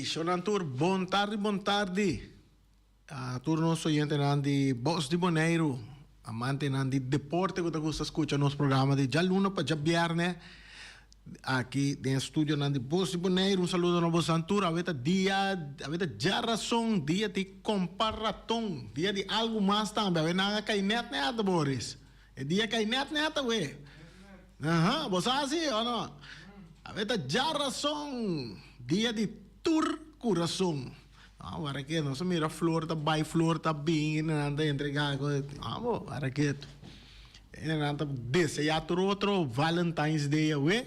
Shonan tur, bon tardi, bon tardi. A tur nos oyentenan di Bos di Boneiru, amantenan di deporte ku ta gusta skucha nos programa di djaluna pa djabièrnè aki den e studionan di Bos di Boneiru. Un saludo na bosan tur. Awe ta dia, awe ta djarason, dia di komparaton, dia di algu mas tambe. Awe nan a kai nèt nèt, Boris. E dia kai nèt nèt awe. Aha, bo sa si o no? Awe ta djarason, dia di tur kurason. Ah, wara ke nos a mira flor ta bai, flor ta bin, i nan ta entregá ku, ah bo, wara ke i nan ta deseá tur otro Valentine's Day awe,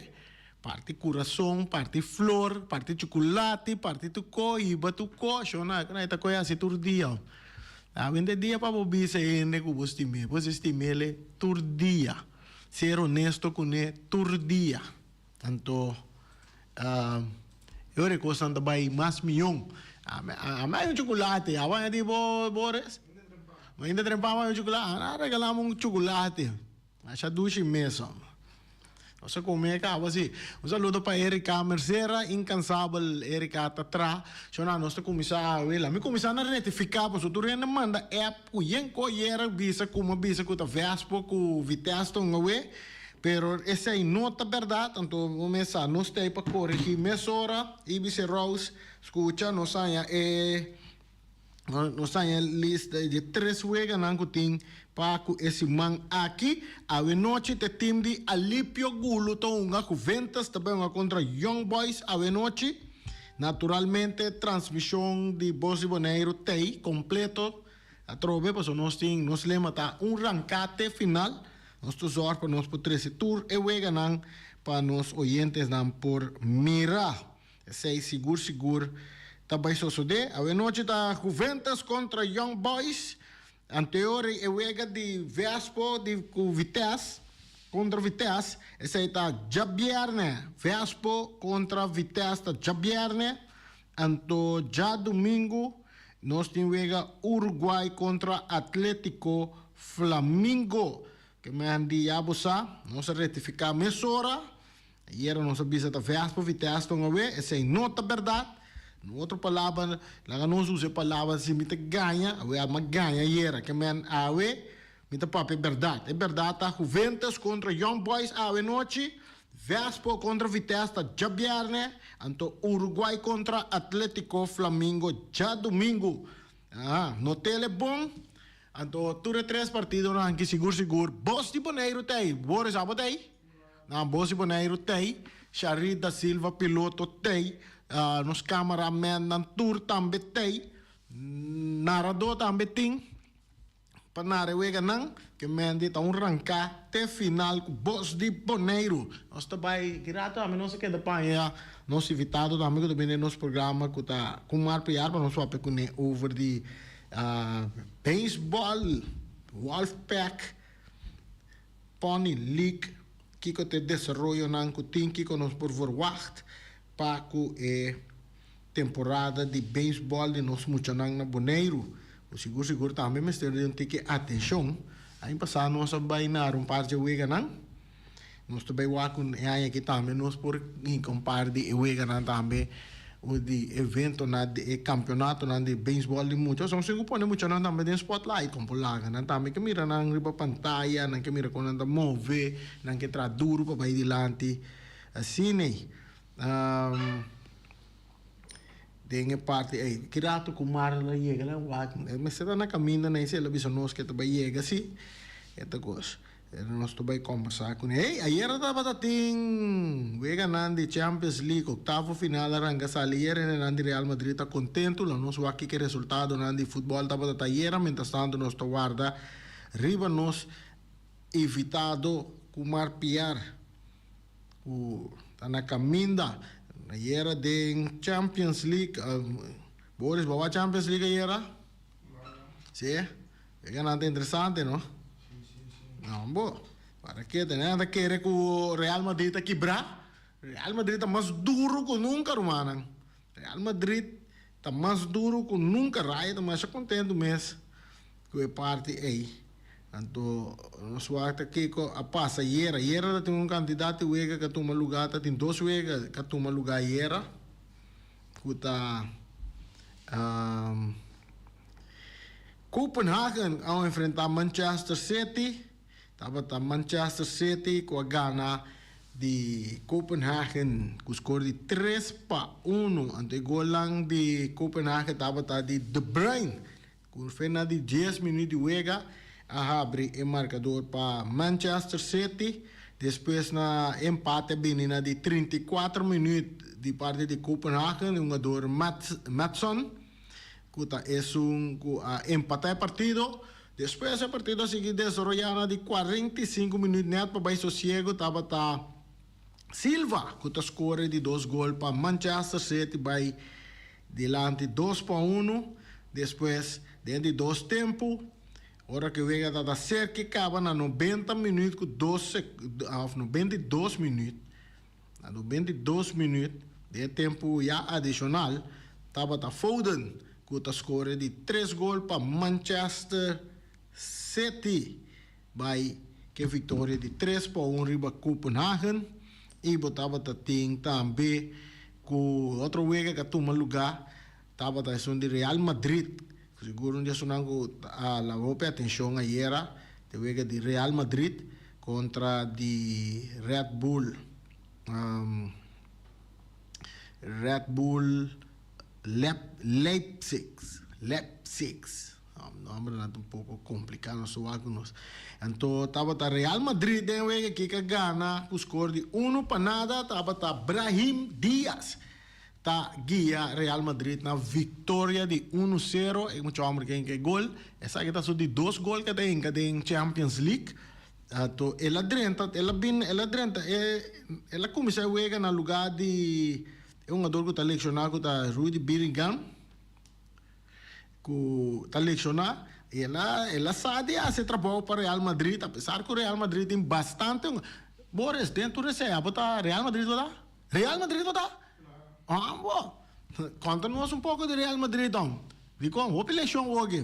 parti kurason, parti flor, parti chukulati, parti tur ko, hiba tur ko, shona, ku nan ta kohe hasi tur dia. Awente dia pa bo bisa e hende ku bo stim'é, bo si stim'é tur dia, ser honesto kuné tur dia. Anto e ora e kosnan ta bai mas mion. Ami a haña un chukulate. Abo a haña di bo Boris? Mainta trempa abo a haña un chukulate. A regalami un chukulate. Masha dushi mes homber. Nos a come caba si. Un saludo pa Erika Mercera, incansabel Erika ta tra. Shona nos ta cuminsa awe. La mi cuminsa na rectifica pasobra tur hende manda app cu yen co yera bisa cu mi a bisa cu ta Vespo cu Vitesse ta un awe. Pero esei no ta bèrdat, anto bo mes sa, nos ta ei pa koregí mesora. Ibis Rose, skucha, nos haña e nos haña e lista di e tres weganan ku tin pa ku e siman aki. Awe nochi ta e tim di Alipio Gulu ta hunga, Juventus ta bai hunga kontra Young Boys awe nochi. Naturalmente transmishon di Bos di Boneiru t'ei kompleto atrobe pasobra nos tin nos lema ta un ranká te final. Nos ta zòrg pa nos por trese tur e weganan pa nos oyentesnan por mira. Esei sigur sigur ta bai sosodé. Awenochi ta Juventus kontra Young Boys. Anteor e wega di Vespo di ku Vitesse kontra Vitesse. Esei ta djabièrnè. Vespo kontra Vitesse ta djabièrnè. Anto djadumingu nos tin wega Uruguay kontra Atletico Flamingo. Ke men di ya bo sa, nos a rectifica mesora. Ayera nos a bisa ta Vespa Vitesse ton awe, esey no ta berdad. En otro palabra, laga nos usa e palabra si mi ta gaña, awe a mi a gaña ayera. Ke men awe mi ta papia berdad. E berdad ta Juventus contra Young Boys awe nochi, Vespo contra Vitesse ta djabierne, anto Uruguay contra Atletico Flamingo djadomingo. Aha, no tele bon. Anto tur e tres partidonan aki sigur sigur Bos di Boneiru ta ei. Boris abo ta ei? Nan Bos di Boneiru ta ei. Sharit da Silva piloto ta ei. Nos cameramennan tur tambe ta ei. Naradó tambe tin pa nara e weganan. Ke Mendy ta un ranká te final ku Bos di Boneiru. Nos ta bai ki rato tambe nos a keda paña nos invitado tambe ku ta bini den nos programa ku ta Kumar Piar pa nos papia kuné over di Beisbòl, Wolfpack, Pony League, kiko ta e desaroyonan ku tin, kiko nos por verwagt pa ku e temporada di beisbòl di nos muchanan na Boneiru. Ku sigur sigur tambe mester di un tiki atenshon. Aña pasá nos a bai nara un par dje weganan. Nos ta bai wak un e aña aki tambe nos por hinka un par di e weganan tambe o di eventonan di e kampeonatonan di beisbòl di mucha. Pasobra nos tin ku pone muchanan tambe den spotlight kon por laga nan tambe ke mira nan riba pantaya, nan ke mira kon nan ta move, nan ke traha duru pa bai dilanti. Asina ei. Den e parti ei. Ki rato ku Marla yega nan wak e mester ta na kaminda na esei el a bisa nos ke ta bai yega si e ta kos. Pero nos ta bai kombersá kuné. Hey, ayera tabata tin weganan di Champions League, oktavo final a ranka sali ayera hendenan di Real Madrid ta kontentu. Lo nos wak kiko e resultadonan di futbòl tabata ta ayera. Mientrastantu nos ta warda riba nos invitado Kumar Piar ku ta na kaminda. Ayera den Champions League, Boris bo a wak Champions League ayera? Sí? Weganan ta interesante no? No bo, para ke ta nan ta kere ku Real Madrid ta kibrá? Real Madrid ta mas duru ku nunka rumannan. Real Madrid ta mas duru ku nunka. Raya ta masha kontentu mes ku e parti ei. Anto nos wak ta kiko a pasa ayera. Ayera ta tin un kantidat di wega ku a tuma lugá, ta tin dos wega ku a tuma lugá ayera. ku ta Copenhagen a enfrentá Manchester City. Tabata Manchester City ku a gana di Copenhagen ku skor di 3-1. Anto e golnan di Copenhagen tabata di De Bruyne ku fena di dies minüt di wega a habri e markador pa Manchester City. Despues na empate a bini na di 34 minüt di parti di Copenhagen e hungador Madsson ku ta esun ku a empatá e partido. Despues e partido a sigui desaroyá na di 45 minüt nèt pa bai sosiego tabata Silva ku ta skore di dos gol pa Manchester City bai dilanti 2-1. Despues den di dos tempu ora ku e wega tabata serka kaba na 90 minüt ku dos òf 92 minüt na 92 minüt den e tempu ya adishonal tabata Foden ku ta skore di tres gol pa Manchester City bai ku e viktoria di 3-1 riba Copenhagen. I bo tabata tin tambe ku otro wega ku a tuma lugá tabata esun di Real Madrid. Sigur un di esunnan ku a laga hopi atenshon ayera ta e wega di Real Madrid kontra di Red Bull Red Bull Leipzig, Leipzig. Nombernan ta un poko kompliká, nos ta wak ku nos. Anto tabata Real Madrid den wega aki ku a gana ku skor di 1-0. Tabata Brahim Diaz ta guia Real Madrid na viktoria di 1-0. E mucha hòmber ke hinka e gol. Esaki ta su di dos gol ke ta hinka den Champions League. Anto el a drenta, el a bin, el a drenta, el a kuminsá e wega na lugá di E hungador ku ta lekshoná ku ta Rudy Birmingham ku ta lekshoná i el a el a sa di hasi e trabou pa Real Madrid apesar ku Real Madrid tin bastante Boris den tur esei abo ta Real Madrid bo ta? Real Madrid bo ta? Abo konta nos un poko di Real Madrid don dikon hopi lekshon woki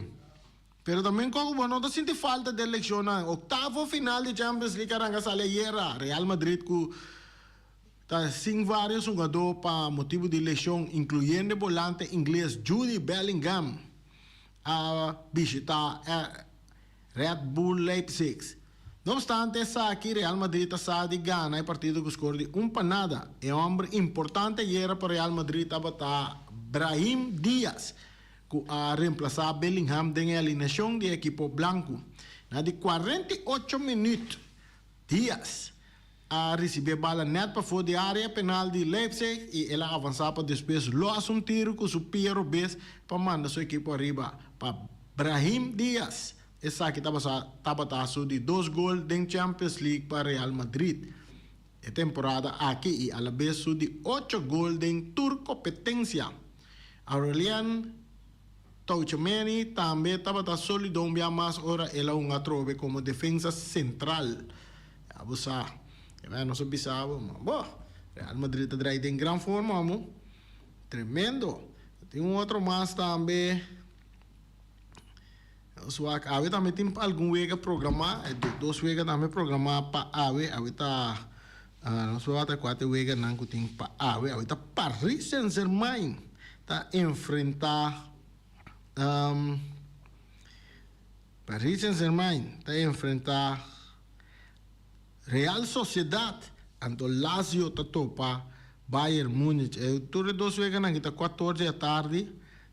pero tambe koko bo no ta sinti falta den lekshonnan oktavo final di Champions League a ranka sali ayera Real Madrid ku Ta sin varios hungadó pa motibu di leshon, inkluyendo e bolante ingles Jude Bellingham, a bishitá Red Bull Leipzig. No obstante esaki, Real Madrid a sa di gana e partido ku skor di 1-0. E hòmber importante ayera pa Real Madrid tabata Brahim Diaz, ku a remplasá Bellingham den e alineashon di e ekipo blanku. Na di 48 minüt, Diaz a risibí e bala nèt pafó di área penal di Leipzig i el a avansá pa despues lòs un tiru ku su pia robes pa manda su ekipo ariba pa Brahim Diaz. Esaki tabata su di dos gol den Champions League pa Real Madrid e temporada aki i alabes su di ocho gol den tur kompetensia. Aurelien Tchouaméni tambe tabata sólido un bia mas ora el a hunga atrobe komo defensa sentral. Ya bo sa, e mei nos a bisa bo, ma bo, Real Madrid ta drai den gran forma amo. Tremendo. Tin un otro mas tambe. Nos wak, awe tambe tin algun wega programá, e dos wega tambe programá pa awe. Awe ta, nos wak ta kua ta e weganan ku tin pa awe. Awe ta Paris Saint-Germain ta enfrentá Paris Saint-Germain ta enfrentá Real Sociedad, anto Lazio ta topa Bayern Munich. E tur e dos weganan aki ta 14 di atardi,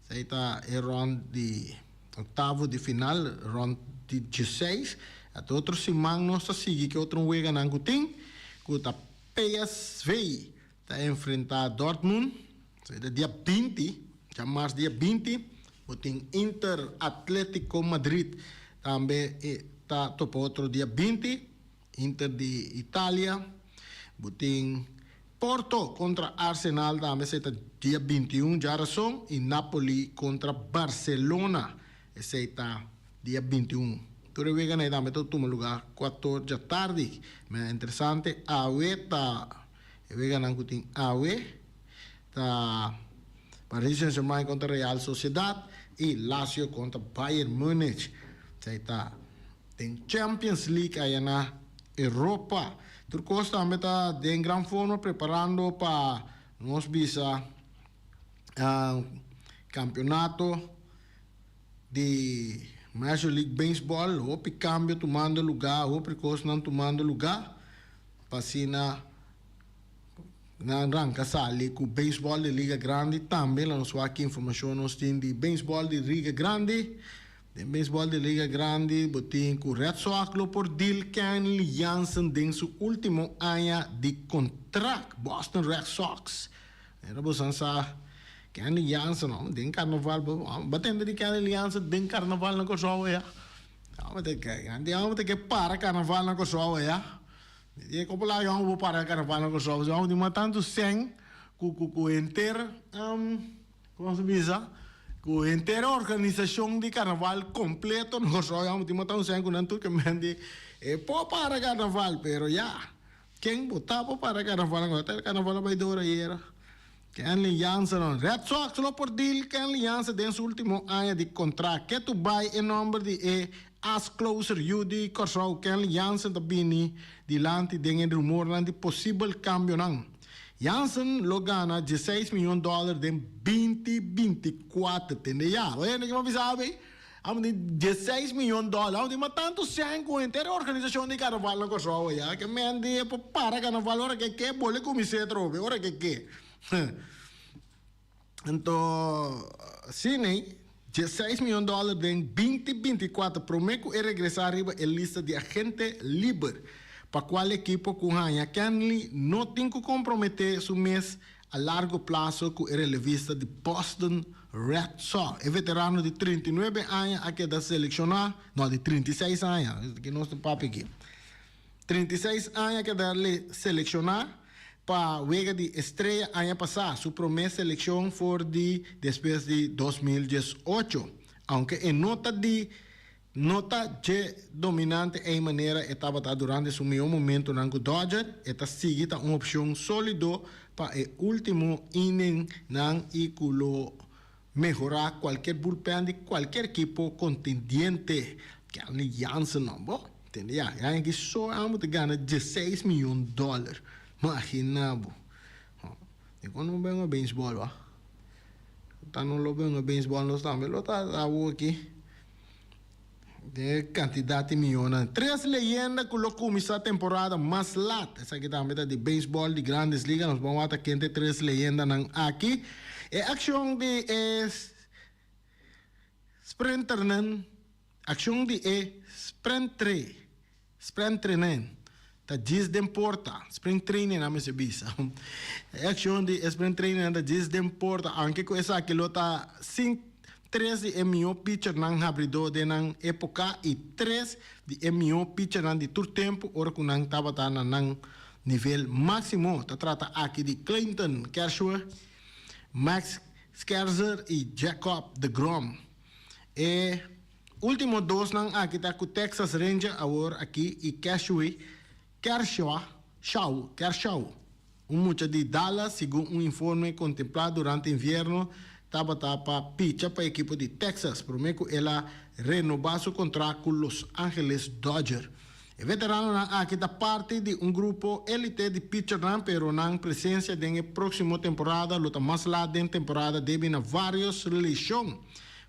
esei ta e rond di octavo di final, rond di dieseis. Anto otro siman nos ta sigui ku e otro weganan ku tin, ku ta PSV ta enfrentá Dortmund, esei ta dia 20, djamars dia 20, bo tin Inter Atletico Madrid tambe ta topa otro dia 20, Inter di Italia, bo tin Porto kontra Arsenal tambe esei ta dia 21 djarason i Napoli kontra Barcelona esei ta dia 21. Tur e weganan ei tambe ta tuma lugá kuator djatardi. Mira interesante awe ta e weganan ku tin awe ta Paris Saint-Germain kontra Real Sociedad i Lazio kontra Bayern Munich. Esei ta den Champions League aya na Europa. Tur kos tambe ta den gran forma preparando pa nos bisa. Campeonato di Major League Baseball, hopi cambio tumando lugar, hopi cosnan tumando lugar, pa asina nan ranca sali cu baseball di Liga Grandi tambe. Laat nos wak ki informacion nos tin di baseball di Liga Grandi. Den baseball di Liga Grandi bo tin cu Red Sox lo por deal Kenley Jansen den su ultimo aña di contract. Boston Red Sox. Era bosan sa Kenley Jansen no den carnaval bo tende di Kenley Jansen den carnaval na Kòrsou ya? Amo ta ke para carnaval na Kòrsou ya. E kopo laga amo bo para carnaval na Kòrsou amo tin mas tantu sèn ku ku ku henter komo se bisa ku henter organisashon di carnaval kompleto na Kòrsou amo tin mas tantu sèn ku nan tur ke men di e por para carnaval pero ya. Ken bo ta pa para carnaval ango? Ta carnaval a bay door ayera. Kenley Jansen no. Red Sox lo por deal Kenley Jansen den su ultimo aña di contract. Ke tu bay e nomber di e as closer yu di Corsou Kenley Jansen ta bini dilanti den e rumornan di posibel cambionan. Jansen lo gana dieseis miyon dollar den 2024. Tende ya. Bo hende ke bo bisa abi? Amo di dieseis miyon dòler. Amo di ma tantu sèn ku henter e organisashon di karnaval na Kòrsou ayá ke men di e por para karnaval ora ke ke bole kumins'é atrobe ora ke ke. Anto si nei dieseis miyon dòler den 2024 promé ku e regresá riba e lista di agente liber pa kual ekipo ku haña Kenley no tin ku komprometé su mes a largo plaso ku e relevista di Boston Red Sox. E veterano di 39 aña a keda selekshoná, no, di 36 aña, ki nos ta papia aki, 36 aña a keda selekshoná pa Wega di Estrella aña pasá, su promé selekshon for di despues di 2018. Aunke e no ta di No ta dje dominante ei manera e tabata durante su mihó momentonan ku Dodger, e ta sigui ta un opshon sólido pa e último inningnan i ku lo mehorá kualkier bullpen di kualkier ekipo kontendiente. Kenley Jansen no bo tende ya, e aña aki so amo ta gana dieseis miyon dòler. Magina bo. Dikon no benga beisbòl wak? Ta no lo benga beisbòl nos tambe lo ta awo aki. Den e kantidat di mionnan. Tres leyenda ku lo kuminsá temporada mas lat. Esaki tambe ta di beisbòl di Grandes Ligas. Nos bon wak ta kende tres leyendanan aki. E akshon di e sprinternan, akshon di e sprintre, sprintrenen ta djis den porta. Spring training nan mester bisa. E akshon di e spring training nan ta djis den porta, aunke ku esaki lo ta sin tres di e mihó pitchernan habridó den nan époka i tres di e mihó pitchernan di tur tempu ora ku nan tabata na nan nivel máksimo. Ta trata aki di Clayton Kershaw, Max Scherzer i Jacob deGrom. E Ultimo dosnan aki ta ku Texas Ranger awor aki i Kershaw, Kershaw, Shaw, Kershaw, un mucha di Dallas segun un informe kontemplá durante invierno tabata pa picha pa ekipo di Texas promé ku el a renobá su kontrakt ku Los Angeles Dodger. E veteranonan aki ta parti di un grupo elite di pitchernan pero nan presensia den e próksimo temporada lo ta mas lat den temporada debi na vários leshon.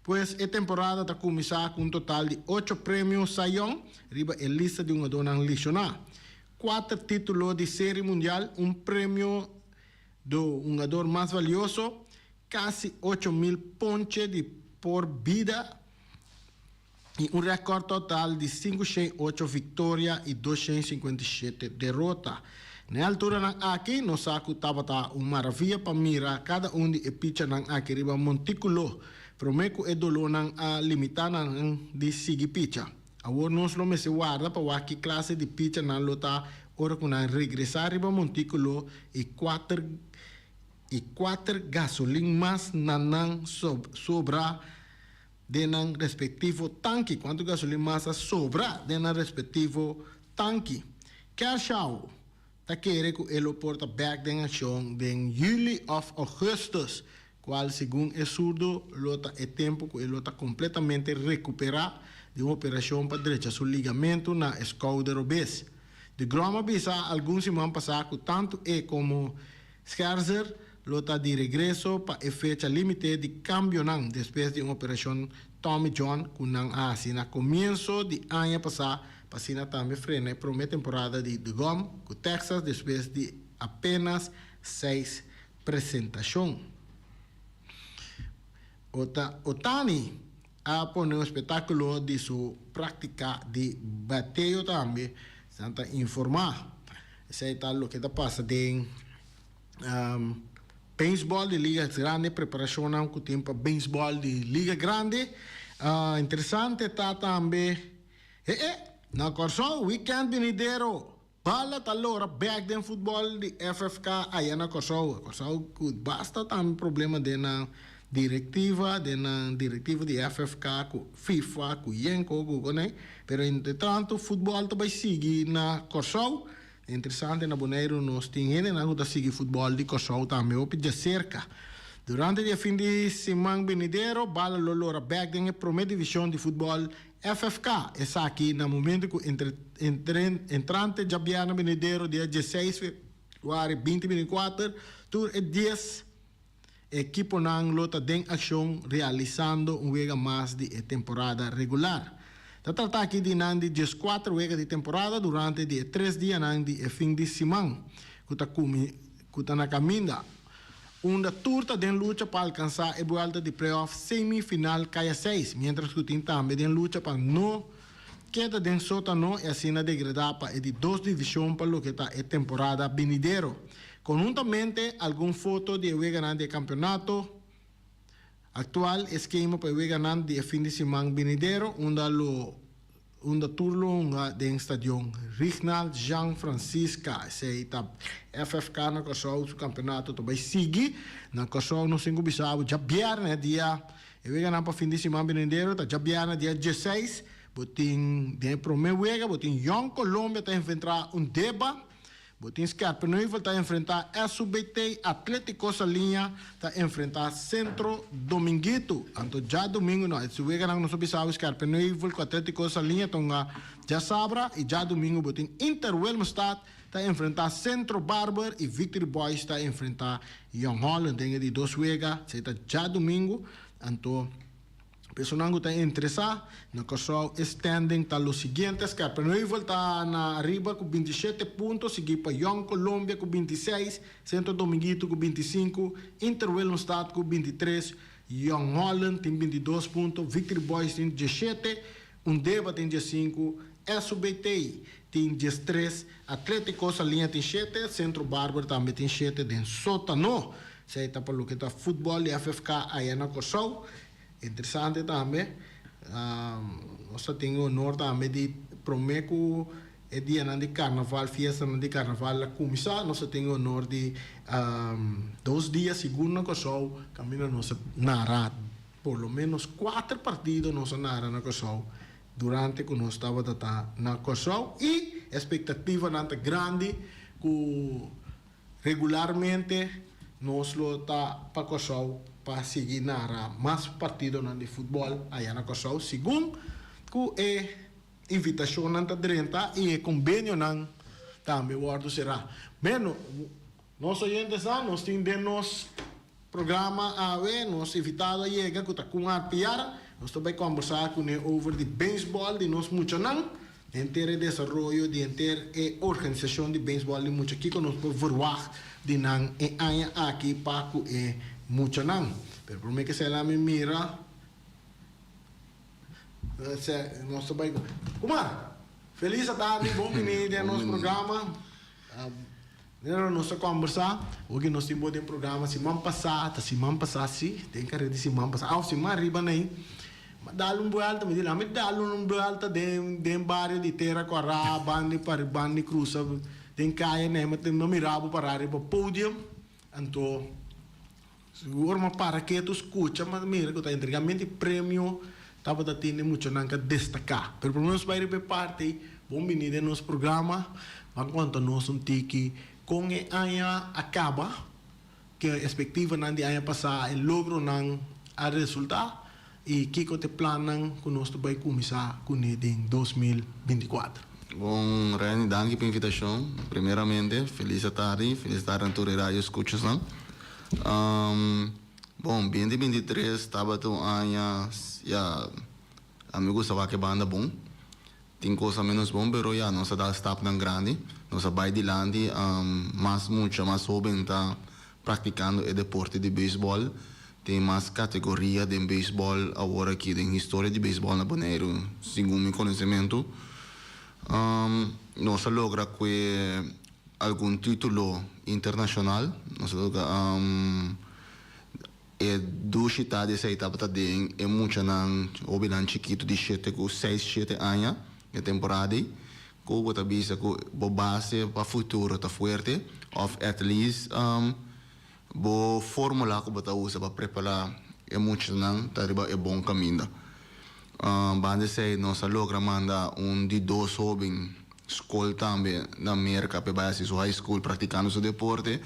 Pues e temporada ta kuminsá ku un total di ocho premio Cy Young riba e lista di hungadónan lishoná, kuater título di Seri Mundial, un premio do hungador mas valioso, kasi 8000 ponche di por bida i un rèkòrt total di 508 viktoria i 257 derota. Na e alturanan aki nos sa ku tabata un maravia pa mira kada un di e pichanan aki riba montíkulo promé ku e dolónan a limitá nan di sigui picha. Awor nos lo mester warda pa wak ki klase di picha nan lo ta ora ku nan regresá riba montíkulo i kuater i kuater gasolin mas na nan sobra den nan respektivo tanki. Kuantu gasolin mas a sobra den nan respektivo tanki? Kershaw ta kere ku e lo por ta bèk den akshon den yüli òf ougùstùs, kual segun e surdo lo ta e tempu ku e lo ta kompletamente rekuperá di un operashon pa drecha su ligamentu na e skouder robes. DeGrom a bisa algun siman pasá ku tantu e komo Scherzer. lo ta di regreso pa e fecha limite di cambionan despues di un operacion Tommy John cu nan a haci na comienso di aña pasa pa asina tambe frena e prome temporada di deGrom cu Texas despues di apenas seis presentacion. Ohtani a pone un espectaculo di su practica di bateo tambe, nan ta informa. Esey ta loke ta pasa den Beisbòl di Liga Grande, Preparashonnan ku tin pa beisbòl di Liga Grande. Interesante ta tambe, e e, na Kòrsou wikènt binidero bala ta lora bèk den futbòl di FFK aya na Kòrsou. Kòrsou ku basta tambe problema den nan direktiva, den nan direktiva di FFK ku FIFA, ku Yenko, ku konei. Pero entretantu futbòl ta bai sigui na Kòrsou. Interesante na Boneiru nos tin hendenan ku ta sigui futbòl di Kòrsou tambe hopi djaserka. Durante di e fin di siman benidero bala lo lora bèk den e promé divishon di futbòl FFK. Esaki na momentu ku entrante djabièrnè benidero dia dieseis februari 2024 tur e dies Ekiponan lo ta den akshon realisando un wega mas di e temporada regular. Ta trata aki di nan di 14 wega di temporada durante di e tres dianan di e fin di siman ku ta ku ta na kaminda, unda tur ta den lucha pa alkansá e buelta di playoff semi-final kaya seis, miéntras ku tin tambe den lucha pa no keda den sótano i asina degradá pa e di dos divishon pa loke ta e temporada binidero. Konhuntamente algun foto di e weganan di e kampeonato aktual, e skema pa e weganan di e fin di siman binidero unda lo unda tur lo hunga den stadion Rignald Jean Francisca. Esei ta FFK na Kòrsou su kampeonato ta bai sigui na Kòrsou. Nos tin ku bisa bo djabièrnè dia e weganan pa fin di siman binidero ta djabièrnè dia 16 bo tin den e promé wega bo tin Jong Colombia ta enfrentra Undeba. Bo tin Scherpenheuvel ta enfrentá SUBT, Atlético Saliña ta enfrentá Centro Dominguito. Anto djadumingu no, e weganan nos a bisa awe Scherpenheuvel ku Atlético Saliña ta hunga djasabra i djadumingu bo tin Inter Willemstad ta enfrentá Centro Barber i Victory Boys ta enfrentá Jong Holland den e di dos wega, esei ta djadumingu. Anto. Personan ku ta interesá na Kòrsou e standing ta lo siguiente, Scherpenheuvel ta na ariba ku 27 punto, siguí pa Jong Colombia ku 26, Centro Dominguito ku 25, Inter Willemstad ku 23, Jong Holland tin 22 punto, Victory Boys tin 17, Undeba tin 15, SUBT tin 13, Atletico Saliña tin 7, Centro Barber tambe tin 7 den sótano. Esei ta pa loke ta futbòl di FFK aya na Kòrsou. Interesante tambe, nos ta tin e honor tambe di promé ku e dianan di karnaval, fiestanan di karnaval a kuminsá, nos ta tin e honor di dos dia sigur na Kòrsou kaminda nos a nara por lo ménos kuater partido nos a nara na Kòrsou durante ku nos tabata ta na Kòrsou i espektativanan ta grandi ku Regularmente nos lo ta pa Kòrsou pa sigui nara mas partidonan di futbòl aya na Kòrsou segun ku e invitashonnan ta drenta i e kombenionan tambe wòrdu será. Bueno, nos oyentesnan nos tin den nos programa awe nos invitado a yega ku ta Kunhar Piar. Nos ta bai kòmbersá kuné over di beisbòl di nos muchanan. Henter e desaroyo di henter e organisashon di beisbòl di mucha kiko nos por verwagt di nan e aña aki pa ku e muchanan. Pero promé ke esei mi mira nos ta bai ku Kumar! Felis atardi, bon bini den nos programa. Nero nos ta kòmbersá, oki nos tin bo den programa siman pasá, ta siman pasá sí, den kare di siman pasá, òf siman ariba nei, mi a dal un buèlta, mi di la mi dal un buèlta den den bario di Tera Kòrá, banda di pari banda di krusa den kaya nei, mi a mira bo pará riba podium, anto sigur mi a para ketu skucha, mi a mira ku ta entregamentu di premio tabata tin di muchanan ka destaká, pero promé nos bai riba e parti ei. Bon bini den nos programa. Ban konta nos un tiki kon e aña a kaba, ke espektivanan di aña pasá, e logronan a resultá i kiko ta e plannan ku nos ta bai kuminsá kuné den 2024. Bon Renny, danki pa invitashon. Primeramente, felis atardi, felis tardi na tur e radio skuchasnan. Bon, 2023 tabata un aña, ya, ami gusta wak e banda bon. Tin cosa menos bon, pero ya, nos a dal stapnan grandi. Nos a bai dilanti, mas mucha, mas hoben ta practicando e deporte di baseball. Tin mas categoria den baseball awor aki den historia di baseball na Boneiru, segun mi conocimento. Nos a logra cu algun titulo internacional. Nos a logra e dushi ta di esey tabata den e muchanan, hobennan chikito di shete cu seis, shete aña e temporada ey. Cu bo ta bisa cu bo base pa futuro ta fuerte of at least bo formula cu bo ta usa pa prepara e muchanan ta riba e bon caminda. Banda esey nos a logra manda un di dos hoben scol tambe na Merca p'e bai haci su high school practicando su deporte.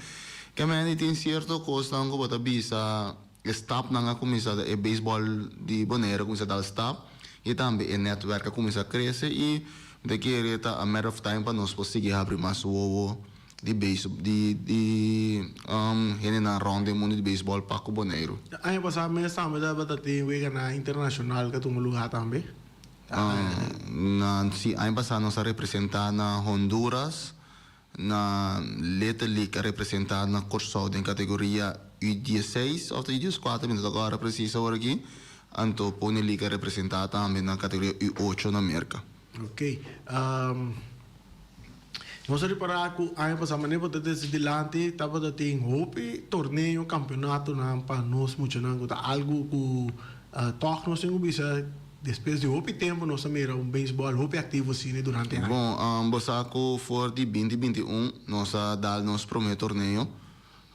Ke mende tin cierto cosnan cu bo ta bisa e stapnan a cuminsa e baseball di Bonaire a cuminsa dal stap y tambe e netwerk a cuminsa crece y mi ta kere ta a matter of time pa nos por sigui habri mas wowo di base di di hendenan rond den mundo di baseball pa cu Boneiru. Aña pasá mes tambe tabata tin weganan internacional cu a tuma lugar tambe. Na si aña pasá nos a representá na Honduras, na Little League a representá na Kòrsou den kategoria U dieseis òf ta U dieskuater mi no ta kòrda presis awor aki, anto Pony League a representá tambe na kategoria U ocho na Merka. Ok. Nos a ripará ku aña pasá manera bo ta desi dilanti tabata tin hopi torneo, kampeonatonan pa nos muchanan ku ta algu ku tòg nos tin ku bisa despues di hopi tempu nos a mira un beisbòl hopi aktivo asina durante aña. Bon, bo sa ku for di 2021 nos a dal nos promé torneo.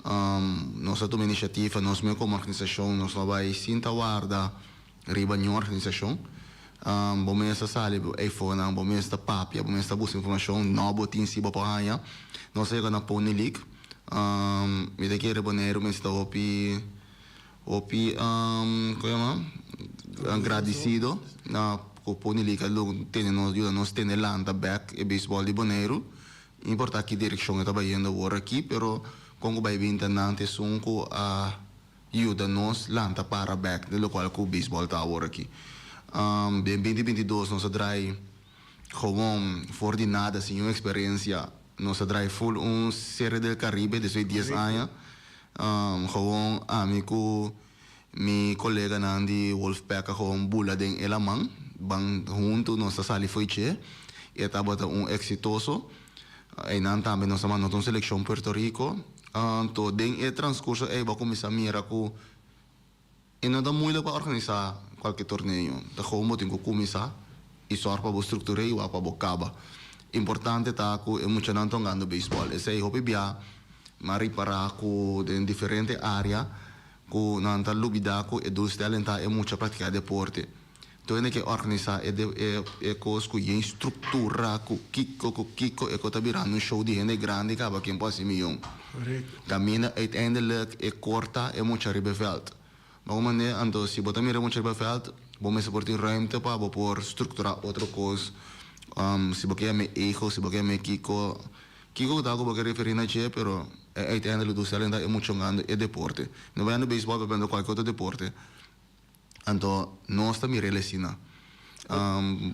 Nos a tuma inisiativa nos mes komo organisashon, nos no bai sinta warda riba niun organisashon. Bo mes ta sali eifonan, bo mes ta papia, bo mes ta buska informashon, no bo tin si bo por haña. Nos a yega na Pony League. Mi ta kere Boneiru mester ta hopi, hopi, kon yama, gradisido na ku Pony League a tene nos, yuda nos tene lanta bek e beisbòl di Boneiru. No importa ki direkshon e ta bayendo awor aki, pero kon ku bai bin ta nan ta esun ku a yuda nos lanta para bek den lokual ku beisbòl ta awor aki. Den 2022 nos a drai gewoon for di nada sin un eksperensia nos a drai ful un Serie del Caribe despues di dies aña. Gewoon ami ku mi koleganan di Wolfpack a gewoon bula den e laman ban huntu nos a sali fo'i dje. E tabata un eksitoso. Einan tambe nos a manda un selekshon Puerto Rico. Anto den e transcurso ey bo a cuminsa mira cu e no ta moeilijk pa organisa cualke torneo. Ta gewoon bo tin cu cuminsa y zorg pa bo structura y wak pa bo caba. Importante ta cu e muchanan ta hungando baseball. Esey hopi bia m'a ripara cu den diferente area cu nan ta lubida cu e doelstelling ta e mucha practica deporte. Tur hende ke organisá e e kos ku yen struktura, ku kiko, ku kiko, e ko ta birando un show di hende grandi kaba ken por hasi miyon. Kaminda uiteindelijk e korta e mucha riba e vèlt. Ma un manera anto si bo ta mira e mucha riba e vèlt, bo mester por tin ruimte pa bo por strukturá otro kos, si bo ke yam'é ego, si bo ke yam'é kiko, kiko ku ta ku bo ke referí na dje, pero uiteindelijk doelstelling ta e mucha hungando e deporte. No bayando beisbòl, pero bayando kualke otro deporte. Anto nos ta mira el asina.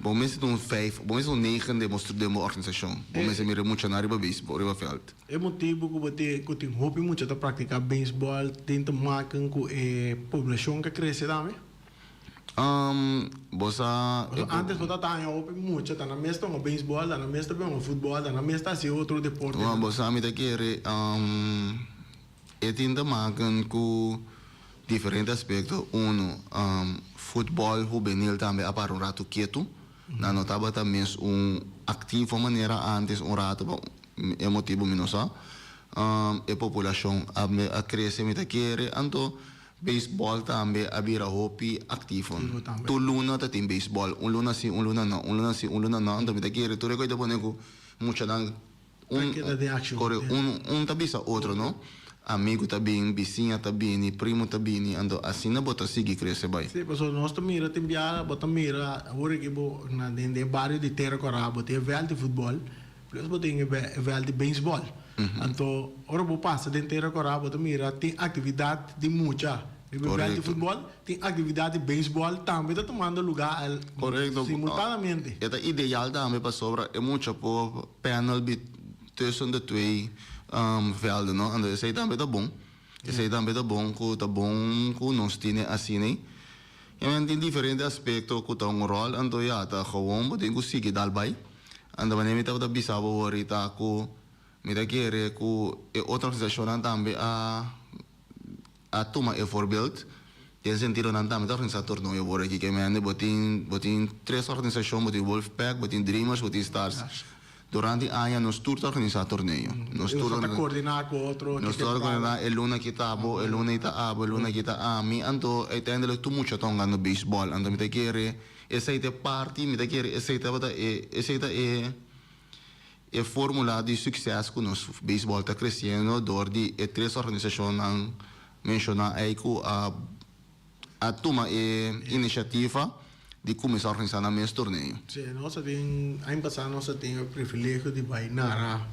Bo mester ta un vijf, bo mester un negen den bo den bo organisashon. Bo mester mira muchanan riba beisbol, riba vèlt. E motibu ku bo tin ku tin hopi mucha ta praktiká beisbòl tin te maken ku e poblashon ke krese tambe? Bo sa e po. Antes bo ta taña hopi mucha ta nan mes ta hunga beisbòl, ta nan mes ta hunga futbòl, ta nan mes ta hasi otro deportenan. Bo sa mi ta kere E tin te maken ku diferente aspekto. Uno, futbòl hubenil tambe a para un ratu ketu. Nan no tabata mes un aktivo manera ántes un ratu pa e motibu mi no sa. E populashon a krese mi ta kere. Anto beisbòl tambe a bira hopi aktivo. Tur luna ta tin beisbòl. Un luna si, un luna no. Un luna si, un luna no. Anto mi ta kere tur e kos ta pone ku muchanan. Un, kore, un, un ta bisa otro, no? Amigu ta bin, bisiña ta bini, primu ta bini, anto asina bo ta sigui krese bai. Sí, pasobra nos ta mira tin biaha, bo ta mira awor aki bo na den den bario di Tera Kòrá bo tin e vèlt di futbòl. Plus bo tin e veld di beisbòl. Anto ora bo pasa den Tera Kòrá bo ta mira tin aktividat di mucha riba e veld di futbòl, tin aktividat di beisbòl tambe ta tumando lugá simultanamente. E ta ideal tambe pasobra e mucha por panel bi tussen de twee velden no. Anto esei tambe ta bon. Esei tambe ta bon ku ta bon ku nos tine asina ei. E men tin diferente aspekto ku ta un ròl anto ya ta gewoon bo tin ku sigui dal bai. Anto manera mi tabata bisa bo wor ta ku mi ta kere ku e otro organisashonnan tambe a a tuma e voorbeeld den sentido nan tambe ta organisá torneo wor aki. Ke mende bo tin bo tin tres organisashon, bo tin Wolfpack, bo tin Dreamers, bo tin Stars. Durante aña nos tur ta organisá torneo. Nos tur ta koordiná ku otro. Nos tur ta koordiná, e luna aki ta abo, e luna ei ta abo, e luna aki ta ami. Anto uiteindelijk tur mucha ta hungando beisbòl. Anto mi ta kere esei ta e parti, mi ta kere esei tabata e, esei ta e e fórmula di sukses ku nos beisbòl ta kresiendo dor di e tres organisashonnan menshoná ei ku a a tuma e inisiativa di kuminsá organisá nan mes torneo. Sí, nos a tin, aña pasá nos a tin e privilegio di bai nara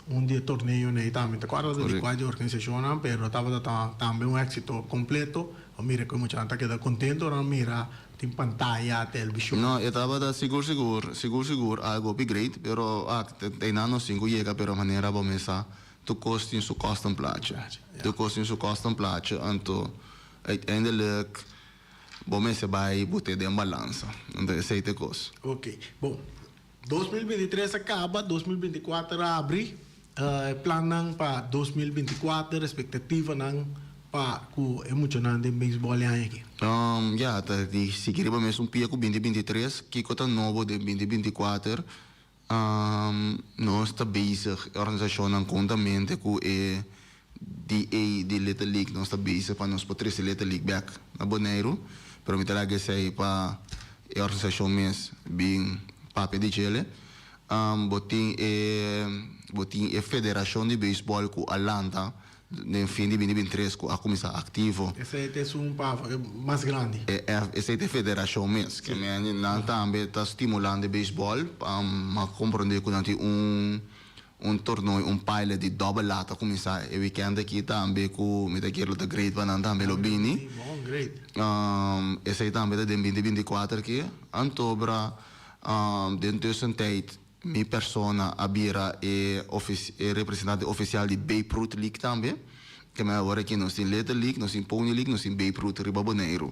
un di e torneonan ei tambe. Ta kòrda di kua di e organisashonnan, pero tabata tambe un éksito kompleto. Bo mira ku e muchanan ta keda kontento ora nan mira tin pantaya, televishon. No, e tabata sigur sigur, sigur sigur algu hopi great, pero einan nos tin ku yega, pero manera bo mes sa, tur kos tin su kòsten plachi. Tur kos tin su kòsten plachi, anto Uiteindelijk bo mester bai bot'é den balansa. Anto esei ta e kos. Ok. Bon. 2023 a kaba, 2024 a abri. E plannan pa 2024, espektativanan pa ku e muchanan den beisbòl e aña aki? Ya, ta di sigui riba mesun pia ku 2023. Kiko ta nobo den 2024? Nos ta bezig, e organisashonnan kontamente ku e DA di Little League, nos ta bezig pa nos por trese Little League bèk na Boneiru, pero mi ta laga esei pa e organisashon mes bin papia di djele. Bo tin e bo tin e federashon di beisbòl ku a lanta Den fin di binti binti tres ku a kuminsá aktivo. Esei ta esun pa mas grandi. E esei ta e federashon mes. Ke men nan tambe ta stimulando e beisbòl. M'a komprondé ku nan tin un un tornoe, un pilot di dòbel A ta kuminsá e wikènt aki tambe ku mi ta kere lo ta great pa nan tambe lo bini. Bon, great. Esei tambe ta den 2024 aki. Antobra den tussentijd. Mi persona a bira e e representante ofisial di Babe Ruth League tambe. Ke men awor aki nos tin Little League, nos tin Pony League, nos tin Babe Ruth riba Boneiru.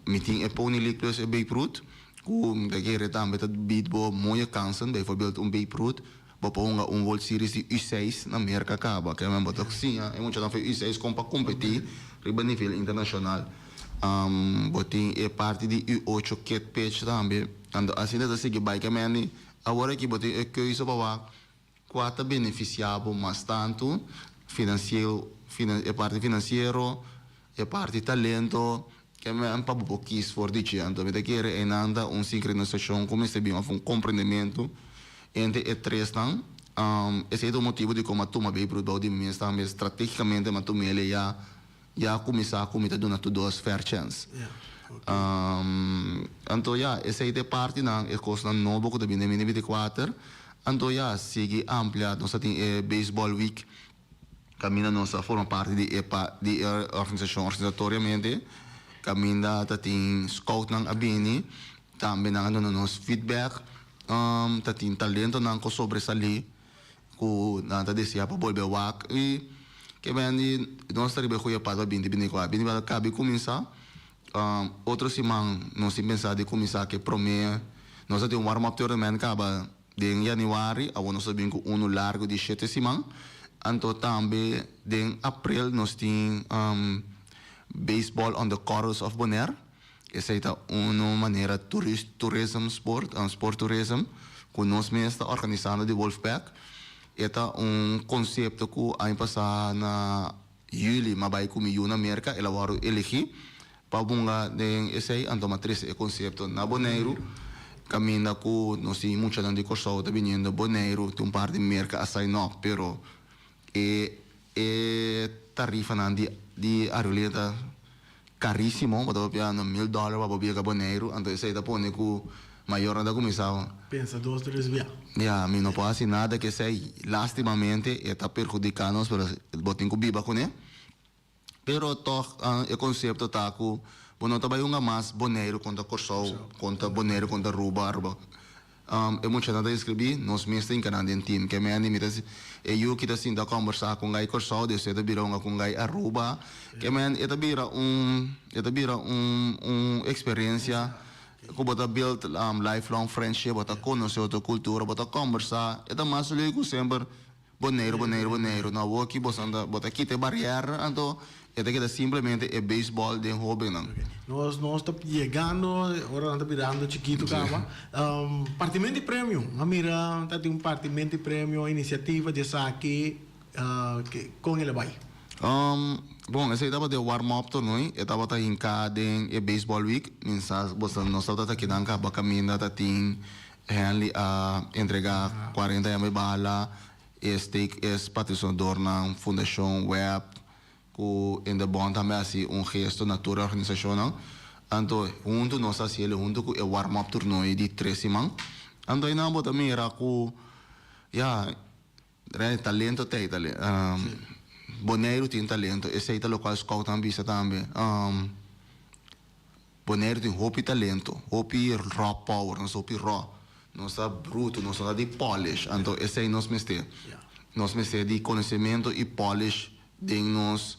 Mi tin e Pony League plus e Babe Ruth ku mi ta kere tambe ta bid bo mooie kansen. Bijvoorbeeld un Babe Ruth bo por hunga un World Series di U seis na Merka kaba. Ke men bo ta siña e muchanan for U seis kon pa kompetí riba nivel internashonal. Bo tin e parti di U ocho Kid Pitch tambe. Anto asina ta sigui bai kemendi. Awor aki bo tin e keuze pa wak kua ta benefisiá bo mas tantu, finansiel, e parti finansiero, e parti talento, kemen pa bo por kis for di dje. Anto mi ta kere einan ta un sinkronisashon ku mester bin òf un komprendementu entre e tresnan. Esei ta un motibu dikon mi a tuma Babe Ruth bou di mi mes tambe stratégikamente mi a tum'el e ya. Ya kuminsá ku mi ta duna tur dos fair chance. Anto ya, esei ta e partinan, e kosnan nobo ku ta bini den 2024. Anto ya, sigui amplia, nos ta tin e Baseball Week kaminda nos ta forma parti di e di e organisashon organisatoriamente, kaminda ta tin scoutnan a bini, tambe nan a duna nos feedback, ta tin talentonan ku sobresalí. Ku nan ta deseá pa bolbe wak i ke men di nos ta riba e goeie pad pa binti 24. 24 kabi kuminsá. Otro siman nos tin pensá di kuminsá ku e promé. Nos a tin un warm up tournament kaba den yanüari, awor nos ta bin ku unu largu di shete siman. Anto tambe den aprel nos tin Baseball on the Corals of Bonaire. Esei ta unu manera tourism sport, sport tourism, ku nos mes ta organisando di Wolfpack. E ta un konsepto ku aña pasá na yüli m'a bai ku mi yu na Merka, el a wòrdu elegí pa bunga den esei, anto m'a trese e konsepto na Boneiru, kaminda ku nos tin muchanan di Kòrsou ta biniendo Boneiru, tin un par di Merka a sign up, pero e e tarifanan di di aerolínea ta. Carísimo, bo ta papia na $1000 pa bo biaha Boneiru, anto esei ta pone ku Mayornan ta kuminsá. Pensa dos tres bia. Ya, mi no por hasi nada ku esei. Lastimamente e ta perhudiká nos, pero bo tin ku biba kuné. Pero tòg e konsepto ta ku bo no ta bai hunga mas Boneiru kontra Kòrsou, kontra Boneiru kontra Aruba, Aruba. E muchanan ta inskribí, nos mes ta hinka nan den tim. Ke mende mi ta e yu ki ta sinta kòmbersá ku un gai Kòrsou, despues e ta bira hunga ku un gai Aruba. Ke mende e ta bira un e ta bira un un eksperensia ku bo ta build lifelong friendship, bo ta konosé otro kultura, bo ta kòmbersá. E ta mas leuk ku semper Boneiru, Boneiru, Boneiru. No awor ki boso anda, bo ta kita e barriera, anto e ta keda simplemente e baseball den hobennan. Nos, nos ta yegando, ora nan ta birando chikitu kaba. Partimento di premio. A mira ta tin un partimento di premio, inisiativa di esaki, kon el a bai? Bon, esei tabata e warm up tonoy, e tabata hinká den e baseball week. Mi sa boso, nos tabata ta kinan kaba kaminda ta tin Henley a entrega 40 yambe bala, e steak es patrocinadornan, Fundacion Web, cu in de bond tambe a haci un gesto na tur e organisacionnan. Anto hunto nos a haci el hunto cu e warm up toernooi di tres siman. Anto aynan bo ta mira cu ya, Rene, talento ta ei, Boneiru tin talento, esei ta locual scoutnan bisa tambe. Boneiru tin hopi talento, hopi raw power, nos hopi raw. Nos ta bruto, nos no ta di polish, anto esei nos mester. Nos mester di conocemento y polish den nos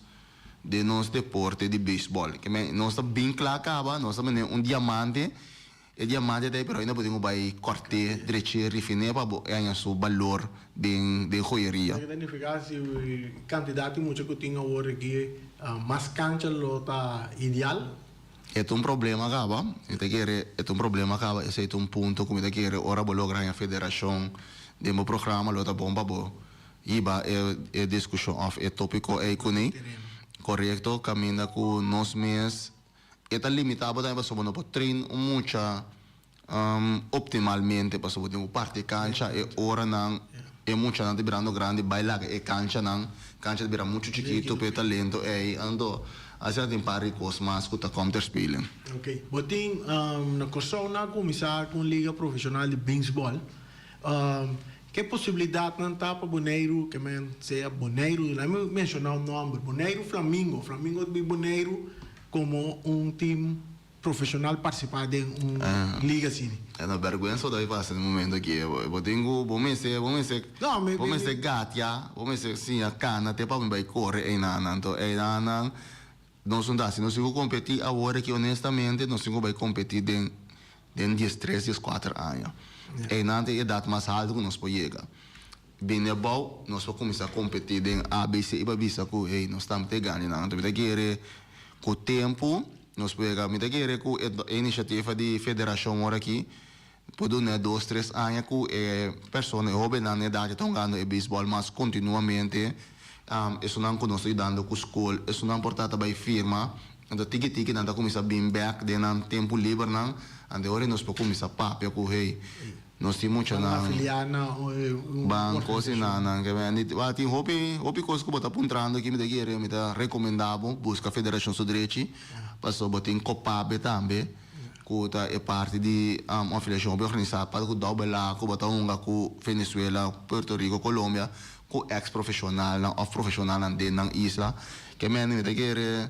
den nos deporte di baseball. Ke men nos ta bin kla kaba, nos ta mene un diamante, e diamante ta ei pero ainda bo tin ku bai kort'é, drech'é, refin'é pa bo haña su balor den den joyeria. Esaki ta nifiká si kantidat di mucha ku tin awor aki mas kancha lo ta ideal? E ta un problema kaba, mi ta kere e ta un problema kaba, esei ta un punto ku mi ta kere ora bo logra haña federashon den bo programa lo ta bon pa bo hiba e e diskushon òf e topiko ei kuné. Korekto, kaminda ku nos mes e ta limitá bo tambe pasobra bo no por train un mucha optimalmente pasobra bo tin ku parti e kancha e oranan e muchanan ta birando grandi bai laga e kanchanan, kancha ta bira muchu chikitu pa e talento ei anto asina tin par di kos mas ku ta kom ter spelen. Ok, bo tin na Kòrsou nan a kuminsá ku un liga profeshonal di beisbòl. Ke posibilidatnan ta pa Boneiru, ke men sea Boneiru, laat mi menshoná un nòmber, Boneiru Flamingo, Flamingo ta bin Boneiru komo un tim Profesional participá den un liga asina. E no berguensa bo ta pasa den momento aki. Bo tin ku bo mester bo mester bo mester gatia, bo mester siña kana te pa bo bai kore einan. Anto einan nos no ta hasi. Nos tin ku kompetí awor aki honestamente nos tin ku bai kompetí den den diestres dieskuater aña. Einan ta e edat mas haltu ku nos por yega. Bini abou nos por kuminsá kompetí den ABC i pa bisa ku hey nos tambe ta e grandinan. Anto mi ta kere ku tempu nos por yega. Mi ta kere ku e inisiativa di federashon ora aki por duna dos tres aña ku e persona e hóbennan na edat ta hungando e beisbòl mas kontinuamente. Esunnan ku nos ta yudando ku skol, esunnan por ta ta bai firma. Anto tiki tiki nan ta kuminsá bin bèk den nan tempu libernan. Anto e ora nos por kuminsá papia ku hey. Nos tin muchanan bancos y nan ke men di wak tin hopi hopi cos cu bo ta puntrando aki mi ta kere mi ta recomenda bo busca federacion su drechi pasobra bo tin copabe tambe cu ta e parti di afiliacion hopi organisa pa cu double A cu bo ta hunga cu Venezuela, Puerto Rico, Colombia cu ex profesionalnan of profesionalnan den nan isla ke men mi ta kere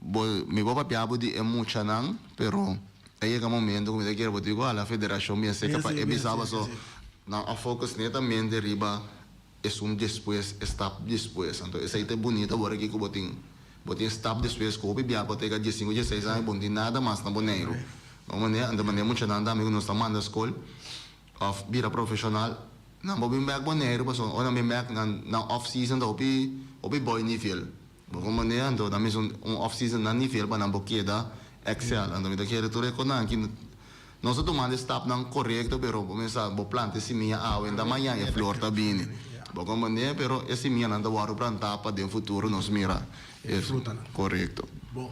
Bo, mi por papia bo di e muchanan, pero a yega momento ku mi ta kere bo tin ku hala federashon bien seka pa e bisa paso nan a focus netamente riba esun despues, e stap despues. Anto esei ta e bunito awor aki ku bo tin, bo tin e stap despues ku hopi bia bo ta yega diesinku, dieseis aña bo no tin nada mas na Boneiru. Bo manera, anto manera muchanan tambe ku nos ta manda skol òf bira profeshonal, nan por bin bèk Boneiru pasobra ora nan bin bèk nan nan off season ta hopi hopi bou nivel. Bo con manera anto nan mester un off season na nivel pa nan por keda excel. Anto mi ta kere tur e conan aki nos ta tumando e stapnan corecto pero bo mester sa bo planta e simia awe en ta mañan e flor ta bini. Bo con manera pero e simianan ta wordo planta pa den futuro nos mira e frutanan. Corecto. Bon.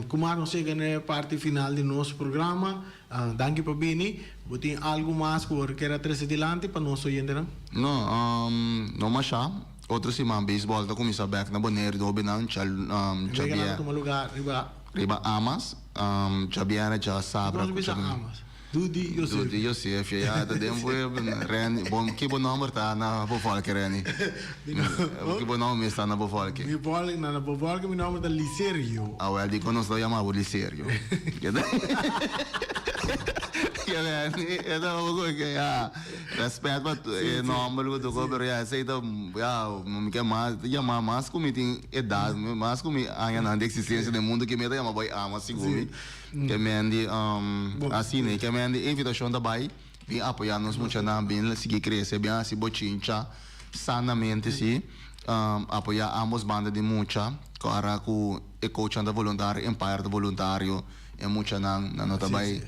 Kumar nos yega na e parti final di nos programa. Danki pa bini. Bo tin algu mas ku bo kier a trese dilanti pa nos oyentenan? No, no masha. Otro siman beisbòl ta kuminsá bèk na Boneiru di hóbennan djabièrnè. Tuma lugá riba. Riba Amas, djabièrnè, djasabra. Nos bisa Amas. Dudi Josefia. Dudi Josefia, ya ta den pueblo. Renny, bon, ki bo nomber ta na bo volke, Renny? Ki bo nomber mes ta na bo volke? Mi volke, na bo volke mi nomber ta Liserio. Awel, dikon nos lo yama bo Liserio? Renny, e ta un poco ke ya, respet pa e nomber ku toko, pero ya esei ta, ya, mi ke mas, yama mas ku mi tin edad, mas ku mi añanan di eksistensia den mundu ke mi ta yama bo e ama sigur mi. Ke men di asina i ke men di invitashon ta bai bin apoyá nos muchanan bin sigui krese bin hasi bochincha sanamente si apoyá ambos banda di mucha ku ora ku e coachnan ta voluntario empire ta voluntario e muchanan nan no ta bai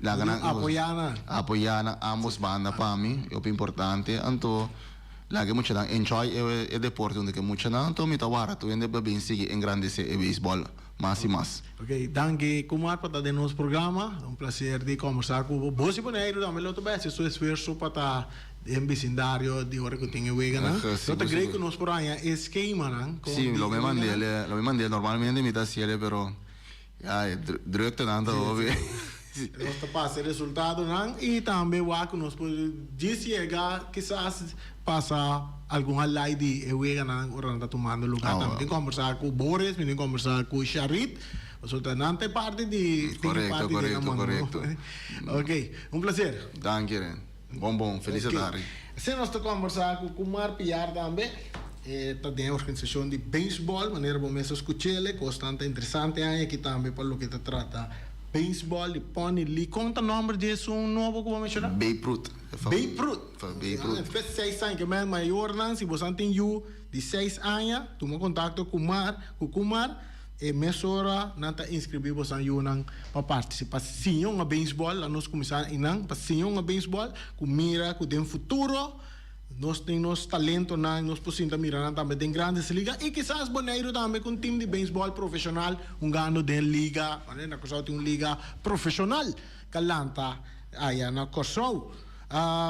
laga nan apoyá nan ambos banda pa mi e hopi importante anto laga e muchanan enjoy e deporte huntu ku e muchanan anto mi ta wara tur hende pa bin sigui engrandesé e beisbòl. Mas i mas. Ok, danki Kumar pa ta den nos programa. Un placer di combersa cu bo. Bo si Boneiru tambe lo ta bay haci su esfuerso pa ta den bisindario di ora cu tin e weganan. Lo ta great cu nos por haña e schemanan con Si, di lo e mi weganan. mandele, lo mi mandele. Normalmente mi ta haciele pero ya e druktenan ta hopi. Nos ta pasa e resultadonan y tambe wak cu nos por djis yega kisas pasa algun highlight di e weganan ora nan ta tumando lugar. Tambe tin combersa cu Boris, mi tin combersa cu Sharit, pasobra ta nan ta e parti di tin e Correcto, parti di nan correcto, man. correcto. Ok, un placer. Danki Ren. Bon bon, feliz Ok. tardi. Asina nos ta combersa cu Kumar Piar tambe. E ta den organisacion di baseball, manera bo mes a scuch'el, e cosnan ta interesante aña aki tambe pa loke ta trata baseball di Pony League. Con ta nomber di esun nobo cu bo a menciona? Babe Ruth. Babe Ruth. Babe Ruth. Despues di seis aña, ke men mayornan, si bosan tin yu di seis aña, tuma contacto cu Mar, cu Kumar, e mesora nan ta inscribi bosan yunan pa participa. Siña un a baseball, la nos cuminsa einan, pa siña un a baseball, cu mira cu den futuro, Nos tin nos talentonan, nos por sinta mira nan tambe den Grandes Liga y kisas Boneiru tambe cu un team di baseball profesional hungando den liga, manera na Corsou tin un liga profesional ca lanta aya na Corsou.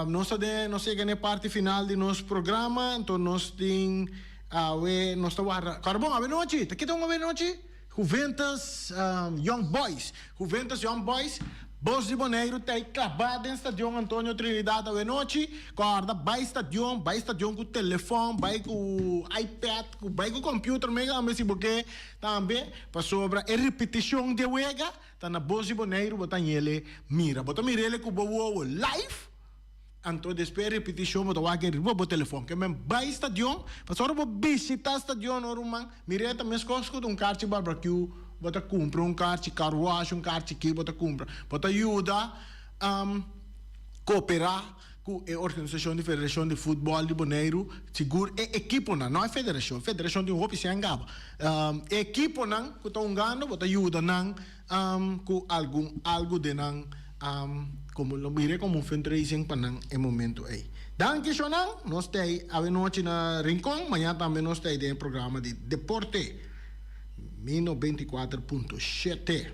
Nos ta den, nos yega na e parti final di nos programa, anto nos tin awe, nos ta warda, Carbon, awe nochi, ta kita un awe nochi? Juventus Young Boys Juventus Young Boys, Bos di Boneiru ta ei klabá den Stadion Antonio Trinidad awenochi. Kòrda bai stadion, bai stadion ku telefòn, bai ku iPad, ku bai ku kòmpiuter mega tambe si bo ke tambe, pasobra e ripitishon di e wega ta na Bos di Boneiru bo ta ñele mira. Bo ta mir'el ku bo wowo live. Anto despues repeticion bo ta wak riba bo telefon. Ke men bai stadion, pasobra ora bo bishita stadion no ruman, mira e ta meskos ku un karchi barbecue bo ta kumpra, un karchi car wash, un karchi ki bo ta kumpra. Bo ta yuda koopera ku e organisashon di federashon di futbòl di Boneiru, sigur e ekiponan, no e federashon, federashon tin hopi sèn kaba. E ekiponan ku ta hungando bo ta yuda nan ku algun algu den nan Como lo mire como un fundraising pa nan e momento ey. Danki shonan, nos ta ey awenochi na Rincon, mañana tambe nos ta ey den e programa di deporte Mi 94.7.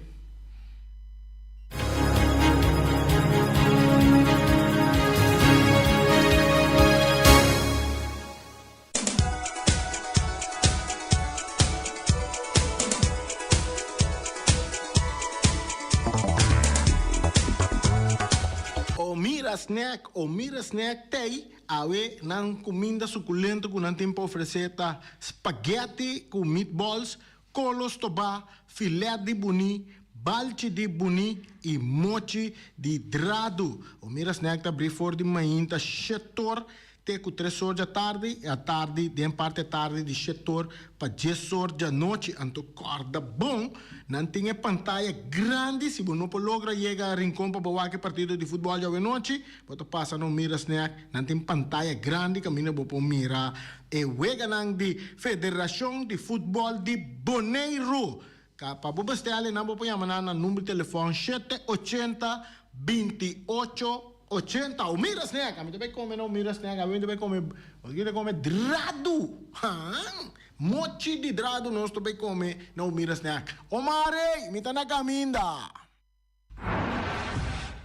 O mira snack, o mira snack tei, awe nan kuminda sukulento ku nan tin pa ofresé ta spaghetti ku meatballs, kolo stobá, filet di buní, balchi di buní i mochi di dradu. O mira snack ta abrí for di mainta shetor Te ku tres or djatardi i atardi den parti atardi di shet or pa djes or djanochi. Anto kòrda bon, nan tin e pantaya grandi, si bo no por logra yega Rincon pa bo wak e partido di futbòl djawe nochi, bo ta pasa na un mira snack, nan tin pantaya grandi kaminda bo por mira e weganan di Federashon di Futbòl di Boneiru. Ka pa bo bestèl nan bo por yama nan na number di telefòn shete ochenta binti ocho ochenta. O mira snack! Ami ta bai kome no mira snack ami ta bai kome nos ta kome dradu haan mochi di dradu nos ta bai kome na o mira snack. Omar ey mi ta na kaminda.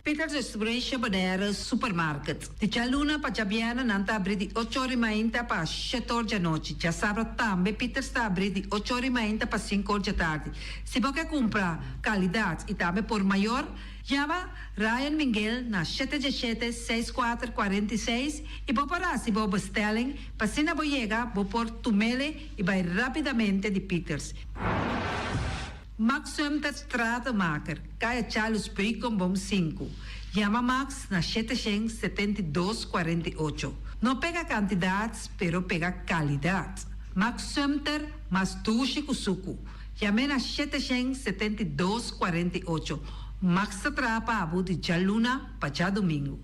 Peters Distribution Bonaire Supermarket. Di djaluna pa djabièrnè nan ta abrí di ocho or i mainta pa shete or djanochi. Djasabra tambe Peters ta abrí di ocho or i mainta pa sinku or djatardi. Si bo ke kumpra kalidat i tambe por mayor, yama Ryan Minguel na shete djeshete, seis kuater, 46 i bo por hasi bo bestelling pa asina bo yega bo por tumele i bai rápidamente di Peters. Max Sumter Stratenmaker, Kaya Charles Beukenboom sinku. Yama Max na 772 48. No pega kantidat, pero pega kalidat. Max Sumter, mas dushi ku suku. Yam'é na 772 48. Max ta traha pa bo di djaluna pa djadumingu.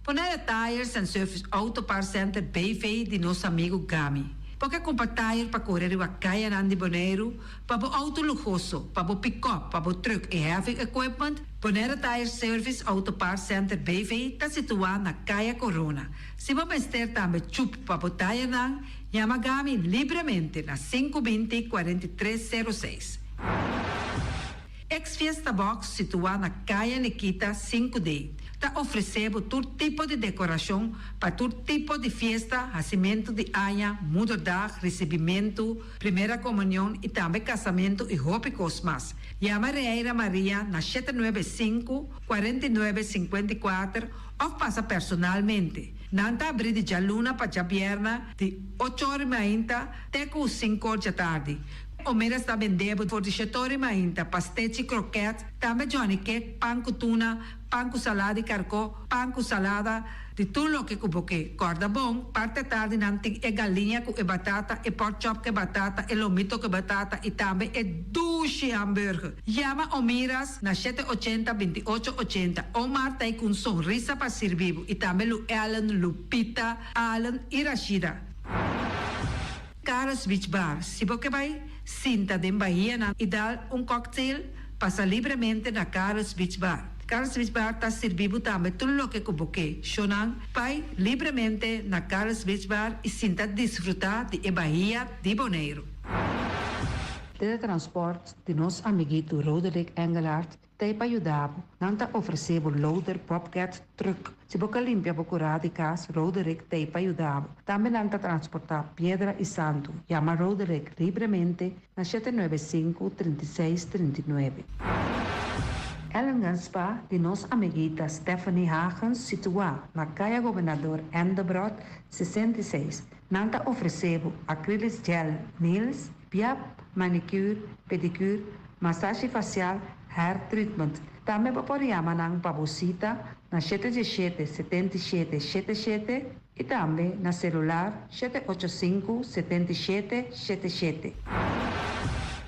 Bonaire Tires and Service Auto Parts Center BV di nos amigu Gami. Bo ke kumpra tire pa kore riba kayanan di Boneiru, pa bo outo luhoso, pa bo pikòp, pa bo trùk i heavy equipment? Bonaire Tire Service Auto Parts Center BV ta situá na Kaya Korona. Si bo mester tambe chup pa bo tayernan, yama Gami libremente na 520 43 06. Ex Fiesta Box situá na Kaya Nikita 5D ta ofresé bo tur tipo di dekorashon pa tur tipo di fiesta, hasimentu di aña, moederdag, risibimentu, primera komunion i tambe kasamentu i hopi kos mas. Yama Reira Maria na 795 49 54 òf pasa personalmente. Nan ta abrí di djaluna pa djabièrnè di ocho or i mainta te ku sinku or djatardi. Omeras ta bende bo for di shetor i mainta, pastechi, kroket, tambe johnny cake, pan ku tuna, pan ku salada di karkó, pan ku salada, di tur loke ku bo ke. Kòrda bon, parti atardi nan tin e galiña ku e batata, e pork chop ku e batata, e lomito ku e batata i tambe e dushi hamburger. Yama Omiras na 780 28 80. Omar ta ei ku un sonrisa pa sirbi bo i tambe Lu Ellen, Lupita, Allen i Rashida. Carlos Beach Bar, Si bo ke bai sinta den bahianan i dal un cocktail, pasa libremente na Carlos Beach Bar. Carlos Beach Bar ta sirbi bo tambe tur loke ku bo ke. Shownan, bai libremente na Carlos Beach Bar i sinta disfrutá di e bahia di Boneiru. Teletransport di nos amiguito Roderick Engelhardt Ta ei pa yuda bo. Nan ta ofresé bo loader, bobcat, truck. Si bo ka limpia bo kurá di kas, Roderick ta ei pa yuda bo. Tambe nan ta transportá piedra i santu. Yama Roderick libremente na 795, 36, 39. Ellingham Spa di nos amiguita Stephanie Hagens situá na Kaya Gobernador Endebrot 66. Nan ta ofresé bo acrylic gel nails, piap, manicure, pedicure, masashi fasial, hair treatment. Tambe bo por yama nan pa bo sita na 717 77 77 i tambe na selular 785 77 77.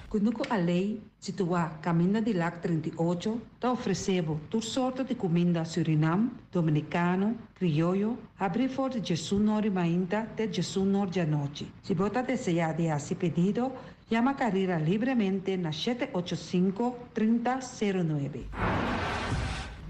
Kunuku Alei, situá Kaminda di Lac 38, ta ofresé bo tur sorto di kuminda Surinam, Dominikano, Krioyo, habrí for di 11 or di mainta te 11 or di anochi. Si bo ta deseá di hasi pedido, yama Carira libremente na 785 30 09.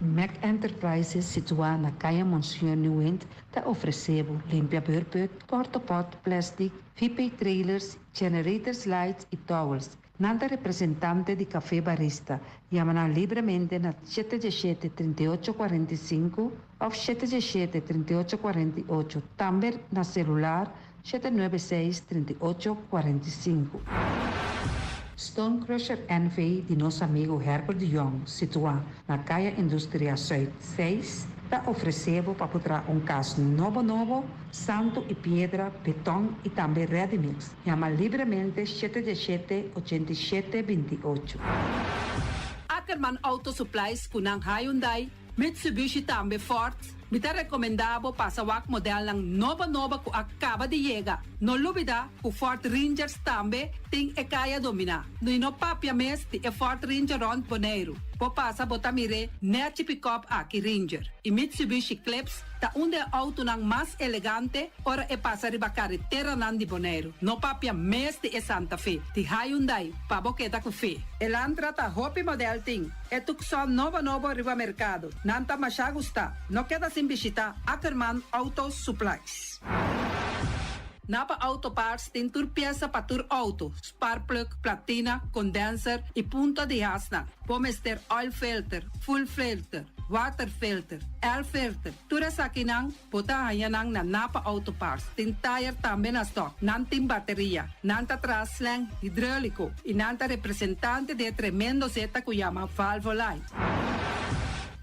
Mac Enterprises, situá na Kaya Monsieur Nieuwind, ta ofresé bo limpia beurput, porta-pot, plastic, VP trailers, generators lights i towels. Nan ta representante di Café Barista. Yama nan libremente na 717 38 45 òf 717 38 48. Tambe na selular 796 38 45. Stone Crusher NV di nos amigu Herbert de Jong, situá na Kaya Industria Zuid 6, ta ofresé bo pa traha un kas nobo nobo, santu i piedra, beton i tambe ready mix. Yama libremente 717 87 28. Ackerman Auto Supplies ku nan Hyundai, Mitsubishi tambe Ford. Mi ta rekomendá bo pasa wak modelnan nobo nobo ku a kaba di yega. No lubidá ku Ford Rangers tambe tin e kaya dominá. No no papia mes di e Ford Ranger rònt Boneiru. Bo pasa bo ta mir'é nèchi pick-up aki Ranger. I Mitsubishi Eclipse ta un di e outonan mas elegante ora e pasa riba kareteranan di Boneiru. No papia mes di e Santa Fe. Di Hyundai, pa bo keda ku fe. Elantra ta hopi model tin. E Tucson nobo nobo riba merkado. Nan ta masha gusta. No keda sin bishitá Ackerman Auto Supplies. Napa Auto Parts tin tur piesa pa tur auto, sparkplug, platina, condenser y punta di hasnan. Bo mester oil filter, fuel filter, water filter, air filter, tur esakinan bo ta haña nan na Napa Auto Parts. Tin tire tambe na stock. Nan tin bateria. Nan ta traha slang hidrolico y nan ta representante di e tremendo zeta cu yama Valvoline.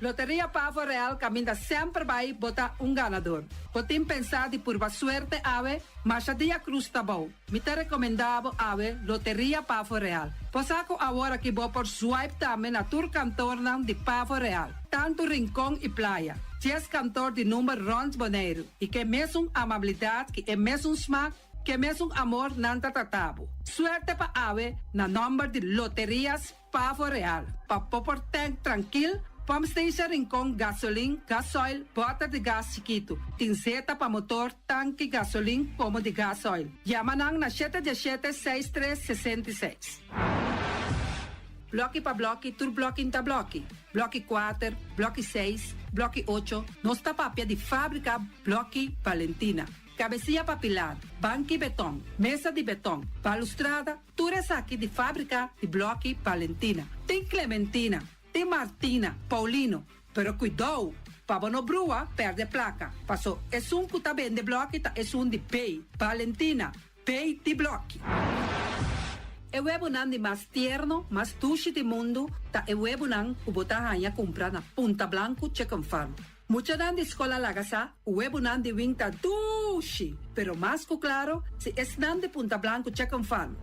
Loteria Pavo Real caminda semper bay bo ta un ganador. Bo tin pensa di purba suerte awe? Masha dia cruz ta bou. Mi ta recomenda bo awe Loteria Pavo Real. Bo sa cu awor aki bo por swipe tambe na tur kantoornan di Pavo Real, tanto Rincon y Playa. Dies kantoor di number rond Boneiru y ke mesun amabilidad ki e mesun smaak, ke mesun amor nan ta trata bo. Suerte pa awe na nomber di Loterias Pavo Real, pa bo por tank trankil, pump station Rincon, gasolin, gasoil, bòter di gas chikitu, tin zeta pa motor, tanki gasolin komo di gasoil. Yama nan na shete diesshete seis tres 66. Blòki pa blòki, tur blòki n'ta blòki. Blòki kuater, blòki seis, blòki ocho, nos ta papia di fábrika Blòki Valentina. Kabesia pa pilar, banki beton, mesa di beton, balustrada, Tur esaki di fábrika di blòki Valentina. Tin Clementina, tin Martina, Paulino, pero kuidou pa bo no brua pèrdè plaka, paso esun ku ta bende blòki ta esun di B, Valentina, B di blòki. E webunan di mas tierno, mas dushi di mundu ta e webunan ku bo ta haña kumpra na Punta Blanku Chicken Farm. Muchanan di skol a laga sa ku webunan di wing ta dushi, pero mas ku klaro si esnan di Punta Blanku Chicken Farm.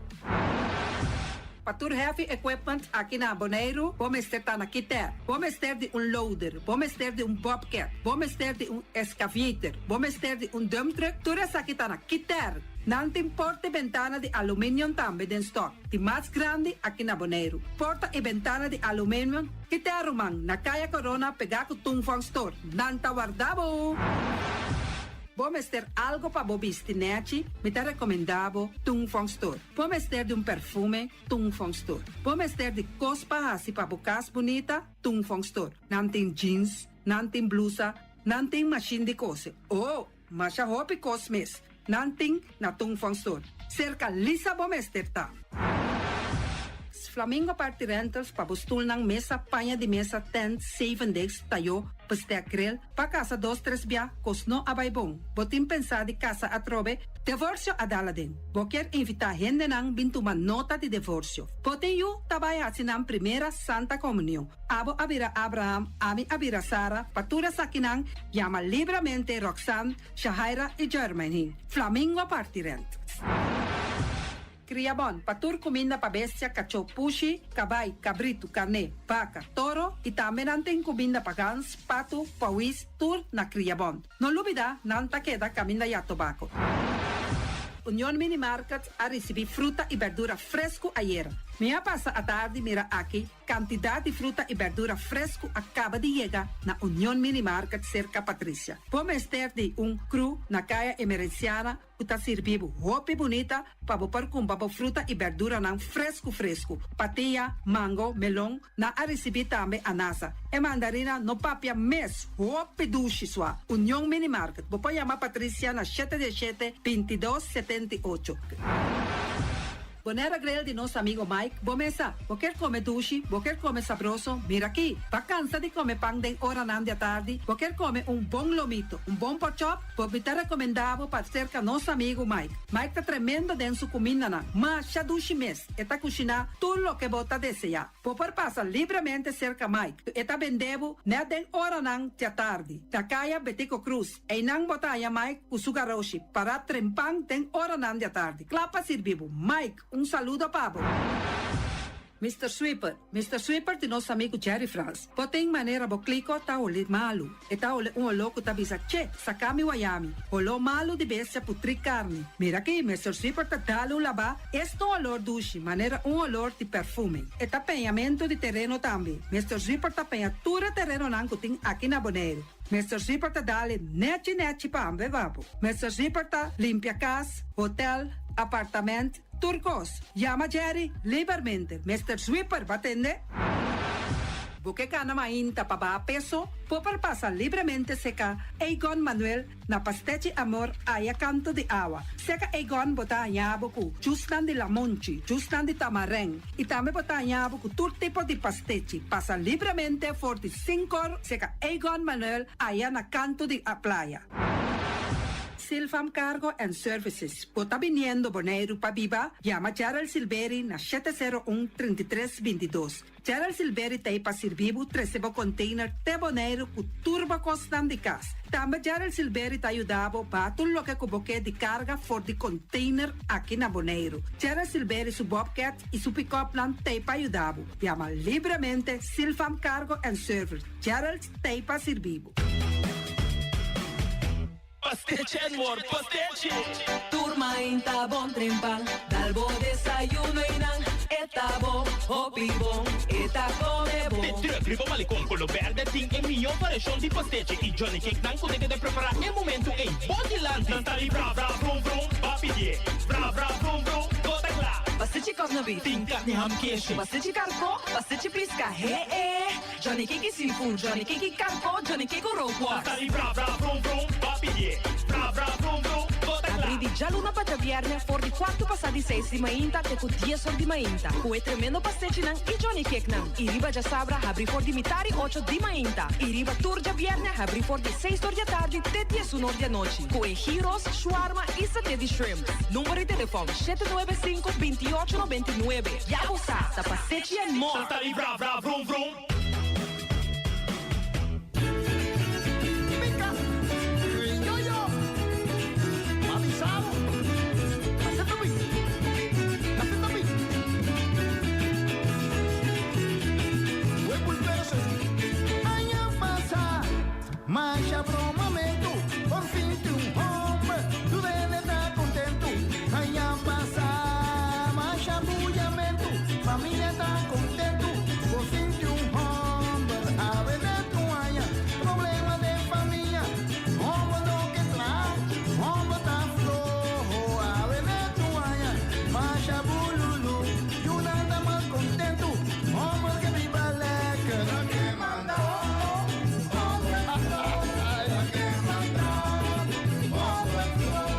Pa tur heavy equipment aki na Boneiru bo mester ta na Kiter, bo mester di un loader, bo mester di un bobcat, bo mester di un excavator, bo mester di un dump truck, tur esaki ta na Kiter. Nan tin porta i bentana di aluminium tambe den stock, di mas grandi aki na Boneiru. Porta i bentana di aluminium Kita ruman, na Kaya Corona pegá ku Tung Fong Store. Nan ta warda bo! Bo mester algo pa bo bisti nèchi? Mi ta rekomendá bo Tung Fong Store. Bo mester di un perfume? Tung Fong Store. Bo mester di kos pa hasi pa bo kas bunita? Tung Fong Store. Nan tin jeans, nan tin blusa, nan tin mashin di kose. Oh! Masha hopi kos mes nan tin na Tung Fong Store. Serka Lisa bo mester ta. Flamingo Party Rentals pa bo stulnan, mesa, paña di mesa, tent, zevendegs, tayo, bestek, grill, pa kasa dos tres bia, kos no a bai bon. Bo tin pensa di kasa atrobe? Devorsio a dal aden. Bo kier invita hendenan bin tuma nota di devorsio. Bo tin yu ta bai haci nan primera Santa Comunion. Abo a bira Abraham, ami a bira Sara, pa tur esakinan yama libramente Roxanne, Shahaira i Jermaine. Flamingo parti rent. Kria bon, pa tur kuminda pa bestia, kachó, pushi, kabai, kabritu, karné, baka, toro i tambe nan tin kuminda pa gans, patu, pawis, tur na Kria Bon. No lubida, nan ta keda kaminda ya tobako. Union Mini Market a risibí fruta i berdura fresku ayera. Mi a pasa atardi mira aki Kantidat di fruta i bèrdura fresku a kaba di yega na Union Mini Market serka Patricia. Bo mester di un kru na Kaya Emerenciana ku ta sirbi bo hopi bunita pa bo por kumpra bo fruta i bèrduranan fresku fresku. Patia, mango, melon, nan a risibí tambe anasa. E mandarina no papia mes, hopi dushi sua. Union Mini Market, bo por yama Patricia na shete diesshete, 22, 78. Bonera Grill di nos amigo Mike, bo mesa. Bo kier come dushi, bo kier come sabroso, mira aki. Bo cansa di come pan den oranan di atardi, bo kier come un bon lomito, un bon porkchop, bo mi ta recomenda bo pa cerca nos amigo Mike. Mike ta tremendo den su cumindanan, masha dushi mes, e ta cushina tur loke bo ta desea. Bo por pasa libremente cerca Mike, e ta bende bo net den oranan di atardi, na caya Betico Cruz. Einan bo ta haña Mike ku su garoshi pará trempan den oranan di atardi, kla pa sirbi bo. Mike, un saludo pa bo. Mister Sweeper, Mister Sweeper di nos amigu Jerry Frans. Bo tin manera bo kliko ta holi malu. E ta holi un holó ku ta bisa, Che, saka mi wayami. Holó malu di bestia putrí karni. Mira aki, Mister Sweeper ta dal un labá, es ta un holor dushi, manera un holor di perfume. E ta peñamentu di tereno tambe. Mister Sweeper ta peña tur e terenonan ku tin aki na Boneiru. Mister Zipper ta dale nechi nechi pa hambe babo. Mister Zipper ta limpia cas, hotel, apartament, tur cos. Yama Jerry libermente. Mister Zwipper, ba tende? Bo ke kana mainta pa baha peso? Bo por pasa libremente seka Egon Manuel na Pastechi Amor aya kanto di awa. Seka Egon bo ta haña bo ku jusnan di lamonchi, jusnan di tamarèn i tambe bo ta haña bo ku tur tipo di pastechi. Pasa libremente for di sinkor seka Egon Manuel aya na kanto di a playa. Silfam Cargo and Services, Bo ta biniendo Boneiru pa biba? Yama Gerald Silberi na 701 33 22. Gerald Silberi ta ei pa sirbi bo trese bo container te Boneiru ku tur bo kosnan di kas. Tambe Gerald Silberi ta yuda bo baha tur loke ku bo ke di karga for di container aki na Boneiru. Gerald Silberi su bobcat i su pick-upnan ta ei pa yuda bo. Yama libremente Silfam Cargo and Service. Gerald ta ei pa sirbi bo. Pastechi and more pastechi! Tur mainta bon trempan, dal bo desayuno y nan e ta bo hopi bon, e ta come bon. De truck riba Malecon Colo Berde tin e miyo variacion di pastechi y Johnny Cake nan cu ta keda prepara e momento ey bo dilanti. Nan ta di bra bra vrum vrum, ba pidié bra bra vrum vrum, bo ta cla. Pastechi cosna beef. Tin carni ham keshi. Pastechi carco, pastechi pisca, he e. Johnny Cake y seafood, Johnny Cake y carco, Johnny Cake cu rookworst. Ta di bra bra vrum vrum, ba pidié. Bra bra vrum vrum, bo ta kla. Abrí di djaluna pa djabièrnè for di kuartu pasá di seis di mainta te ku dies or di mainta ku e tremendo pastechinan i Johnny Cakenan. I riba djasabra habrí for di mitar i ocho di mainta. I riba tur djabièrnè habrí for di seis or di atardi te diesun or di anochi ku e gyros, shawarma i saté di shrimp. Number di telefòn, 795 28 99. Ya bo sa, ta pastechi and more! Ta di bra bra vrum vrum. Pica, yo-yo, avisado, hace tu bi, hace tu bi. Aña pasa, masha bromamento, por fin tin un homber, tur hende ta contento. Aña pasa, masha buyamento, famia ta contento, por fin tin un homber. Awe net un aña, problema den famia, homber no ke traha, homber ta floho. Awe net un aña, masha bululu, yunan ta mal contento, homber ke biba lekker. Ke manda, homber floho, ke manda, homber floho.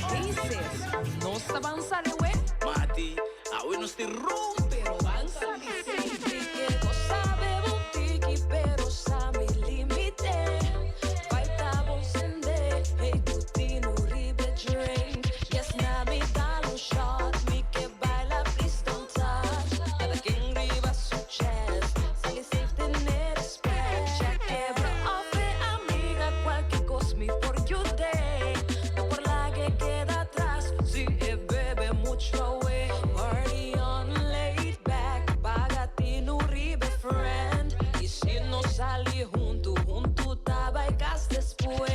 Hey sis, nos ta ban sali awe? Mati, awe nos tin rompe. Pero ban sali si. Bo sabe un tiki, pero sa mi limite. Vai ta bon sende, hey cu tinu riba drink. Yes, na mi dal un shot, mi ke baila, please don't touch. Cada ken riba su chest, sali safe tene respect. Check ebro of e amiga, cualke cos mi por yude. No por lague keda atras, si e bebe mucho awe. Party on laid back, paga tinu riba friend. Y si no sali hunto, hunto ta bay cas despues.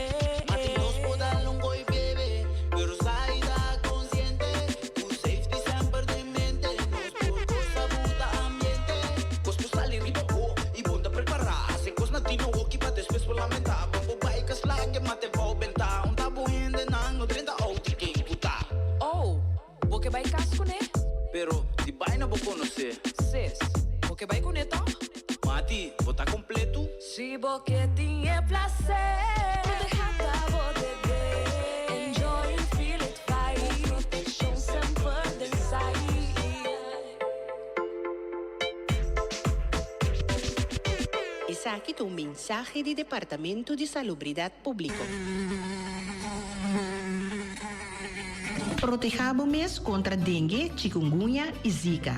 Mati, nos por dal un coy bebe, pero saida consciente. Tu safety semper den mente. Nos por gosa buta ambiente. Cos por sali riba bo y bon ta prepara. Hace cos na tino hoki pa despues por lamenta. Pa bo bay cas laga mate bou benta. Un ta bo hende nan no drenta auto ken cu ta. Oh, bo ke bay cas cune? Pero di baina bo conoce. Sis, bo ke bay cune toch? Mati, bo ta completo? Si bo ke tin e placer, proteha ta bo deber. Enjoy and feel it vibe, proteccion semper den sight. Esaki ta un mensahe di Departamento di Salubridat Públiko. Protehá bo mes kontra dengue, chikungunya i zika.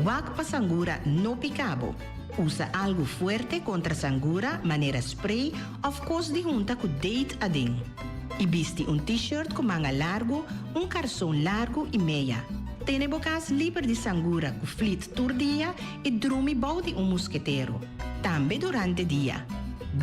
Wak pa sangura no pika bo. Usa algu fuerte kontra sangura manera spray òf kos di hunta ku date aden. I bisti un t-shirt ku manga largu, un karson largu i meya. Tene bo kas liber di sangura ku flit tur dia i drumi bou di un musketero. Tambe durante dia.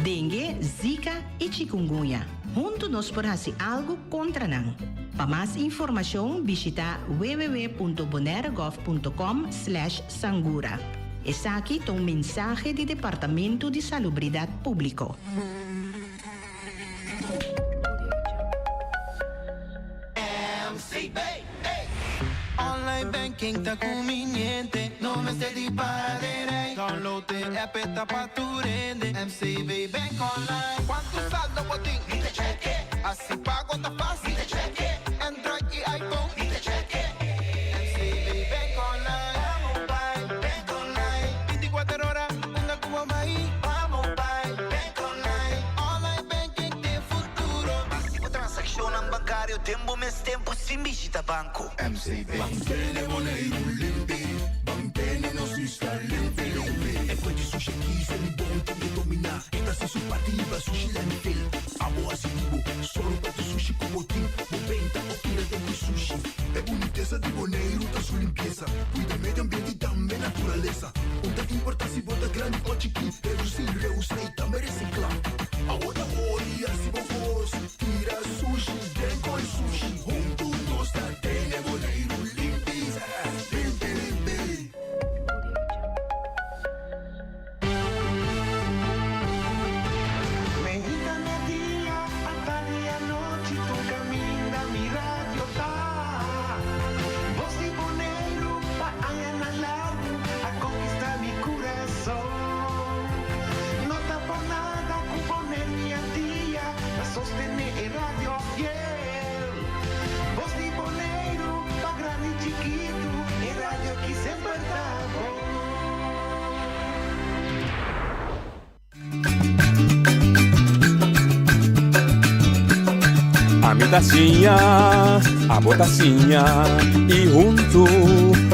Dengue, zika i chikungunya. Huntu nos por hasi algu kontra nan. Pa mas informashon bishita www.bonairegov.com slash sangura. Esaki ta un mensahe di Departamento di Salubridat Públiko. MCB, ey! Online banking ta conveniente, no mester di para den rij. Download de app e ta pa tur hende, MCB Bank Online. Cuanto saldo bo tin? Mi ta check e. Haci pago ta facil? Mi ta check e. Android y iPhone? Mi ta check e. MCB Bank Online. Vamos bay, Bank Online. Binticuater ora, unda cu bo bay. Vamos bay, Bank Online. Online banking t'e futuro. Haci bo transaccionnan bancario den bo mes tempo sin bishita banco. MCB. Mantene Boneiru limpi, mantene nos isla limpi limpi. E kue di sushi aki se mi bon tin ke dominá. E ta hasi su parti riba sushi landfill. Abo hasi di bo, sòru pa tur sushi ku bo tin. Bo benta o tira den ku sushi. E bunitesa di Boneiru ta su limpiesa. Kuida medio ambiente i tambe naturalesa. Un ta importá si bo ta grandi o chikí, redusí, reusá i tambe resiklá. Awor ta ora di hasi bo kos, tira sushi den koi sushi. Huntu nos ta tene Boneiru limpi, limpi limpi. Meinta media, atardi anochi, tur caminda mi radio ta. Voz di Boneiru pa añanan largu a conquista mi curason. No ta por nada cu Boneiru y Antia ta sostene e radio fiel. Voz di Boneiru pa grandi y chikitu, e radio ki semper ta bon. Ami ta siña, abo ta siña y huntu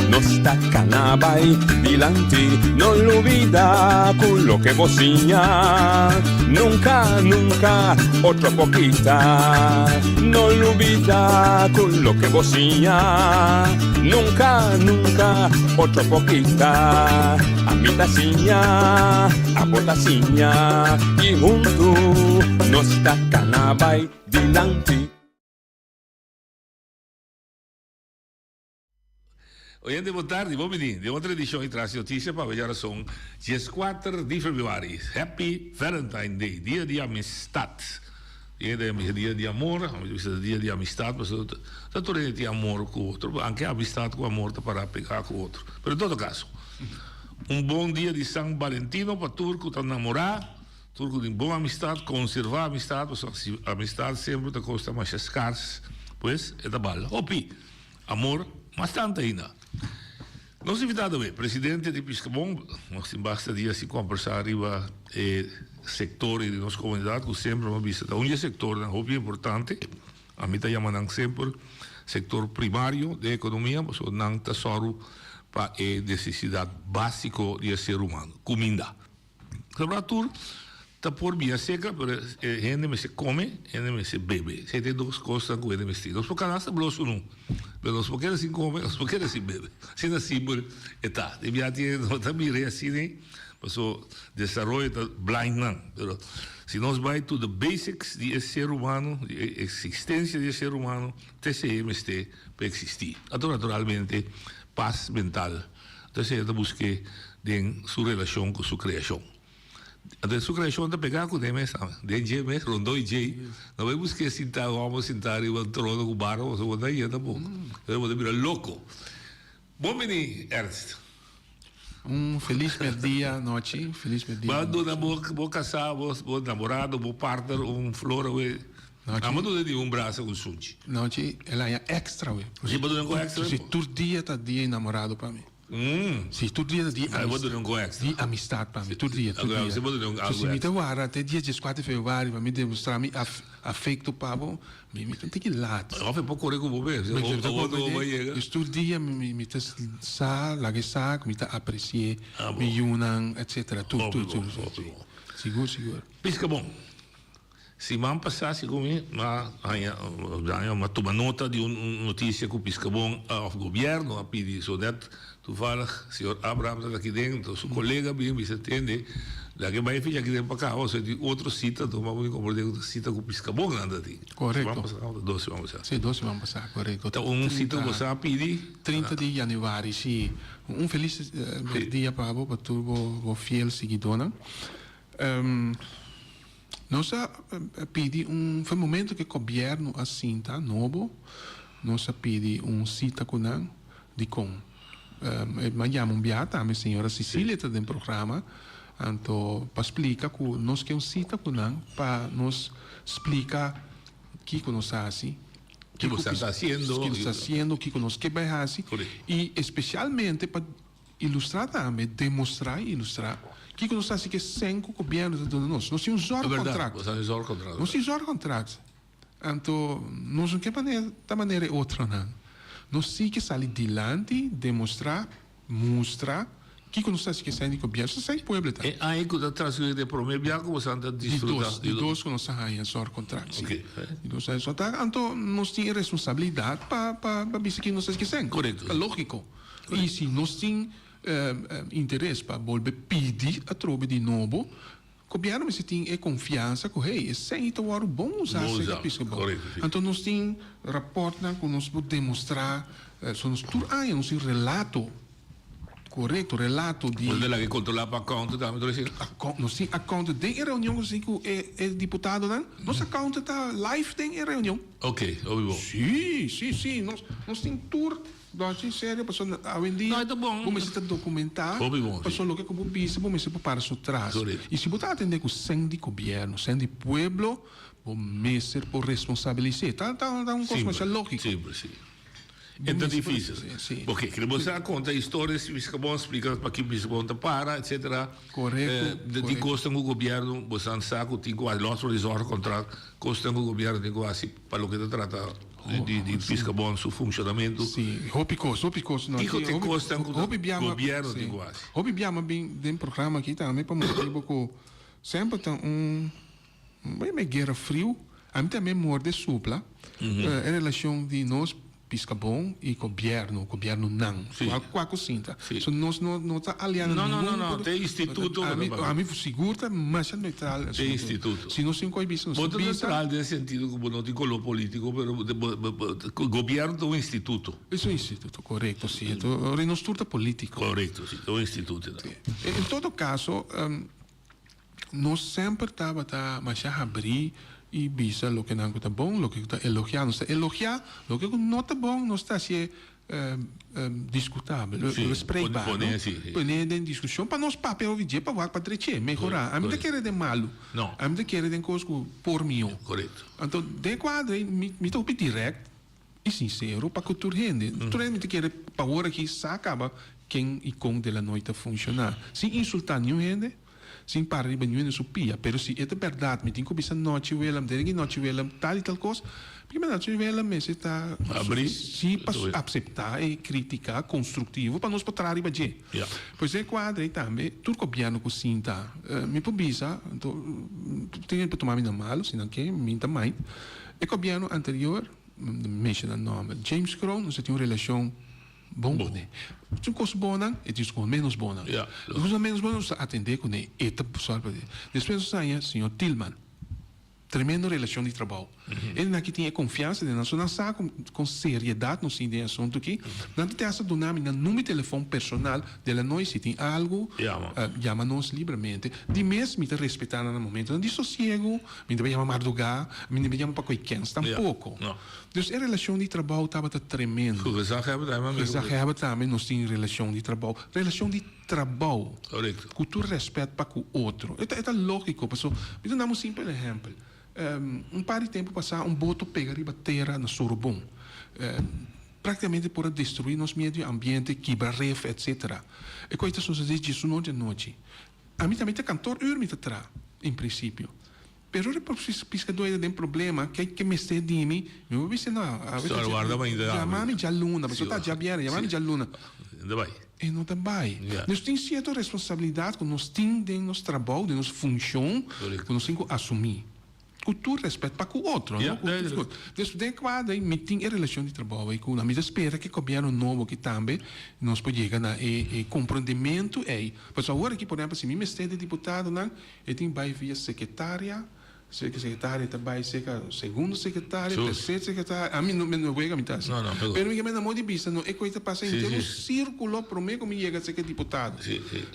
nos ta cana bay dilanti. No lubida cu loke bo siña nunca, nunca otro por kita. No lubida cu loke bo siña nunca, nunca otro por kita. Ami ta siña, abo ta siña y huntu nos ta cana bay dilanti. Oyente bon tardi, bon bini den otro edicion di Tras di Noticia pa awe djarason dieskuater di februari. Happy Valentine Day, dia di amistad. Dia di amistad, dia di amor, ami ta bisa dia di amistad pasobra ta tur hende tin amor cu otro, anke amistad cu amor ta para pega cu otro. Pero en todo caso, un bon dia di San Valentino pa tur cu ta namora, tur cu tin bon amistad, conserva amistad pasobra amistad semper ta costa masha scars, pues e ta bal hopi. Amor, mas tantu ainda. Nos invitado awe, presidente di Piscabon, nos tin basta dia sin combersa riba e sector di nos comunidad cu semper mi a bisa ta un di e sectornan hopi importante, ami ta yama nan semper sector primario den economia pasobra nan ta soru pa e necesidad basico di e ser humano, cuminda. Sobra tur ta por bia seca pero e hende mester come, hende mester bebe. Esei ta e dos cosnan cu hende mester. Nos por cana hasta blos unu, pero nos por keda sin come, nos por keda sin bebe. Asina simpel e ta. Di bia tin hende no ta mira e asina ei, paso desaroyo ta blind nan. Pero si nos bai to the basics di e ser humano, di e existencia di e ser humano, ta esei e mester pa existi. Anto naturalmente pas mental. Entonces e ta busk'é den su relashon ku su kreashon. Anto su kreashon ta pegá ku den mes tambe, den dje mes, rondó i djei. No bai busk'é sintá un hòmber sintá riba un trono ku barba, pasobra bo no ta yega tampoko. Entonces bo ta bira loko. Bon bini, Ernst. Un felis merdia nochi, felis merdia Bo a duna bo bo kasá, bo bo namorado, bo partner un flor awe. Amo duna di un brasa un sunchi. Nochi, el haña extra awe. Si bo duna ku extra Si tur dia ta dia enamorado pa mi. Si, tur dia ta dia Ah, bo duna un go extra. Di amistad pa mi, tur dia, tur Oké, dia. si bo duna un So, algo si mi ta extra. wara te dia dieskuater di februari pa mi demostrá mi af afekto pa bo, mi mi ta tiki lat. Of e por kore ku bo mes, Mi ta o kore bo yega. Dus tur dia mi mi mi ta sa, laga e sa ku mi ta apresi'é, Ah, bo. mi yunan, etcetera, tur, Hopi tur, tur. bon, hopi bon. Sigur, sigur. Piska bon. Siman pasá segun mi m'a haña m'a tuma nota di un notisia ku Piskabon òf gobièrnu a pidi so nèt toevallig señor Abraham ta aki den enton su kolega bin bisa tende laga e bai ficha aki den pa kaba so e tin otro sita enton bo a komprende ku ta sita ku Piskabon nan ta tin. Korekto. Siman pasá òf dos siman pasá. Si dos siman pasá korekto. Ta un sita ku boso a pidi. 30 di yanüari si. Un felis dia pa bo pa tur bo fiel siguidónan. Nos a pidi un, for momento ku e gobièrnu a sinta nobo, nos a pidi un sita ku nan dikon. Mi a yama un biaha tambe señora Cecilia ta den programa, anto pa splika ku nos ke un sita ku nan pa nos splika kiko nos ta hasi, kiko nos ta hasiendo, kiko nos ta hasiendo, kiko nos ke bai hasi i espesialmente pa Ilustrá tambe, demostrá i ilustrá kiko nos ta hasi ku e sèn ku gobièrnu ta duna nos. Nos tin un zorgkontrakt. Nos tin zorgkontrakt. Anto nos no ke manera ta manera e otronan. Nos si ke sali dilanti, demostrá, mustra kiko nos ta hasi ku e sèn di gobièrnu. Esei ta sèn pueblo ta. E aña ku ta transkurí ta e promé bia ku boso ta disfrutá. Di dos, di dos ku nos ta haña zorgkontrakt, si. Di dos haña zorgkontrakt. Anto nos tin e responsabilidat pa pa bisa kiko nos ta hasi ku e sèn. Korekto. Ta lógiko. I si nos tin interes pa bolbe pidi atrobe di nobo, gobièrnu mester tin e konfiansa ku hey, e sèn ta wòrdu bon usá serka Piskabou. Anto nos tin rapòrtnan ku nos por demostrá, so nos tur aña nos tin relato korekto, relato di. Bo ta laga e kontrolá pa akounto tambe tur esei? Nos tin akounto den e reunion ku nos tin ku e diputadonan, nos akounto ta live den e reunion. Oke, hopi bon. Sí, sí, sí, nos tin tur. Don sin serio pasobra awendia No, e ta bon. bo mester ta documentá Hopi bon, sí. pasobra loke ku bo bisa bo mester por para su tras. Correcto. I si bo ta atendé ku sèn di gobièrnu, sèn di pueblo, bo mester por responsabilis'é. Ta ta ta un kos Simpel, masha lógiko. simpel, sí. Bo E ta mester por difícil. sí. Oké, kere bo sa konta historia si Piskabon, splika paki Piskabon ta para, etcetera. Correcto, Eh, di correcto. kosnan ku gobièrnu bo san sa ku tin ku hasi, lòs for di zorgcontract, kosnan ku gobièrnu tin ku hasi pa loke ta trata di di Piskabon su funshonamentu. Sí, hopi kos, hopi kos no. Kiko te kosnan ku Hopi biama, gobièrnu sí. tin ku hasi? Hopi biama bin den programa aki tambe pa motibu ku semper ta un bo yama e guera friu, ami tambe morde supla e relashon di nos Piskabon i gobièrnu, gobièrnunan, Sí. kua kua ku sinta. Sí. So nos no no ta aliá na No, no, no, ningun no, te instituto ku ta Ami papia. ami sigur ta masha neutral Te instituto. Si nos tin ku a bisa nos Bo ta ta bisa. neutral den sentido ku bo no tin koló polítiko, pero bo bo bo gobièrnu ta un instituto. Es un instituto, korekto, si. Enton ora nos tur ta polítiko. Korekto, si, ta un instituto. Sí. En todo kaso, Nos semper tabata masha habrí i bisa loke nan ku ta bon, loke ku ta elogiá. Nos ta elogiá, loke ku no ta bon nos ta hasié diskutabel, bespreekbaar, no? Pone den diskushon pa nos papia hopi dje pa wak pa drech'é, mehorá. Ami ta kere den malu, ami ta kere den kos ku por mihó. Anto den e kuadro ei mi ta hopi dirèkt i sinsero pa ku tur hende. Tur hende mi ta kere pa wor aki sa kaba ken i kon De La Noy ta funshoná, sin insultá niun hende. Sin para riba niun hende su pia. Pero si e ta bèrdat, mi tin ku bisa Nochi Willem, den ki Nochi Willem tal i tal kos, porque Nochi Willem mester ta Abrí. si pa aseptá e krítika konstruktivo pa nos por traha riba dje. Ja. Pues den e kuadro ei tambe tur gobièrnu ku sinta, mi por bisa, anto tin hende por tuma mi na malu si nan ke, mi ta mind, e gobièrnu anterior, menshoná nòmber, James Kroon, nos a tin un relashon Bon kuné. Tin kos bonnan i tin kos ménos bonnan. E kosnan ménos bon nos ta atendé kuné, e ta sòru pa Despues nos haña señor Tilman. Tremendo relashon di trabou. Hendenan aki tin e konfiansa den nan, so nan sa kon seriedat nos tin den e asuntu aki. Nan ta te asta duna mi nan number di telefòn personal de la nochi si tin algu, yama nos libremente. Di mes mi ta respetá nan na momentonan di sosiegu, mi no ta yama mardugá, mi no ta yama pa koe kèns tampoko. Dus e relashon di trabou tabata tremendo. Ku gezaghebber tambe amigo. Gezaghebber tambe nos tin relashon di trabou. Relashon di trabou. Korekto. Ku tur rèspèt pa ku otro. E ta e ta lógiko paso mi ta dam un simpel ehèmpel. Un par di tempu pasá un boto pega riba tera na Sorobon. Práktikamente por a destruí nos medio ambiente, kibra ref, etc. E kos ta sosodé djesun or di anochi. Ami tambe ta kantor ur mi ta traha, en prinsipio. Pero ora por piskadó ei ta den problema, ke ke mester di mi, mi por bisa no, awe ta djama mi djaluna, pasobra ta djabièrnè, jama mi djaluna. E no ta bai. Nos tin sierto responsabilidat ku nos tin den nos trabou, den nos funshon, ku nos tin ku asumí. Ku tur rèspèt pa ku otro, no? Ku tur kos. Dus den kuadro ei mi tin e relashon di trabou ei ku nan. Mi ta spera ku e gobièrnu nobo aki tambe nos por yega na e e komprondementu ei. Pasobra awor aki, por ehèmpel, si mi mester di diputadonan, e tin bai via sekretaria, sekretaria ta bai serka segundo sekretario, terser sekretario. Ami no mi no wega mi ta hasi. Pero mi ke manda modo di bista no e kos ta pasa henter un sírkulo promé ku mi yega serka e diputado.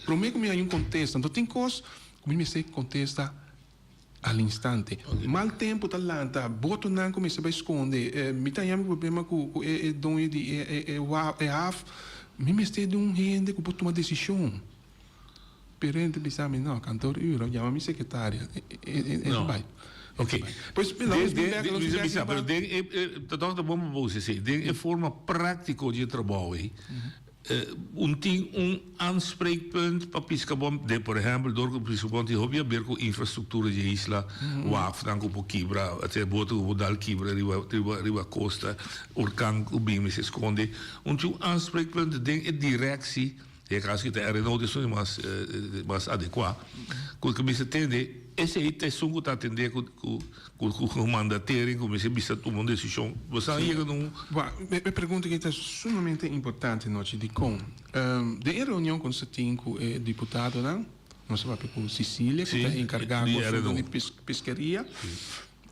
Promé ku mi haña un kontesta. Anto tin kos ku mi mester kontesta Al instante. Mal tempu ta lanta, botonan kuminsá bai skonde. Mi ta haña mi problema ku ku e e doño di e e e haf. Mi mester di un hende ku por tuma desishon. Pero hende ta bisa mi, no, kantor uro, yama mi sekretaria. E ta bai. Ok. Pues, laat ons bin bek, laat ons bin bek. Pero den e, ta tòg ta bon pa bo esei. Den e forma práktiko di e trabou ei, Un tin un aanspreekpunt pa Piskabon, de por ehempel dor ku Piskabon tin hopi haber ku infrastruktura di e isla, wafnan ku por kibra, etcetera, boto ku por dal kibra riba riba riba kosta, orkan ku bin mester skonde. Un tin un aanspreekpunt den e direksie, den e kaso ki ta RNO ta esun mas mas adekuá, ku mester tende esei ta esun ku ta atendé ku ku Ku ku mandatering ku mester bisa tuma un desishon. Bo sa yega na un. Bo, e pregunta aki ta sumamente importante nochi. Dikon? Den e reunion ku nos a tin ku e diputadonan, nos a papia ku Cecilia ku ta enkargá ku asuntu di peskeria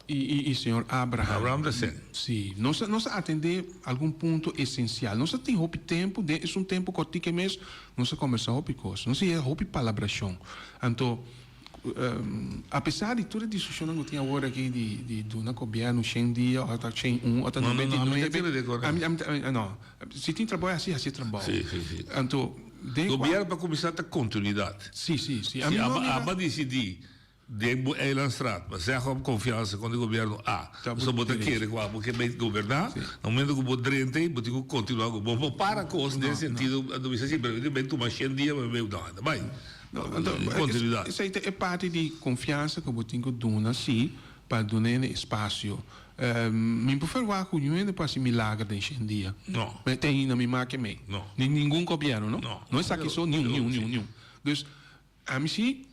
i i señor Abraham. Abraham ta sen. Si. Nos a nos a atendé algun punto esensial. Nos a tin hopi tempu, den esun tempu kòrtike mes nos a kombersá hopi kos. Nos a yega hopi palabrashon. Anto. Apesar di tur e diskushonnan ku tin awor aki di di duna gobièrnu shen dia òf ta shen un òf ta 99, ami ami ta no, si tin trabou hasi hasi e trabou. Anto den kua. Gobièrnu pa kuminsá ta kontinuidat. Si si si. Si aba aba disidí den bo eilandstraat pa sèg op konfiansa kontra gobièrnu A, pasobra bo ta kere ku abo ke bai goberná, na momento ku bo drenta ei bo tin ku kontinuá ku bo. Bo para kos den sentido, anto bisa si pero mi tin bai tuma shen dia pa mi bai, no, ta bai. Continuidad. Esei ta e parti di confiansa cu bo tin cu duna, si, pa duna hende espacio. Mi por ferwagt cu niun hende por haci milager den shen dia. No. Te ainda mi make mei. No. Ni ningun gobierno, no? No. No esaki so, niun, niun, niun, niun. Dus, ami si,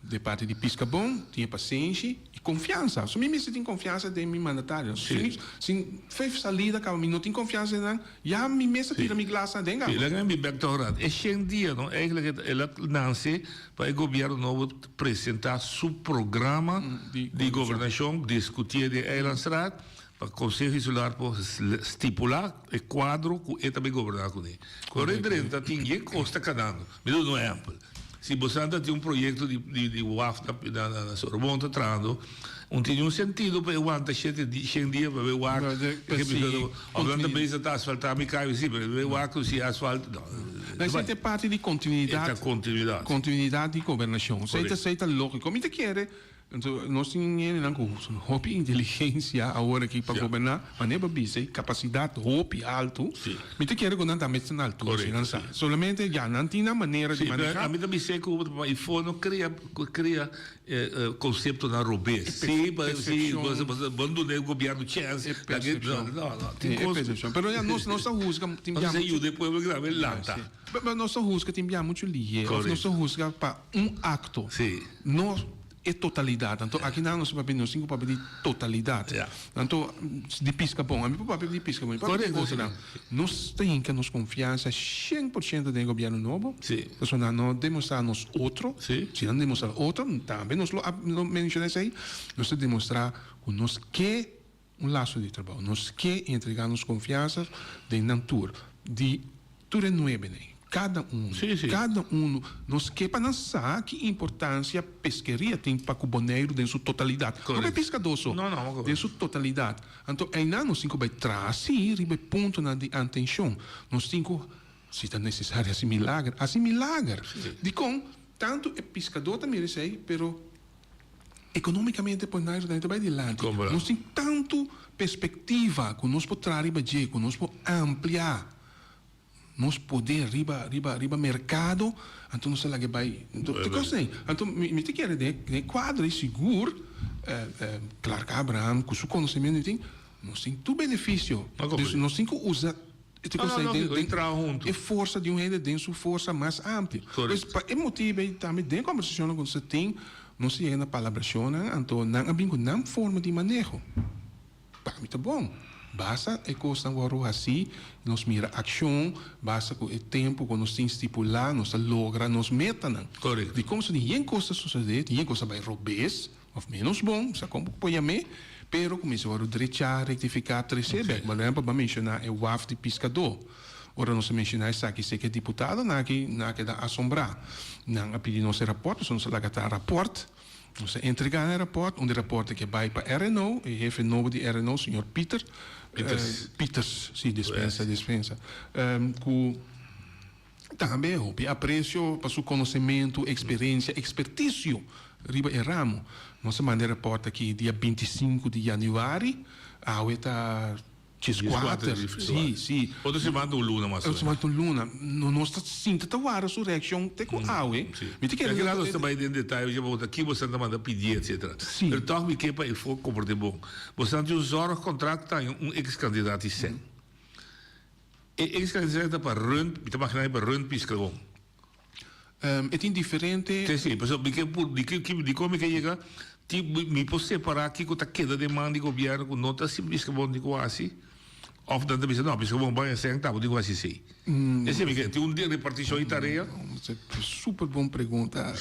de parti di Piscabon, tin e pasenshi y confiansa. So mi mester tin confiansa den mi mandatario. Si. Sin fe salida caba mi no tin confiansa den nan, Ya mi mes a tira mi glas aden awa. Laga mi bek toch raad. E shen dia no, eigenlijk el a nanse pa e gobierno nobo presenta su programa di gobernacion, discutié den Eilandsraad, pa Conseho Insular por stipula e cuadro cu e ta bay goberna cune. Ora e drenta tin yen cos ta canando. Mi duna un ehempel. Si bo sa ta tin un proyecto di di waf na na Sorbon ta trahando, un tin un sentido pa e wanta shete shen dia pa bay wak of nan ta bisa ta asfalta mi caya si pero bay wak cu si asfalt no. No esey ta e parti di continuidad. E ta continuidad. Continuidad di gobernacion. Esey ta logico. Mi ta kere Anto nos tin hendenan ku hopi inteligensia awor aki pa goberná, manera bo bisa e kapasidat hopi altu, mi ta kere ku nan tambe ta na altura si nan sa. Solamente ya nan tin nan manera di manehá. Ami ta bis'é ku i for no krea krea konseptonan robes. Si si bo duna e gobièrnu chèns. E persepshon. No no tin kos. E persepshon. Pero ya nos nos ta husga tin bia muchu. Nos ta yuda e pueblo grave lanta. Pero nos ta husga tin bia muchu lihe òf nos ta husga pa un akto. No e totalidat. Anto aki nan nos papia, nos tin ku papia di totalidat. Anto di piska bon. Ami por papia di piska bon, mi papia di otronan. Nos ta hinka nos konfiansa 100% den e gobièrnu nobo. Pasobra nan no demostrá nos otro. Si nan demostrá otro, tambe nos lo lo menshoná esei. Nos ta demostrá ku nos ke un laso di trabou. Nos ke entregá nos konfiansa den nan tur. Di tur e nuebenan, kada unu, kada unu, nos ke pa nan sa ki importansia peskeria tin pa ku Boneiru den su totalidat. No pa e piskadó so, den su totalidat. Anto einan nos tin ku bai traha sí riba e puntonan di antenshon. Nos tin ku, si ta nesesario, hasi milager. Hasi milager! Dikon? Tantu e piskadó ta mira esei, pero. Economicamente Bonaire tambe ta bay dilanti. Nos tin tanto perspectiva cu nos por traha riba dje, cu nos por amplia nos poder riba riba riba mercado, anto nos ta laga e bay. Anto te cos ey. Anto mi mi ta kere den e cuadro ey sigur Clark Abraham cu su conocemento tin, nos tin tur beneficio. Dus nos tin cu usa E te cosa den, den e forsa di un hende den su forsa mas amplio. Pues pa e motibu ei tambe den kombersashonnan ku nos a tin, nos a yega na palabrashonnan, anto nan a bin ku nan forma di maneho. Pa mi ta bon. Basta e kosnan wòrdu hasí, nos mira akshon, basta ku e tempu ku nos tin stipulá, nos ta logra nos metanan. Dikon si tin yen kos ta sosodé, tin yen kos ta bai robes, Of menos bon, sa kon bo por yam'é, pero ku mester wòrdu drechá, rektifiká, tresé bèk. Por ehèmpel, bo a menshoná e waf di piskadó. Ora nos a menshoná esaki, seki e diputadonan aki nan a keda asombrá. Nan a pidi nos e rapòrt, pasobra nos a laga ta rapòrt. Nos a entregá nan e rapòrt. Un di e rapòrt ke bai pa RNO, e hefe nobo di RNO, señor Pieter, Pieters. Pieters, si, despensa, despensa, ku. Tambe hopi aprecio pa su conocemento, experiencia, experticio riba e ramo. Nos a manda e rapport aki dia 25 di januari, awe ta 14. Si, si. Otro siman ta un luna mas o menos. Otro siman ta un luna. Nos ta sinta ta warda su reaccion te cu awe. Mi ta kere. Aki nos ta bay den detaye oye bo ta ki bosan ta manda pidi etcetera. Pero toch mi ke pa e for comporte bon. Bosan tin un zorgcontract ta un ex candidaat di sen. E ex-kandidaat ta pa rund, mi ta magina e pa rund Piscalbon. E tin diferente. Sí, sí, pasobra mi ke pur, di ke, di kon mi ke yega, ti mi por separá kiko ta keda den man di gobièrnu ku no ta si Piscalbon tin ku hasi, òf nan ta bisa no, Piscalbon bai esei tabata tin ku hasi esei. Esei mi ke, tin un repartishon di tarea. Super bon pregunta,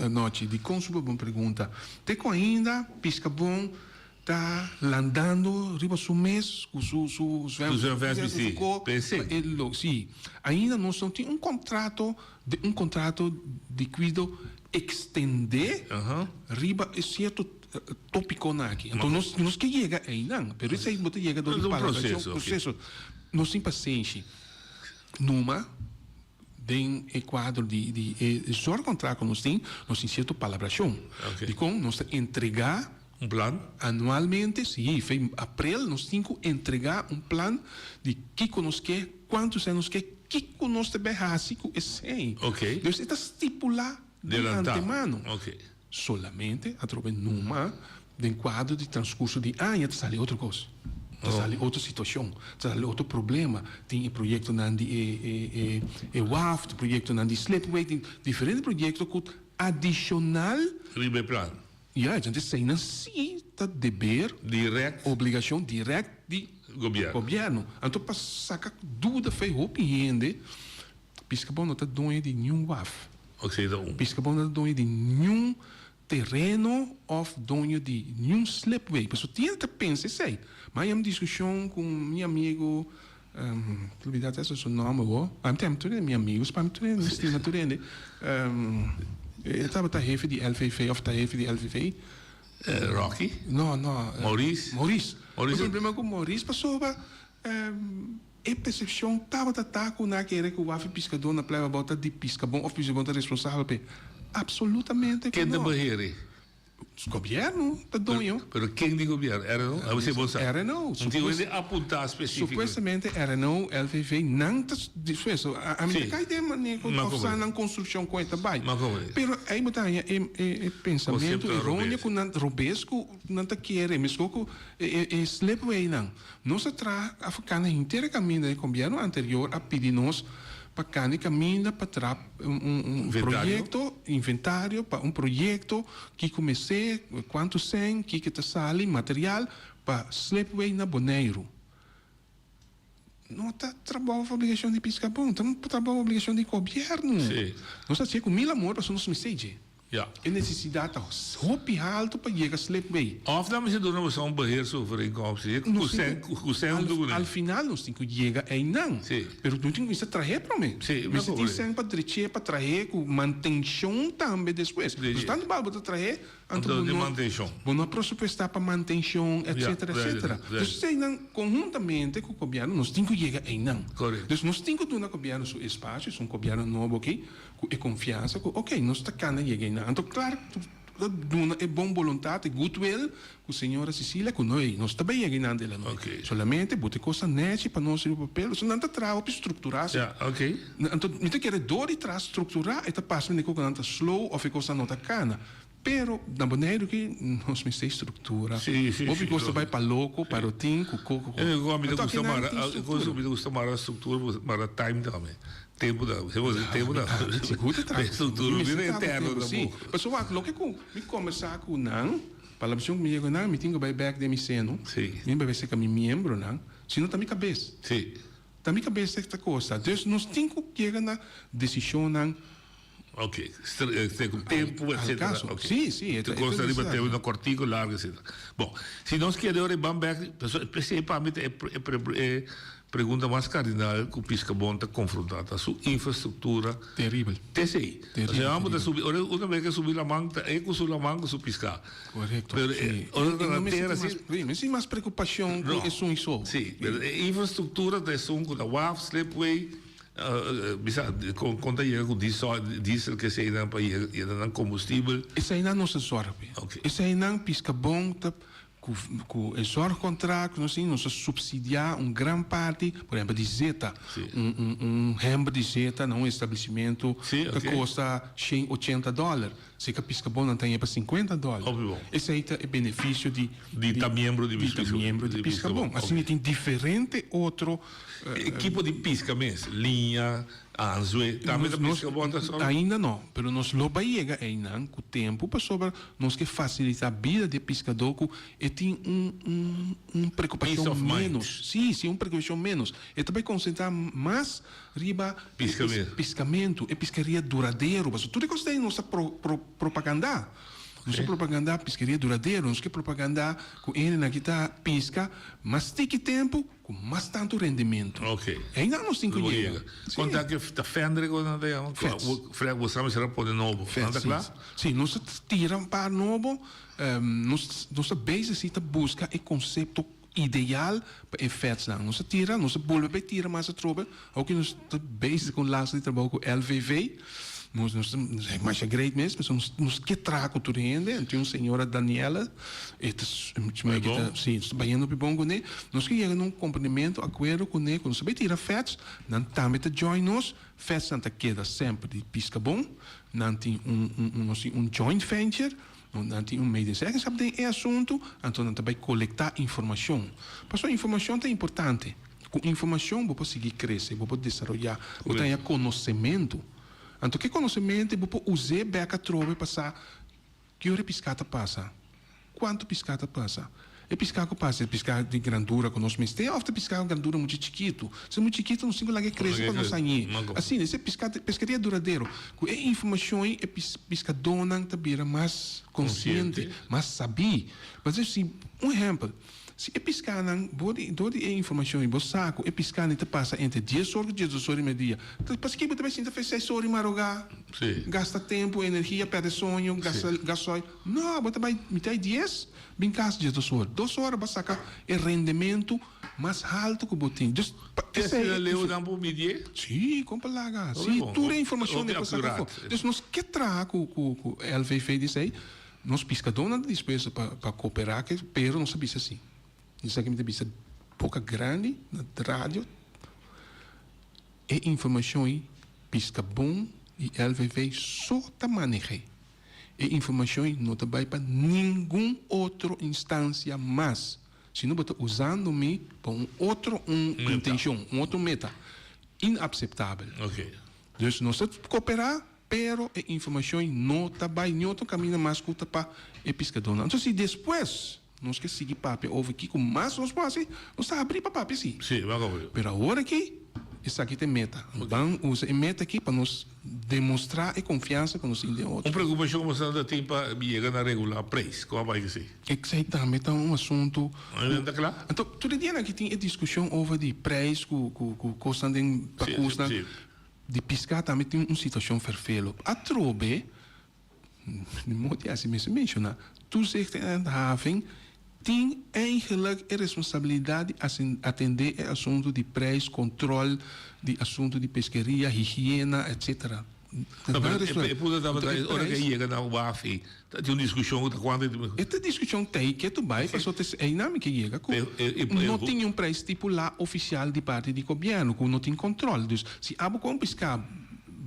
Nochi. Dikon super bon pregunta? Te ku ainda Piscabon Ta landando riba su mes cu su su zwemvest cu su co pa e lo si ainda nos no tin un contrato de un contrato di cuido extende riba e cierto topiconan aki anto nos nos ke yega eynan pero esey bo ta yega dor di palabracion proceso nos tin pasenshi numa. Den e kuadro di di e zorgcontract ku nos tin, nos tin sierto palabrashon. Dikon nos ta entregá Un plan? Anualmente, sí, fe aprel nos tin ku entregá un plan di kiko nos ke, kuantu sèn nos ke, kiko nos ta bai hasi ku esei. Dus e ta stipulá di antemano. Solamente atrobe numa den kuadro di transkurso di aña ta sali otro kos, ta sali otro situashon, ta sali otro problema. Tin e proyektonan di e e waf, tin proyektonan di slipway, tin diferente proyekto ku adishonal. Riba e plan. Ya, entonces eseinan sí ta deber. Dirèkt. Obligashon dirèkt di. Gobièrnu. Gobièrnu. Anto pa saka duda fei hopi hende, Piskabou no ta doño di niun waf. Piskabou no ta doño di niun tereno òf doño di niun slipway. Pasobra tin hende ta pensa esei. Mi a yama diskushon ku mi amigu, mi olbida ta su nòmber awor. Mi ta yama tur hende mi amigu, pa mi tur hende, mi stima tur hende. E tabata hefe di LVV òf ta hefe di LVV. Rocky? No, no. Maurice? Maurice. Mi problema ku Maurice pasobra. E persepshon tabata ta ku nan a kere ku waf e piskadó na Playa Babou ta di piska bon òf piska bon ta responsabel p'e. Apsolutamente ku Ken ta no. beheer e? Gobièrnu ta doño. Pero ken di gobièrnu? RNO? A wese bo sa. RNO. No tin hende apuntá spesífiko. Supuestamente RNO, LVV, nan ta dispuesto. Ami ta kai den manera ku òf sa nan konstrukshon kon e ta bai. Pero ei bo ta haña e e pensamentu eróneo ku nan robes ku nan ta kere. Meskos ku e e slipwaynan. Nos a traha a kana henter e kaminda. E gobièrnu anterior a pidi nos pa kana e kaminda pa traha un proyekto, inventario pa un proyekto, kiko mester, kuantu sèn, kiko ta sali, material pa slipway na Boneiru. No ta trabou òf obligashon di Piskabon, ta un trabou òf obligashon di gobièrnu. Nos a hasié ku mil amor pasobra nos mester dje. Ja. E nesesidat ta hopi haltu pa yega slipway. Of nan mester duna boso un beheersovereenkomst si ku sen ku sen huntu kuné. Al final nos tin ku yega einan. Si. Pero nos tin ku kuminsá trah'é promé. Si, mi Mester tin sen pa drech'é, pa trah'é ku mantenshon tambe despues. Sí. Nos tantu bal bo ta trah'é, anto Anto bo di no mantenshon. bo no a presupuestá pa mantenshon, etcétera, Ja, etcétera. ja, ja. Dus eseinan konhuntamente ku gobièrnu nos tin ku yega einan. Korekto. Dus nos tin ku duna gobièrnu su espasio, es un gobièrnu nobo aki. Ku e konfiansa ku ok, nos ta kana yega einan. Anto klar. duna e bon boluntat, e goodwill ku señora Cecilia ku no ei, nos ta bai yega einan de la nochi. Solamente bo ta e kosnan nechi pa nos riba papel, pasobra nan ta traha hopi strukturá si. Anto mi ta kere dor di traha strukturá e ta pasa manera ku nan ta slow òf e kosnan no ta kana. Pero na Boneiru ki nos mester struktura. Hopi kos ta bai pa loko, pa rotin, ku koko ku. E kos mi ta gusta mara, e kos mi ta gusta mara struktura, mara time tambe. Tempu ta, si bo tempu ta. Sigur ta traha. Struktura bira eterno ta bo. Pasobra wak, loke ku mi kombersá ku nan, palabrashon ku mi yega ku nan, mi tin ku bai bèk den mi seno. Mi bai serka mi miembronan, sino ta mi kabes. Ta mi kabes ta kosta. Dus nos tin ku yega na desishonnan. Ok, cu tempo, etcetera. Al caso, si, si. Te cosa riba termino cortico, largo, etcetera. Bon, si nos kere ora e ban bek, p'esei pa mi ta e pregunta mas cardinal cu Piscabon ta confronta, ta su infrastructura. Teribel. Te esei. Teribel. Osea, amo ta subi, ora una bes ke subi laman, ta e cu su laman cu su pisca. Correcto, Pero si. ora ta na tera si. Si, mi sin mas preocupacion cu esun y so. Si, pero e infrastructura ta esun cu ta waf, slipway. Bisa kon ta yega ku diesel ke eseinan pa yega nan kombustibel. Eseinan nos ta zorg pe. Eseinan Piskabon ta ku e zorgkontrakt nos tin nos ta supsidiá un gran parti por ehèmpel di zeta. Un hèmber di zeta na un establesimentu ta kosta shen ochenta dòler. Si ka Piskabon nan ta haña pa sinkuenta dòler. Esei ta e benefisio di di ta miembro di Piskabon. Asina tin diferente otro. Ekipo di piska mes, liña, anzue, tambe ta piska bon ta sòru? Ainda no, pero nos lo bai yega einan ku tempu pasobra nos ke fasilitá bida di e piskadó ku e tin un un un preokupashon ménos. Sí, sí, un preokupashon ménos. E ta bai konsentrá mas riba e piskamentu, e piskaria duradero. Pasobra tur e kos ei nos ta propagandá. Nos ke propagandá piskaria duradero, nos ke propagandá ku hendenan ki ta piska mas tiki tempu. Ku mas tantu rendimentu. Ok. Einan nos tin ku yega. Sí. Konta ke ta Fendrick o nan ta yama? Fets. Fred, bo sa mester a pone nobo. Fets, Nan ta kla? Si. Si, nos ta tira un par nobo. Nos nos ta bezig si ta buska e konsepto ideal pa e fetsnan. Nos ta tira, nos ta bolbe bai tira mas atrobe. Awoki nos ta bezig ku un laso di trabou ku LVV. Nos nos ta masha great mes, pasobra nos nos ke traha ku tur hende. Tin un señora Daniela, e ta si, nos ta bayendo hopi bon kuné. Nos ke yega na un komprendimentu, akuerdo kuné, ku nos ta bai tira fèts, nan tambe ta join nos. Fètsnan ta keda semper di piska bon. Nan tin un un nos tin un joint venture, nan tin un medezeggenschap den e asuntu, anto nan ta bai kolektá informashon. Pasobra informashon ta importante. Ku informashon bo por sigui krese, bo por desaroyá, bo ta haña konosementu. Anto ke konosementu bo por us'é bèk atrobe pa sa ki ora e piská ta pasa, kuantu piská ta pasa. E piská ku pasa e piská di grandura ku nos mester òf ta piská ku grandura muchu chikitu. Si e muchu chikitu nos tin ku laga e krese pa nos hañ'é. Asina, esei piská peskeria duradero. Ku e informashon ei e piskadónan ta bira mas konsiente, mas sabí. Pasobra si, un ehèmpel. Si e piskanan, bo di, dor di e informashon i bo sa ku e piskanan ta pasa entre dies or ku diesdos or di merdia, ta paskiko bo ta bai sinta fe seis or di marugá, gasta tempu, energia, pèrdè soño, gasta gasoil? No, bo ta bai mitá di dies, bin kas diesdos or. Dos ora bo a saka e rendementu mas haltu ku bo tin. Dus, pa Te esei asina leu nan por midié? Sí, kon pa laga. Sí, tur e informashon nan por saka afó. Dus nos ke traha ku, ku, ku LVV di esei. Nos piskadónan ta dispuesto pa pa kooperá ku pero nos a bisa si. Esaki mi ta bisa boka grandi na radio, e informashon ei Piskabon i LVV so ta maneh'é. E informashon ei no ta bai pa ningun otro instansia mas, sino bo ta usando mi pa un otro un intenshon, un otro meta. Inapseptabel. Dus nos ta kooperá. Pero e informacion no ta bay ni otro caminda mas cu ta pa e piscadornan. Anto si despues nos ke sigui papia over kico mas nos por haci, nos ta habri pa papia si. Sí, ban habri. Pero awor aki, esaki ta e meta. Ban usa e meta aki pa nos demostra e confiansa cu nos tin den otro. Un preocupacion cu boso ta tin pa yega na regula prijs, con a bay kesi? Esey tambe ta un asunto cu. Nan ta cla? Anto, tur e dianan aki tin e discusion over di prijs cu cu cosnan den pacusnan. Sí, sí. Di piská tambe tin un situashon ferfelo. Atrobe, di modo di hasi mester menshoná, Toezicht en Handhaving tin eigenlijk e responsabilidat di atendé e asuntu di prijs, kontrol di asuntu di peskeria, higiena, etcetera. No, pero e, e punto tabata ora ku yega na waf ei, ta tin un diskushon ku ta kuantu E ta diskushon t'ei ke tu bai pasobra ta einan mi ke yega ku no tin un prijs stipulá ofisial di parti di gobièrnu ku no tin kòntròl. Dus si abo kon piská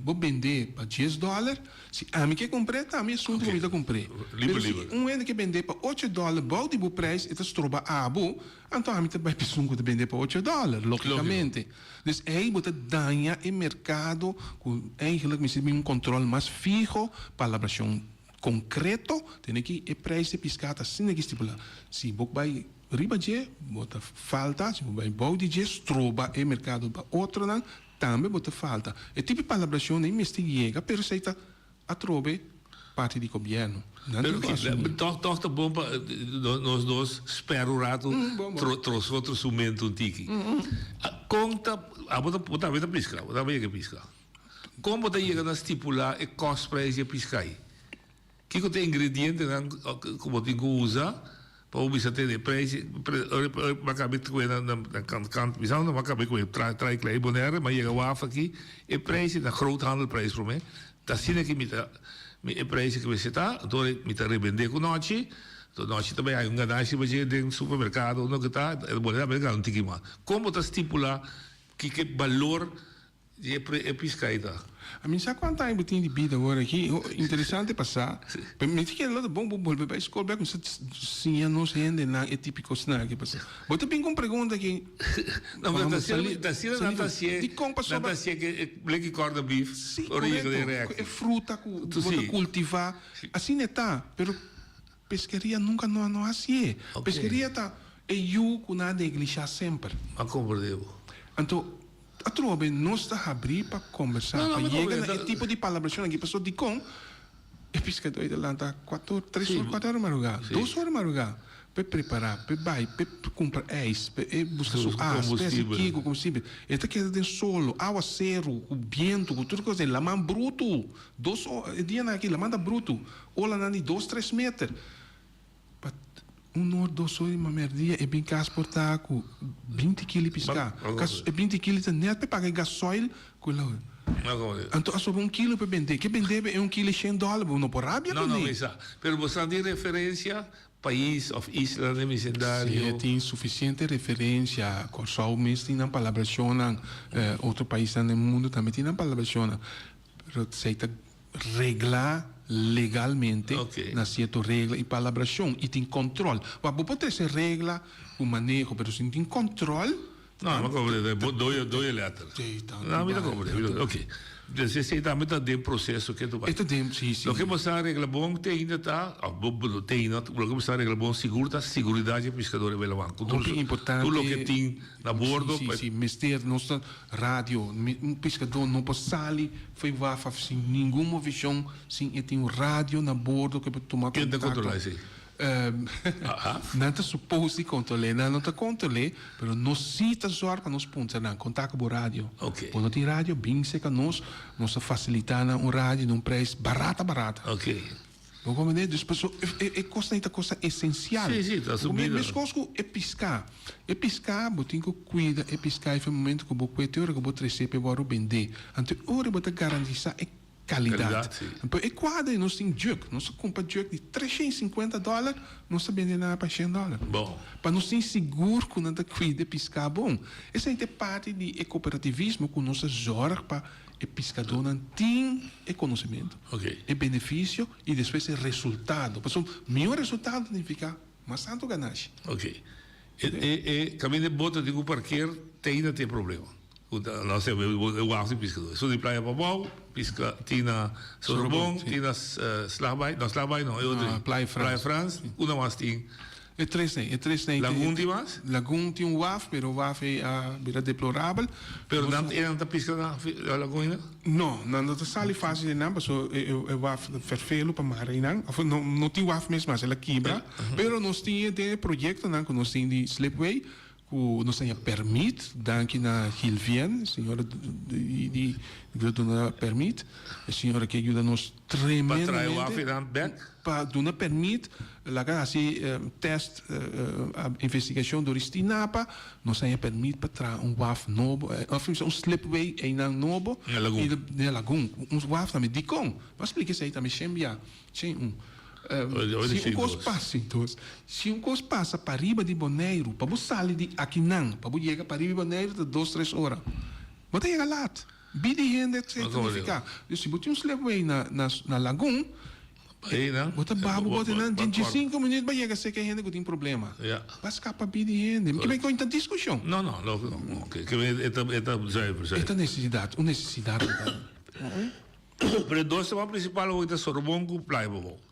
bo bend'é pa dies dòler, si ami ke kumpr'é ta mi asuntu ku mi ta kumpr'é. Pero si un hende ke bend'é pa ocho dòler bou di bo prijs e ta stroba abo, anto ami ta bai pa esun ku ta bend'é pa ocho dòler, lógikamente. Dus ei bo ta daña e merkado ku eigenlijk mester bin un kòntròl mas fiho, palabrashon konkreto, tene ki e prijs di piská ta asina ki stipulá. Si bo bai riba dje, bo ta falta, si bo bai bou di dje, stroba e merkado pa otronan, tambe bo ta falta. E tipo di palabrashon ei mester yega, pero esei ta Atrobe parti di gobièrnu. Nan Pero tin ku asumí. Tòg tòg ta bon pa nos nos spera un ratu tros otro sumento un tiki. Kon ta abo ta bo tambe ta piska bo tambe yega piska. Kon bo ta yega na stipulá e kòstprijs di e piska ei? Kiko ta e ingredientenan ku bo tin ku usa pa bo bisa tene e prijs ora bo a kabe ku na na kant kant bisa bo a kabe ku e trai klei Bonaire mi a yega waf aki e prijs na groothandelprijs prome ta asina ki mi ta mi e prijs ki mester ta anto mi ta rebende ku nochi anto nochi ta bai hay un ganashi riba dje den supermerkado unda ku ta e Bonaire ta gana un tiki mas kon bo ta stipula kiko e balor Di e pre e pisca ei ta. A mi sa cuanto aña bo tin di bida awor aki. Interesante pa sa. Pero mi ta kere lo ta bon bo bolbe bay scol bek mi sa siña nos hendenan e tipico esnan aki pasobra bo ta bin cu un pregunta aki. No, pero ta asina ta asina nan ta hacié. Dicon pasobra. Nan ta hacié cu e bleki corda beef ora yega den rek. Si, corecto. Cu e fruta cu bo ta cultiva. Asina e ta, pero pesqueria nunca no a no hacié. Pesqueria ta e yu cu nan a neglisha semper. A comprende bo. Anto Atrobe nos ta habrí pa kombersá, pa yega na e tipo di palabrashon aki. Pasobra dikon e piskadó ei ta lanta kuater or, tres or, kuater or marugá, dos or marugá pa e prepará, pa e bai, pa e kumpra ijs, pa e buska su as, pa e hasi kiko, komestibel. E ta keda den solo, awaseru, ku bientu, ku tur kos ei, laman brutu. Dos or, e dianan aki laman ta brutu, olanan di dos, tres meter. Pa un or dos or di mamerdia e bin kas por ta ku binti kili piská. Kas e binti kili ta nèt pa e paga e gasoil ku el a. Anto a sobra un kilo pa e bendé. Ke bendé e un kilo shen dòler bo no por rabia No, no, kuné. mi sa. Pero bo sa di referensia pais òf isla den Si bisindario? tin sufisiente referensia. Kòrsou mes tin nan palabrashonnan. Otro paisnan den mundu tambe tin nan palabrashonnan. Pero esei ta Regla legalmente na cierto regla y palabracion y tin control. Wak bo por trece regla cu maneho pero si no tin control. No, mi a comprende. Bo doyo doyo letter. Sí, ta. No, mi ta comprende. Ok. Dus esey tambe ta den proceso ke tu bai. E ta den, sí, sí. Loke bo sa regla bon te ainda ta, of bo bo te ainda, loke bo sa regla bon sigur ta siguridad di e piscador e belawan. Cu tur Hopi importante. tur loke tin na bordo. Sí, sí, sí. Mester nos ta radio. Un piscador no por sali. Foi waf af sin ningun movishon sin e tin un radio na bordo ku e por tuma Ken ta kontakto. kontrolá esei? Nan ta supos di kontrol'é. Nan no ta kontrol'é, pero nos sí ta zòrg pa nos puntra nan, Konta ku bo radio. Oké. Bo no tin radio? Bin serka nos, nos ta fasilitá nan un radio na un preis barata barata. Oké. Bo comprende? Dus paso e e kosnan ei ta kosnan esensial. Sí, sí, ta su bida. Meskos ku e piská. E piská bo tin ku kuida e piská i for e momento ku bo kue te ora ku bo tres'é pa e wòrdu bendé. Anto e ora bo ta garantisá e kalidat. Kalidat, sí. Pero e kuadra ei nos tin jùk. Nos ta kumpra jùk di treshen i sinkuenta dòler, nos ta bende nan pa shen dòler. Bon. Pa nos tin sigur ku nan ta kuida e piská bon. Esei ta e parti di e kooperativismo ku nos ta zòrg pa E piskadónan tin e konosementu, e benefisio i despues e resultado. Pasobra mihó resultado ta nifiká mas tantu ganashi. Ok. E e kaminda e boto tin ku parker te ainda tin e problema. Ku ta no se e waf di piskadó. Esun di Playa Pabou, piska tin na Sorobon, tin na Slagbaai, no Slagbaai no, e otro ei. Playa Frans. Playa Frans, unda mas tin? E tres nei, e tres nei. Lagun tin mas? Lagun tin un waf, pero waf ei a bira deplorabel. Pero nan e nan ta piska na lagun ainda? No, nan no ta sali fácil einan pasobra e e waf ta ferfelu pa mara einan. Of no no tin waf mes mas, el a kibra. Pero nos tin e den e proyektonan ku nos tin di slipway. Ku nos haña pèrmit, danki na Gilvien, señora di di di duna pèrmit. E señora ke yuda nos Pa trae tremendamente wafenan bèk? pa duna pèrmit, laga hasi tèst, investigashon dor di Stinapa. Nos haña pèrmit pa traha un waf nobo, òf un slipway einan nobo. Na Lagun. Na Lagun, un waf tambe. Dikon? Bo a splika esei tambe shen bia. Shen un. Si un kos pasa, si un kos pasa pariba di Boneiru, pa bo sali di akinan, pa bo yega pariba di Boneiru ta dos tres ora. Bo ta yega lat. Bidi hende esei ta nifiká. Dus si bo tin un slipway na na Lagun, bo ta baha bo bote nan den diesinko minüt bo a yega serka e hende ku tin problema. Bo a skapa bidi hende. Mi ke bai konta diskushon. No, no, no. E ta nesesidat, un nesesidat. Pero e dos tema principal hoy ta Sorbon cu Playa Bobo.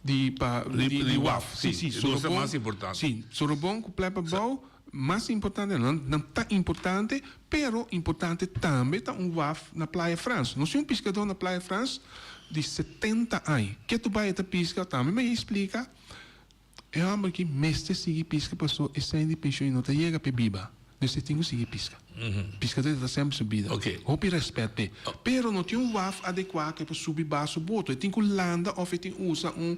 Di pa Di di di waf. waf, Si, si. si, E dos ta Sorobon. mas importante. Si, Sorobon cu Playa Pabou mas importante, nan nan ta importante, pero importante tambe ta un waf na Playa Frans. Nos tin un piscador na Playa Frans di 70 aña. Ketu bai e ta pisca, tambe mi a explica. E hòmber aki mester sigui piska paso e sèn di penshon no ta yega p'e biba. Dus e tin ku sigui piska. Piskadó ta semper su bida. Hopi rèspèt p'e. Pero no tin un waf adekuá ku e por subi baha su boto. E tin ku landa òf e tin usa un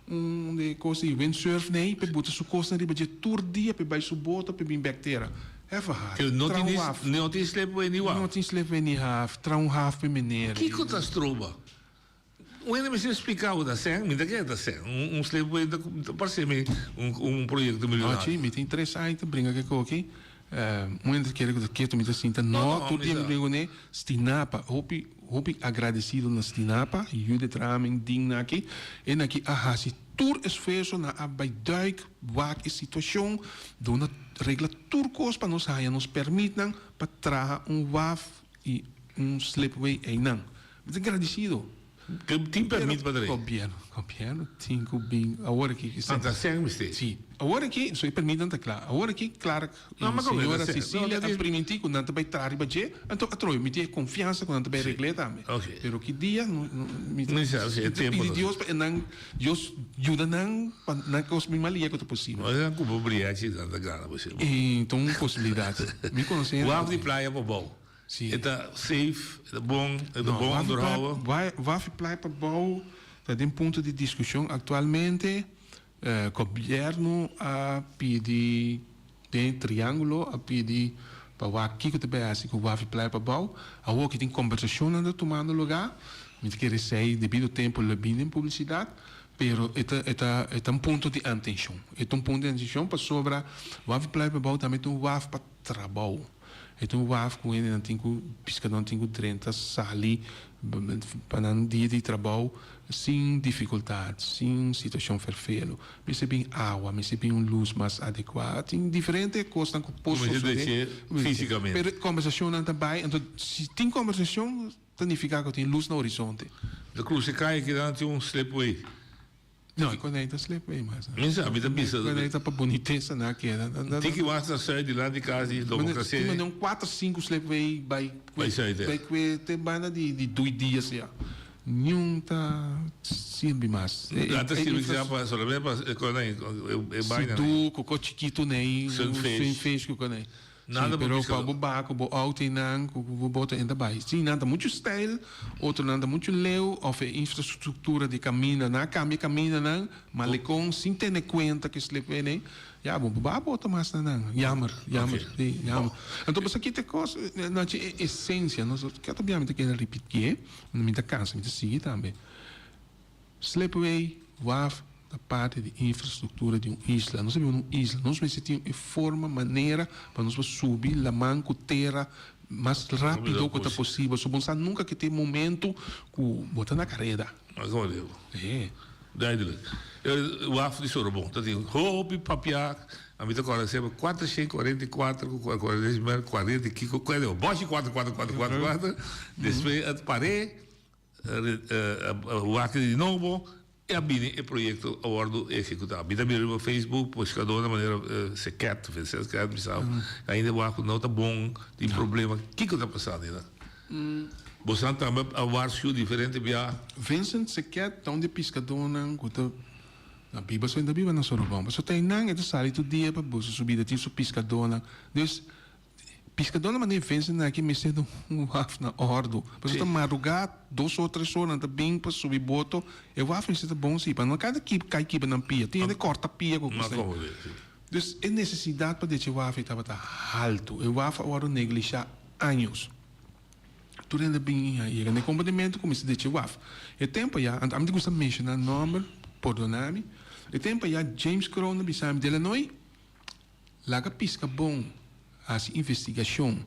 un de kos di windsurf nei p'e buta su kosnan riba dje tur dia p'e bai su boto p'e bin bèk tera. Hèf a har. Traha un waf. No tin slipway ni waf. No tin slipway ni haf. Traha un haf p'e meneer. Kiko ta stroba? Un hende mester spliká bo ta sèn, mi ta kere ta sèn. Un slipway ta parse mi un proyekto milionario. Nochi, mi tin tres aña ta bringa ku e koki. Un hende ta kere ku ta ketu, mi ta sinta no, tur dia mi bringa kuné. Stinapa, hopi, hopi agradesido na Stinapa, Judith Raming, Ding naki. E naki a hasi tur esfuerso na a bai duik, wak e situashon, duna regla tur kos pa nos haña nos pèrmitnan pa traha un waf i un slipway einan. Mi ta gradisido. Tin permit pa drei? Gobierno, gobierno tin cu bin awor aki. Ah, ta sèn mester. Si. Awor aki, so e permitnan ta cla. Awor aki Clark y señora Cecilia a priminti cu nan ta bay traha riba dje, anto atrobe mi tin e confiansa cu nan ta bay regle tambe. Pero ki dia mi ta pidi Dios pa e nan, Dios yuda nan pa nan cos bin mas lia cu ta posibel. No nan cumpra briachi nan ta gana bo esey. E ta un posibilidad. Mi conoce hende. Waf di playa pa bou. Sí. E ta safe, e ta bon, e ta bon onderhouden. Waf Playa Pabou ta den punto di discusion actualmente. Gobierno a pidi den triangulo a pidi pa wak kico ta bay haci cu Waf Playa Pabou. Awor ki tin conversacionnan ta tumando lugar. Mi ta kere esey debido tempo lo bini den publicidad. Pero e ta e ta e ta un punto di atencion. E ta un punto di atencion pasobra Waf Playa Pabou tambe ta un waf pa trabou. E ta un waf ku hendenan tin ku, piskadónan tin ku drenta, sali pa nan dia di trabou sin difikultat, sin situashon ferfelu. Mester bin awa, mester bin un lus mas adekuá. Tin diferente kosnan ku por Mester sosodé. desh'é físikamente. Pero e kòmbersashonnan ta bai, anto si tin kòmbersashon ta nifiká ku tin lus na horizonte. Ta krusa e kaya kinan tin un slipway. No, e konei ta slip ei mas. Mi sa, mi ta bisa. E konei ta pa bonitesa na keda. Tiki mas na sui dilanti kas di Domocracia. Tin mane un kuater sinku slip ei bai Bai sui te. Bai kue te banda di di dui dia sia. Niun ta sirbi mas. Nan ta sirbi kisa pa solamente pa e konei e baina. Sidu ku ko chikitu nei. Sunfish. Sunfish ku konei. Nada Sí, bo pero bisa. pa bo baha ku bo auto einan, ku bo boto en ta bai. Sí, nan ta muchu steil, otronan ta muchu leu, òf e infrastruktura di kaminda, nan a kambia kamindanan, malekon, sin tene kuenta ku e slipway nei. Ya, bo por baha boto mas na nan. Jammer, jammer, sí, jammer. Anto bo sa kita e kos, nan chi e esensia, nos kada bia mi ta keda ripitié, mi ta kansa, mi ta sigui tambe. Slipway, waf, ta parti di infrastruktura di un isla. Nos ta biba na un isla. Nos mester tin e forma, manera pa nos por subi laman ku tera mas rápido ku ta posibel. So bo no sa nunka ke ta e momento ku bo ta na kareda. Mas como digo. E. Duidelijk. E waf di Sorobon ta tin hopi papia. Ami ta kòrda semper 444 ku 44 i kiko. Bòshi kuater kuater kuater kuater kuater. Despues a par'é. Wak di nobo e a bini e proyecto a wordo ehecuta. Mi ta mira riba Facebook pescadornan manera Seket, Vincent Seket bisa ainda wak no ta bon, tin problema. Kico ta pasando einan? Bosan tambe a waarschuw diferente bia. Vincent Seket ta un di e piscadornan cu ta. Na biba so e ta biba na Sorobon. Pasobra ta einan e ta sali tur dia pa buska su bida, tin su piskadónan. Dus, piskadónan manera e vense nan aki mester ta un waf na òrdu. Pasobra ta madrugá, dos or, tres or nan ta bin pa subi boto. E waf mester ta bon si, pa no kada ki kai kibra nan pia. Tin hende kòrta pia ku kos. Dus, e nesesidat pa dechi waf ei tabata haltu. E waf a wòrdu neglishá años. Tur hende bin yega na e komprendimento ku mester dechi waf. E tempu ayá, anto ami ta gusta menshoná nòmber, pordoná mi, e tempu ayá James Kroon a bisa mi, Delanoy, laga piska bon, hasi investigashon,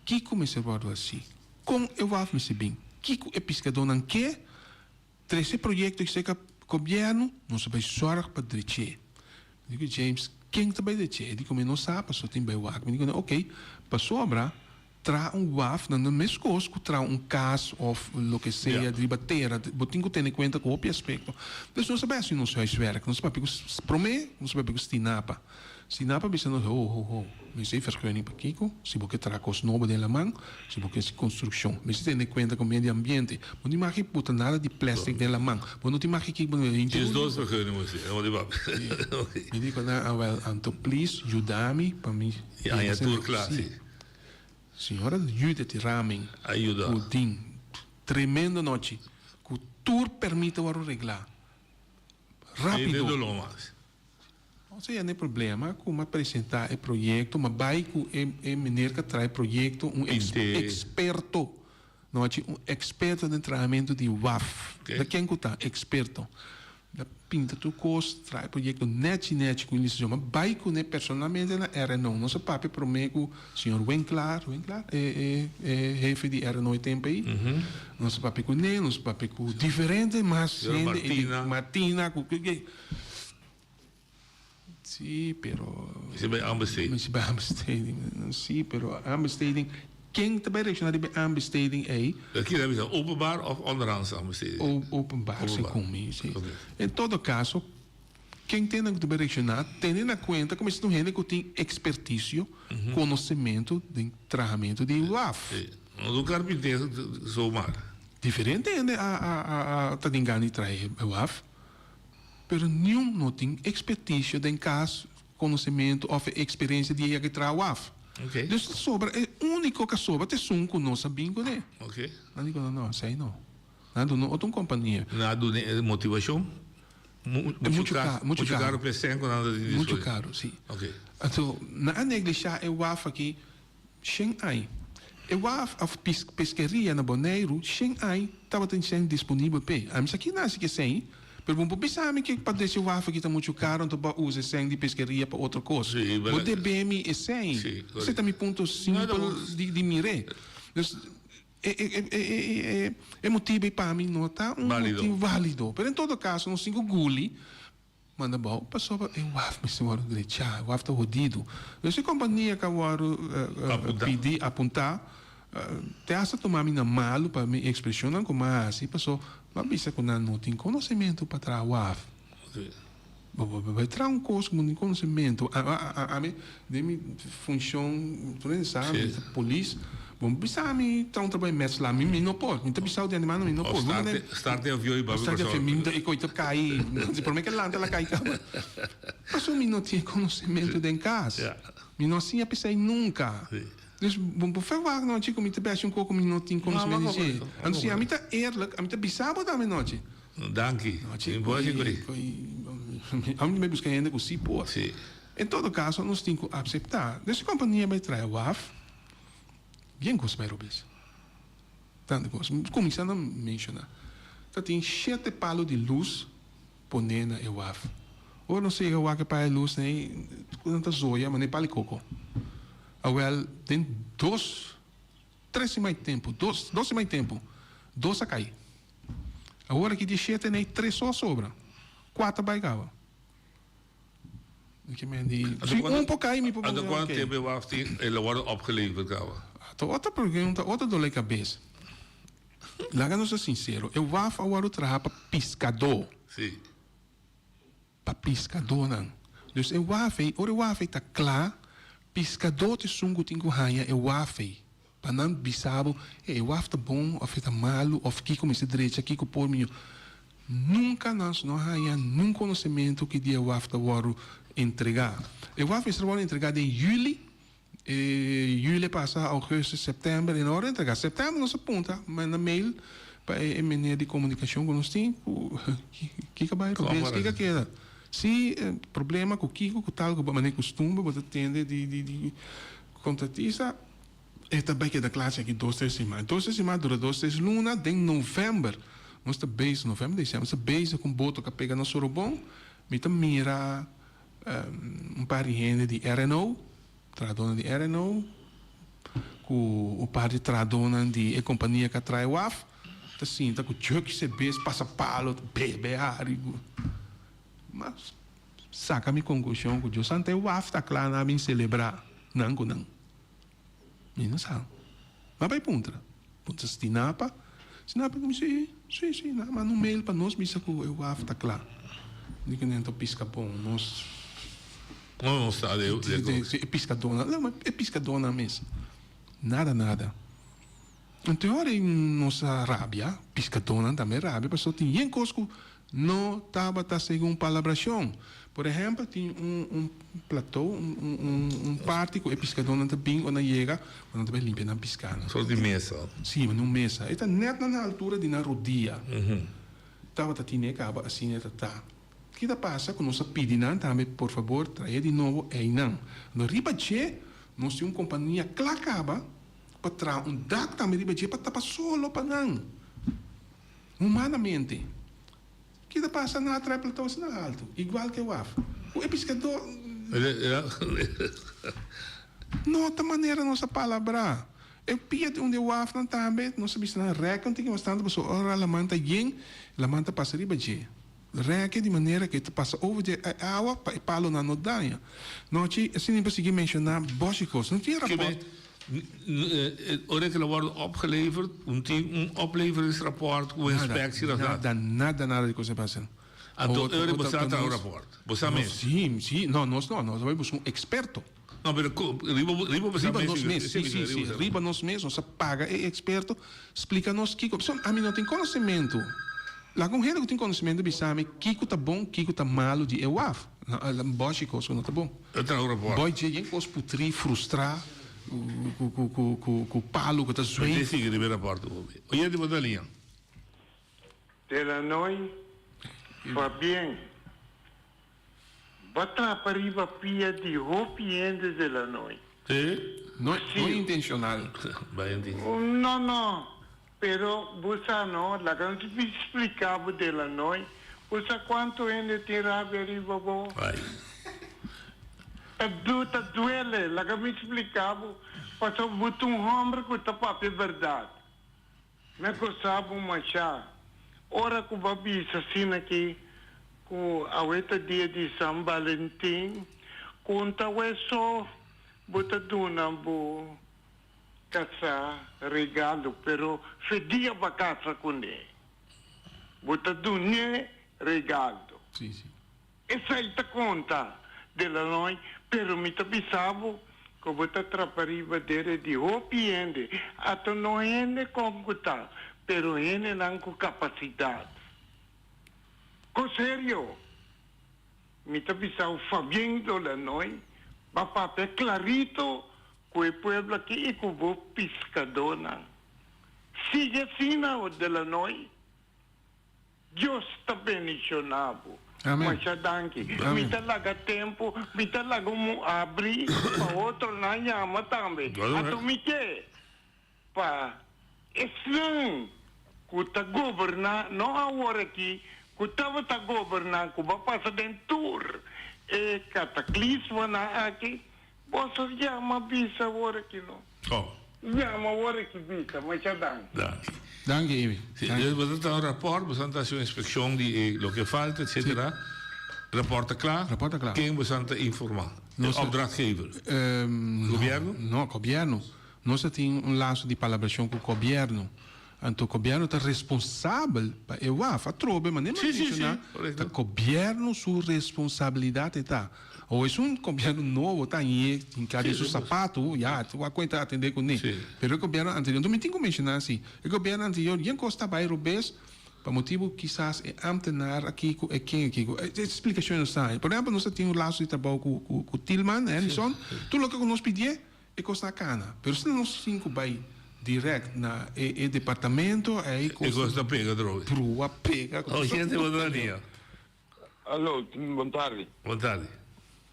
kiko mester wòrdu hasí, kon e waf mester bin, kiko e piskadónan ke, Trese proyekto i seka gobièrnu, nos a bai sòrg pa drech'é. Mi di ku James, ken ta bai drech'é? E di ku mi no sa, pasobra tin bai wak. Mi di ku nan, oke, pasobra traha un waf nan no meskos ku traha un kas òf loke sea riba tera. Bo tin ku tene kuenta ku hopi aspekto. Dus nos a bai hasi nos huiswerk. Nos a papia ku, promé nos a papia ku Stinapa. Stinapa bisa nos, ho, ho, ho, mester vergunning pa kiko? Si bo ke traha kos nobo den laman, si bo ke hasi konstrukshon, mester tene kuenta ku medio ambiente. Bo no tin maki buta nada di plastic den laman. Bo no tin maki kiko. Djes dos vergunning bo si, bo di papia. Mi di ku nan, awel, anto please yuda mi pa mi. I aña tur kla, si. Señora Judith Raming. A yuda. Ku tin tremendo nochi, ku tur permit a wòrdu reglá rápido. E doló mas. Osea n'e problema ku m'a presentá e proyekto, m'a bai ku e e meneer ku a traha e proyekto, un eksperto, no hachi un eksperto den trahamentu di waf. Ta ken ku ta eksperto? Ta pinta tur kos, traha e proyekto nèchi nèchi ku ilustrashon. M'a bai kuné personalmente na RNO. Nos a papia promé ku señor Winklaar, Winklaar? E e e hefe di RNO e tempu ei. Nos a papia kuné, nos a papia ku diferente mas hende. Martina. Martina ku. Sí, pero. Mester bai aanbesteding. Mester bai aanbesteding. Sí, pero aanbesteding. Ken ta bai reacciona riba e aanbesteding ei? Aki ta bisa openbaar of onderhands aanbesteding? Openbaar, segun mi, sí. En todo caso, ken tene ku ta bai reacciona, tene na cuenta ku mester un hende ku tin experticio, conocemento den trahamento di waf. Sí. No ta un carpintero zomaar. Diferente hende a a a ta tin gana di traha e waf. Pero niun no tin ekspertisio den kas, konosementu òf e eksperensia di e yaki traha waf. Dus ta sobra e úniko ku a sobra ta esun ku nos a bin kuné. Nan di ku no, no, esei no. Nan a duna otro un kompania. Nan a duna e motivashon? Muchu karu. Muchu karu pa e sèn ku nan ta tin Muchu karu, si. Anto nan a neglishá e waf aki Shen ai. E waf of peskeria na Boneiru shen ai tabatin shen disponibel p'e. Ami sa ki nasi ke sèn, pero bo no por bisa mi ke pa dese waf aki ta muchu karu anto bo a usa e sèn di peskeria pa otro kos. Bo debe mi e sèn. Esei ta mi punto simpel di mir'é. Dus e motibu ei pa mi no ta un motibu válido. Pero en todo kaso nos tin ku guli Manda bou pasobra e waf mester wòrdu drechá, e waf ta hodidu. Dus e kompania ku a wòrdu pidi apuntá te hasta tuma mi na malu pa mi ekspreshonnan ku mi a hasi paso mi a bisa ku nan no tin konosementu pa traha waf. Bo bai traha un kos ku bo no tin konosementu. Ami den mi funshon tur hende sa mi ta polis. Bo bisa mi tra un trabou e metsla, mi mi no por, mi ta bisao di antemano mi no por. Of start e avion y babi Start e avion, mi ta e koe ta kai, si prome ke lanta la kai kaba. Pasobra mi no tin e konosementu den kas. Mi no a siña p'esei nunka. Dus bo por ferwagt nochi ku mi ta bèshi un kos ku mi no tin konosementu di dje. Anto si ami ta eerlijk, ami ta bisa bo tambe nochi. Danki. Nochi koe, ami ta bai buska hende ku si por. En todo kaso nos tin ku apseptá. Dus e kompania bai traha waf. Bien kos bai robes. Tantu kos. Kuminsá na menshoná. Ta tin shete palu di lus poné na e waf. Ora nos yega wak e palu di lus nei, nan ta zoya manera palu di koko. Awèl, den dos, tres siman di tempu, dos, dos siman di tempu, dos a kai. Awor aki di e shete nei, tres so a sobra. Kuater bai kaba. Si un por kai mi por Anto cuanto tempo e waf tin el a wordo opgeleverd caba? Ta otro pregunta, otro dolor di cabes. Laga nos ta sincero, e waf a wordo traha pa piscadó. Si. Pa piscadónan. Dus e waf ei, ora e waf ei ta cla, piscadó ta esun cu tin cu haña e waf ei. Pa nan bisa bo, e waf ta bon of e ta malu of kico mester drecha, kico por miho. Nunka nos no haña nun konosementu ki dia e waf ta wòrdu entregá. E waf mester wòrdu entregá den yüli, e yüli pasa ougùstus, sèptèmber, e no wòrdu entregá. Sèptèmber nos a puntra, manda mail pa e meneer di komunikashon ku nos tin, ku kiko a bai robes, kiko a keda. Si problema ku kiko ku tal ku manera kustumber bo ta tende di di kontratista. E ta bai keda kla aki dos tres siman. Dos tres siman dura dos tres luna. Den novèmber nos ta bezig, novèmber, desèmber, nos ta bezig ku un boto ku a pega na Sorobon. Mi ta mira un par di hende di RNO, trahadónan di RNO, ku un par di trahadónan di e kompania ku a trae waf, ta sinta ku jùk sebes, pasa palo, ta bebe, hari. Mas saka mi konklushon ku Dios santa e waf ta kla nan a bin selebrá nan ku nan. Mi no sa. M'a bai puntra. Puntra Stinapa. Stinapa ku mi, si, si, si, nan a manda un mail pa nos bisa ku e waf ta kla. Di ku nan ta piska bon, nos. No, no sa de de Si, e piskadónan, no, ma e piskadónan mes. Nada, nada. Anto e ora ei nos a rabia, piskadónan tambe rabia, pasobra tin yen kos ku No tabata segun palabrashon. Por ehèmpel, tin un un plato, un un un parti ku e piskadónan ta bin ora nan yega, ku nan ta bai limpia nan piskanan. Sort di mesa. Sí, un mesa. E ta nèt na nan altura di nan rodia. Tabata tine kaba asina e ta ta. Ki ta pasa ku nos a pidi nan tambe, por fabor trae di nobo einan. No riba dje nos tin un kompania kla kaba pa traha un dak tambe riba dje pa tapa solo pa nan. Humanamente, ki ta pasa na Trapleton asina haltu, igual ke waf? Ku e piskadó no ta manera nos a palabrá. E pia di un di e wafnan tambe, nos a bisa nan rèk un tiki mas tantu pasobra ora laman ta yen, laman ta pasa riba dje. Rèk e di manera ku e ta pasa over dje e awa pa e palonan no daña. Nochi, asina mi por sigui menshoná boshi kos. No tin rapòrt. Ora ke lo wòrdu opgeleverd, un tin un opleveringsrapport ku inspectie of nada? Nada, nada, nada di kos a pasa. Anto e ora bo sa traha un rapport? Bo sa mes? Si, si, no, nos no, nos a bai buska un eksperto. No, pero riba riba bo sa mes? Riba nos mes, si, si, si, riba nos mes nos a paga e eksperto splika nos kiko, pasobra ami no tin konosementu. Laga un hende ku tin konosementu bisa mi kiko ta bon, kiko ta malu di e waf. Bòshi kos ku no ta bon. E traha un rapport. Bòi dje yen kos putrí, frustrá, ku ku ku ku ku palu ku ta zweef. Mester sigui riba e rapport hopi. Oyente bo ta liña. Delanoy, Fabien, Bo trapa riba pia di hopi hende Delanoy. Sí? No, no intencional. No, no. Pero bo sa no, laga nos bin splica bo Delanoy, bo sa cuanto hende tin rabia riba bo? Ay. Ta du, ta duele, laga mi splica bo, pasobra bo ta un homber cu ta papia berdad. Mi a gosa bo masha ora cu bo a bisa asina aki cu awe ta dia di San Valentin, cu un ta awe so bo ta duna bo Casa regalo pero fe dia ba casa cune bo ta dun'e regalo. Esai ta conta Delanoy pero mi ta bisa bo cu bo ta trapa riba dere di hopi hende ata no hende con cu ta pero hendenan cu capacidad. Con serio mi ta bisa bo Fabien Delanoy ba papia clarito Ku e pueblo aki i ku bo piskadónan. Sigui asina, o Delanoy. Dios ta bendishoná bo. Masha danki. Mi ta laga tempu, mi ta laga un abri pa otronan yama tambe. Anto mi ke pa esnan ku ta goberná, no awor aki, ku tabata goberná, ku bo a pasa den tur e kataklismonan aki, Boso yama bisa awor aki no. Oh. Yama awor aki bisa. Masha danki. Danki. Danki Amy. Si, dus bo ta traha un rapport, bo ta hasi un inspeccion di e loke falta etcetera. Rapport ta kla. Rapport ta kla. Ken bo ta informa? E opdrachtgever? Gobierno? No, gobierno. Nos a tin un laso di palabracion cu gobierno. Anto gobierno ta responsabel pa e waf. Atrobe, manera mi a menciona, ta gobierno su responsabilidad e ta. Awo esun gobierno nobo ta añe hinca den su sapato, ya, wak cu e ta atende cune. Pero e gobierno anterior, anto mi tin cu menciona si, e gobierno anterior yen cos ta bay robes. Pa motibu kisas e ambtenaar aki ku e ken aki ku e splikashon nos ta haña. Por ehèmpel nos ta tin un laso di trabou ku ku ku Tilman, Hennyson, tur loke ku nos pidié e kos ta a kana. Pero si nos tin ku bai dirèkt na e e departamento ei E kos ta pega atrobe. Brua pega. Oyente bo ta nia. Alo, bon tardi. Bon tardi.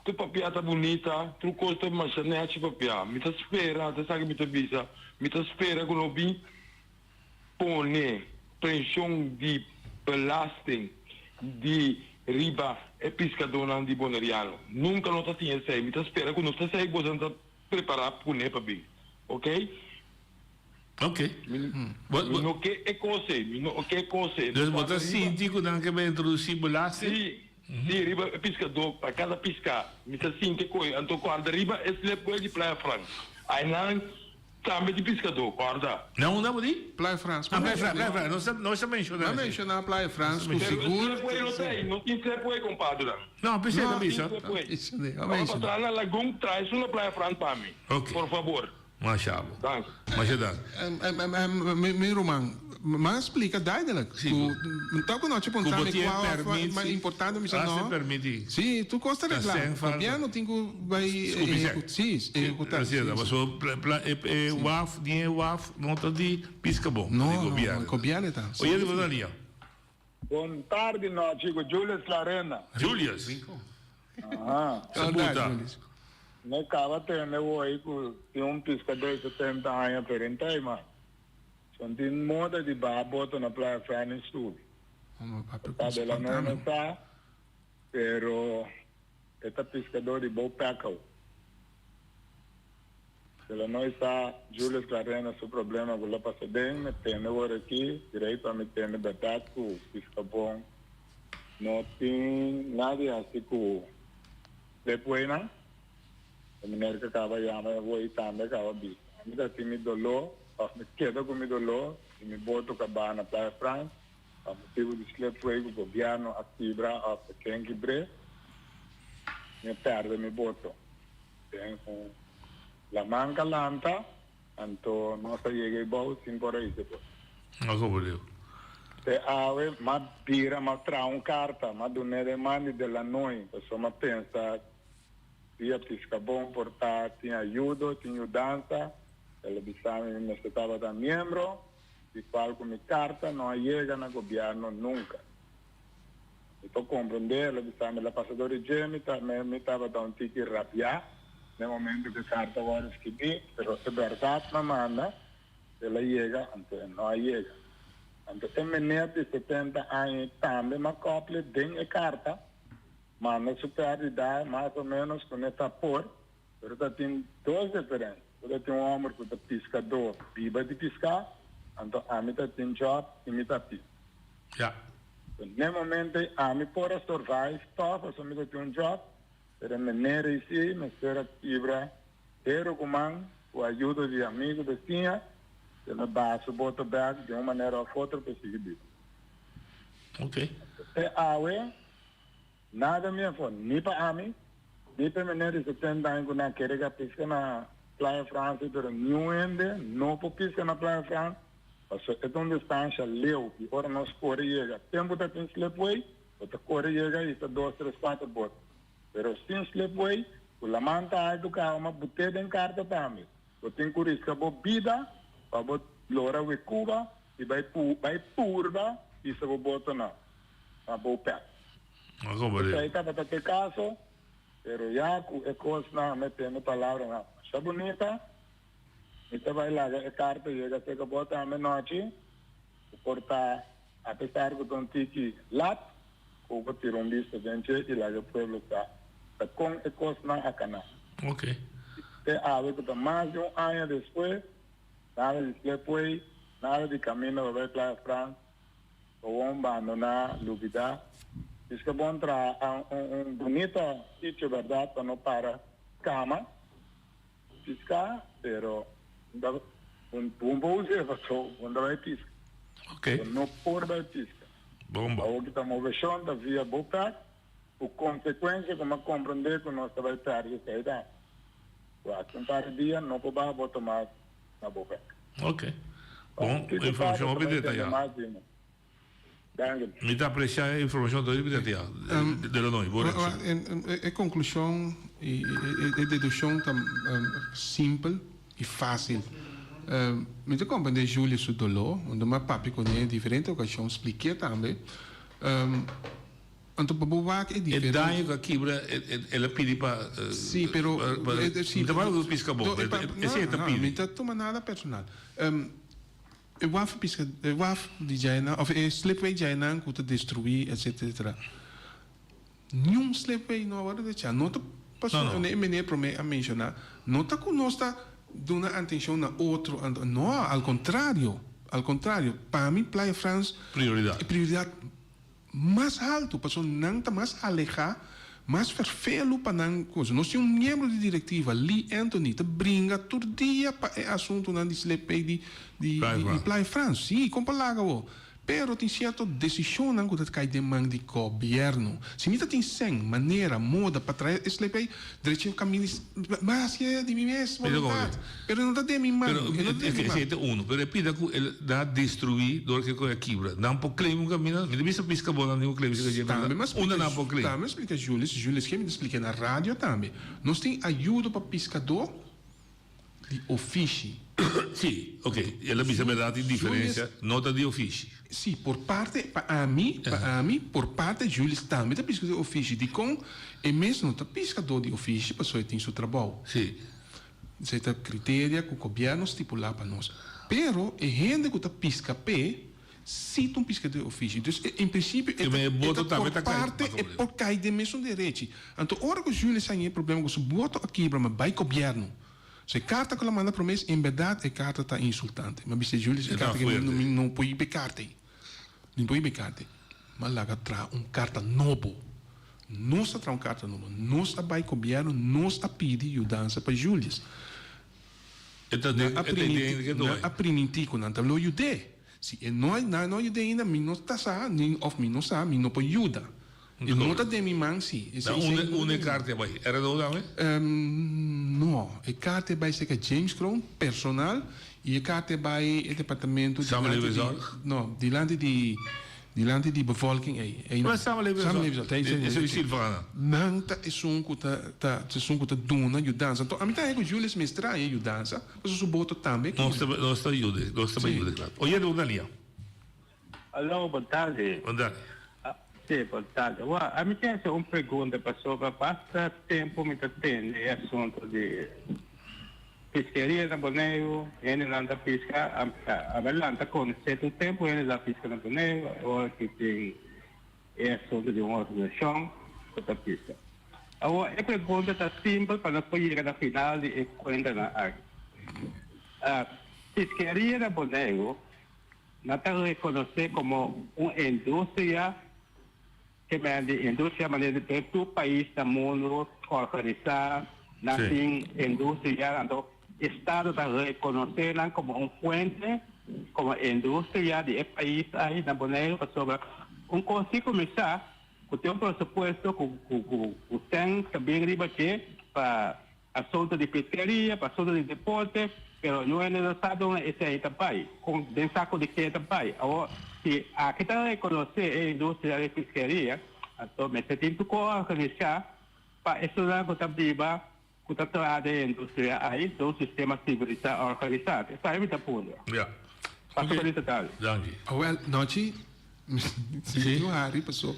Tur papia ta bunita, tur kos ta masha nechi papia. Mi ta spera, ta esaki mi ta bisa, mi ta spera ku no bin pone penshon di belasting di riba e piskadónan di Boneriano. Nunka no ta tin esei. Mi ta spera ku no ta esei boso ta prepará pone pa bin. Ok? Ok. Mi no ke e kos ei. Mi no ke e kos ei. Dus bo ta sinti ku nan ke bai introdusí belasting? Sí. Sí, riba e piskadó, pa kada piská. Mi ta sinti e kos ei. Anto kòrda riba e slipway di Playa Frans. Ainan Tambe di piskadó, kòrda. Na unda bo di? Playa Frans. Ah, Playa Frans, Playa Frans. Nos ta, nos ta menshoná esei. Nos a menshoná Playa Frans ku Pero sigur. slipway no ta ei, no tin slipway, kompadrenan. No, p'esei ta No tin bisa. slipway. Ora pa traha na Lagun, traha esun na Playa Frans pa mi. Ok. Por fabor. Masha bo. Danki. Masha danki. Mi ruman, mi a splika duidelijk. Sí. Ku ta ku nochi Ku puntra bo mi tin e kua of permit, ma sí. importante, mi sa Hasta e no. permit di. Sí, tur kos ta Ta reglá. sen falta. Gobièrnu tin ku bai Skupi sèk. Sí, ehekutá. Sí, Sí, sí. Pasobra pla, pla, e, e waf, ni e waf no ta di piska bon, ta No, di no, no, gobièrnu. gobièrnu ta. Sí. Oyente bo ta lia. Bon tardi nochi ku Julius Larena. Julius. Aha. Sa buta. Mi kaba tende hoy ku tin un piskadó di 70 aña perintei ma son tin moda di baha boto na Playa Fran i subi. Ta de la no no sa pero E ta piskadó di Bo Peckow. De la nooi sa Julius Clarena su problema ku lo pasa den, mi tende wor aki, direi pa mi tende bèrdat ku piskabon no tin nada di hasi ku slipwaynan. E meneer ku kaba yama e woi tambe kaba bisa. Ami ta tin mi doló òf mi keda ku mi doló di mi boto ku a baha na Playa Frans. Pa motibu di slipway ku gobièrnu a kibra òf a ken kibr'é, mi a pèrdè mi boto. Den un laman kalanta, anto nos a yega ei bou sin por a hisa e boto. A komprendé. Te awe m'a bira, m'a traha un karta, m'a dun'é den man di Delanoy, pasobra m'a pensa via Piskabon por ta tin ayudo, tin yudansa. El a bisa mi mi mester tabata miembro. Di cual cu mi carta no a yega na gobierno nunca. Mi por comprende, lo bisa mi la pasa door di dje, mi ta mi tabata un tiki rabia n'e momento cu e carta worde skibi, pero e berdad m'a manda, el a yega, anto e no a yega. Anto e meneer di 70 aña ey tambe m'a cople den e carta, manda su perdida mas o menos cu n'e ta por, Pero ta tin dos diferencia. Bo ta tin un homber cu ta piscador, biba di pisca, anto ami ta tin job y mi ta pisca. Ja. So n'e momento ey ami por a survive toch pasobra mi ta tin un job, pero e meneer ey si mester a kibra hero cu man cu ayudo di amigo, beciña, el a baha su boto bek di un manera of otro pa e sigui biba. Ok. Te awe. Nada mi afó, ni pa ami, ni pa e meneer di 70 aña ku nan kere ka piska na Playa Fransi, pero niun hende no por piska na Playa Frans, pasobra e ta un distansha leu i ora nos kore yega, tempu ta tin slipway, bo ta kore yega i ta dos, tres, kuater bot. Pero sin slipway, ku laman ta altu kaba ma but'é den karta tambe. Bo tin ku riska bo bida pa bo lora Wekuba i bai bai purba hisa bo botonan na bo pèt. Esei tabata te kaso, pero ya ku e kosnan a mete mi palabranan masha bunita, mi ta bai laga e karta yega serka bo tambe nochi, ku por ta apesar ku ta un tiki lat, ku bo tira un bista den dje i laga e pueblo sa ta kon e kosnan a kana. Te awe ku ta mas di un aña despues, nada di slipway, nada di kaminda pa bai Playa Frans, Gewoon bandoná, lubidá. Diska bon traha un un bunita sitio bèrdat pa no para kama piska pero un bon bo us'é paso bo no ta bai piska. Bo no por bai piska. Awor ki ta moveshon ta via bo pèt ku konsekuensia ku mi a komprondé ku nos ta bai pèrdè esei tambe. Ku aki un par di dia no por baha boto mas na bo pèt. Ok. Bon, informacion hopi detayá. Danki. Mi ta aprecia e informacion todo mi ta tia de lo noi. Bo reaccion. E conclusion y e deduccion ta simpel y facil. Mi ta comprende Julio su dolor, unda mi a papia cune diferente ocasion, spliké tambe. Anto pa bo wak e E diferencia. daño cu a kibra el a pidi pa. Sí, pero. Mi ta papia cu pisca bo, esey e ta pidi. Mi ta tuma nada personal. E waf pisca, e waf di djainan of e slipway djainan cu ta destrui etcetera etcetera. Niun slipway no a wordo decha. No ta pasobra e meneer prome a menciona, no ta cu nos ta duna atencion na otro, no, al contrario, al contrario, pa mi Playa Frans Prioridad. e prioridad mas haltu, pasobra nan ta mas alehá, mas ferfelu pa nan cosa. Nos tin un miembro di directiva, Lee Anthony, ta bringa tur dia pa e asuntunan di slipway di di di Playa Frans. Sí, kon pa laga bo. Pero tin cierto decisionnan cu ta cay den man di gobierno. Si mi ta tin sen, manera, moda pa trae e slipway, drecha e caminda y mas hacié di mi mes voluntad. Pero no ta den mi man. Pero E no ta den mi man. esei ta uno. Pero e pida ku el da destruí dor ke ku a kibra. Nan por claim un kaminda. Mi ta bisa piska bo nan tin ku claim si ka dje Tambe berdad. mi a Unda splika nan por claim? Tambe mi a splika Julius, Julius ke mi ta splika na radio tambe. Nos tin ayudo pa piskadó di ofishi. Sí, ok. El a bisa berdad tin diferencia. No ta di ofishi. Sí, por parte, pa ami, pa ami, por parte Julius tambe ta piskadó di ofishi. Dikon e mes no ta piskadó di ofishi pasobra e tin su trabou. Sí. Esei ta criteria cu gobierno stipula pa nos. Pero e hende cu ta pisca p'e, si ta un piscador di ofishi. Dus en principio e ta, e ta por parte, e por cay den mesun derechi. Anto ora cu Julius haña e problema cu su boto a kibra, ma bay gobierno. So e carta cu el a manda prome, en berdad e carta ta insultante. Mi a bisa Julius e carta cu mi no por hiba e carta ey. Mi no por hiba e carta ey. Mi a laga traha un carta nobo. Nos a traha un karta nobo. Nos a bai gobièrnu, nos a pidi yudansa pa Julius. Nan a primintí, nan a primintí ku nan ta lo yud'é. Si e no a, nan no a yud'é ainda, mi no ta sa, ni òf mi no sa, mi no por yuda. E no ta den mi man si. Na unda, unda e karta a bai? RDO tambe? No, e karta a bai serka James Kroon, personal, i e karta a bai e departamento dilanti di, no, dilanti di. Dilanti di bevolking ei. Ei nan. Samenlevingszorg. Esei di Silvana. Nan ta esun ku ta ta esun ku ta duna yudansa. Anto ami ta haña ku Julius mester haña yudansa pasobra su boto tambe a kibra. Nos ta yuda, nos ta bai yuda klaar. Oye de una lia. Aló, bon tardi. Bon tardi. Sí, bon tardi. Wak, ami tin hasi un pregunta pasobra basta tempu mi ta tende e asunto di Piskeria na Boneiru, hendenan ta piska, a lanta konosé tur tempu hende ta piska na Boneiru, awor ki tin e asuntu di un organisashon ku ta piska. Awor e pregunta ta simpel pa nos por yega na final di e kuentanan aki. Piskeria na Boneiru nan ta rekonosé komo un industria Ke men di industria manera di den tur pais na mundu organisá nan tin industria anto estado ta rekonosé nan komo un fuente komo industria di e pais ahi na Boneiru pasobra un kos si kuminsá ku tin un presupuesto ku ku sèn ta bin riba dje pa Asunto di peskeria, pa asunto di deporte, pero no hende no sa dónde esei ta bai, kon den saco di ke ta bai. Awor, si aki ta reconoce e industria di peskeria, anto mester tin tur ko organisa pa esunnan ku ta biba, ku ta traha den e industria ahi, den un sistema civilisa organisa. Esaki mi ta puntra. Ja. Pasa bonita tarde. Danki. Awel, nochi, mi tin hari paso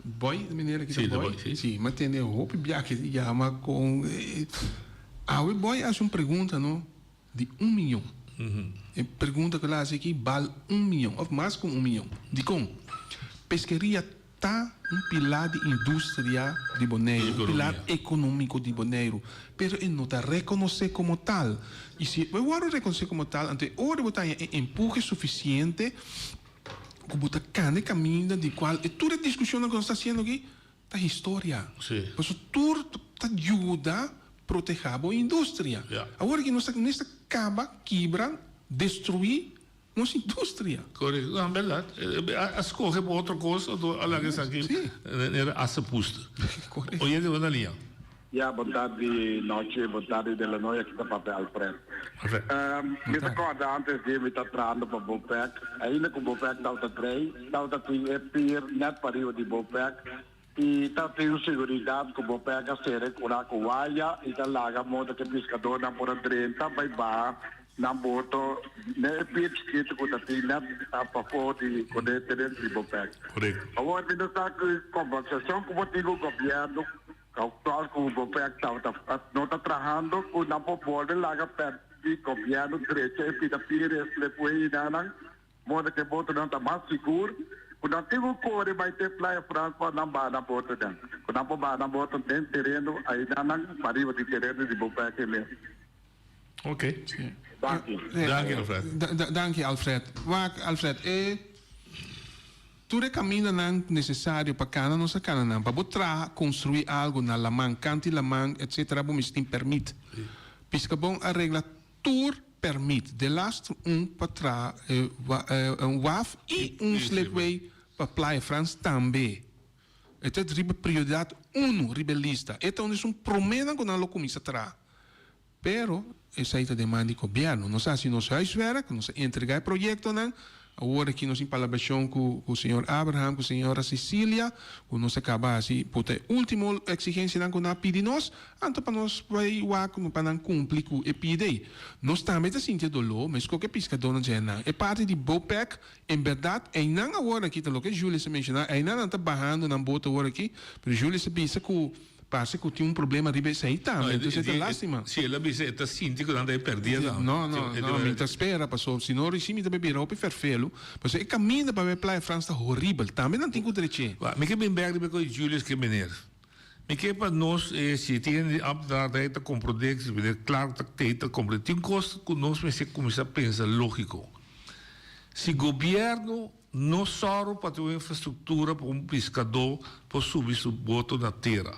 boy, e meneer aki ta boy. Si, mi a tende hopi biaha di yama con awe boy a haci un pregunta no di un miyon. E pregunta cu el a haci aki bal un miyon of mas cu un miyon. Dicon? Pesqueria Ta un pilar di industria di Boneiru, un pilar economico di Boneiru, pero e no ta reconoce como tal. Y si e worde reconoce como tal, anto e ora bo ta haña e empuje suficiente cu bo ta cana e caminda di cual e tur e discusionnan cu nos ta haciendo aki ta historia. Pasobra tur ta yuda proteha bo industria. Awor aki nos ta mester caba, kibra, destrui Nos industria. Correcto, no, berdad. A scoge pa otro cos, anto a laga esaki era asa pusta. Correcto. Oyente bo na liña. Ja, bon tardi nochi, bon tardi de la noche, aki ta papia Alfred. Um, mi ta korda antes di mi ta trahando pa Bopec, ainda ku Bopec tabata trei, tabata tin e pier net pariba di Bopec i tabatin un seguridat ku Bopec a sere kura ku waya i ta laga moda ku e piskadornan por a drenta bai baha nan boto ne e pier chikitu ku ta tin net pafó di kode tereno di Bopec. Awor mi no sa ku kombersashon ku bo tin ku gobièrnu Actual cu Bopec tabata no ta trahando cu nan por bolbe laga permiti gobierno drecha e pida pires lepuey nan moda cu e botonan ta mas sigur cu nan tin cu core bay te Playa Frans pa nan baha nan botonan cu nan por baha nan boto den tereno aynan pariba di tereno di Bopec e mes. Ok. Danki. Danki Alfred. Danki Alfred. Wak Alfred e tur e kamindanan nesesario pa kana nos a kana nan. Pa bo traha konstrui algu na laman, kanti laman etsetera bo mester tin pèrmit. Piskabon a regla tur pèrmit. Delast un pa traha un waf i un slipway pa Playa Frans tambe. E ta riba prioridat unu riba e lista. E ta un esun proménan ku nan lo kuminsá traha. Pero esei ta demanda di gobièrnu. Nos a hasi nos huiswerk, nos a entregá e proyektonan. Awor aki nos tin palabrashon ku ku señor Abraham, ku señora Cecilia, ku nos a kaba hasi por ta e último eksigensianan ku nan a pidi nos, anto pa nos bai wak pa nan kumpli ku e pida ei. Nos tambe ta sinti e doló, meskos ku e piskadónan dje nan. E parti di Bopec, en bèrdat, einan awor aki ta loke Julius a menshoná, einan nan ta bahando nan boto awor aki, pero Julius a bisa ku Parse ku tin un problema riba esei tambe, entonces e ta lastima. Si el a bisa e ta sinti ku nan ta e perdida tambe. No, no, no, mi ta spera paso si no risi mi ta bira hopi ferfelu, paso e kaminda pa bai Playa Frans ta horibel, tambe nan tin ku drech'é. Wak, mi ke bin bek riba e koe Julius ke meneer. Mi ke pa nos e si tin hende di ambtenaar ta komprondé, si meneer Clark ta tei ta komprondé, tin kos ku nos mester kuminsá pensa lógiko. Si gobièrnu No sòru pa tin un infrastruktura pa un piskadó por subi su boto na tera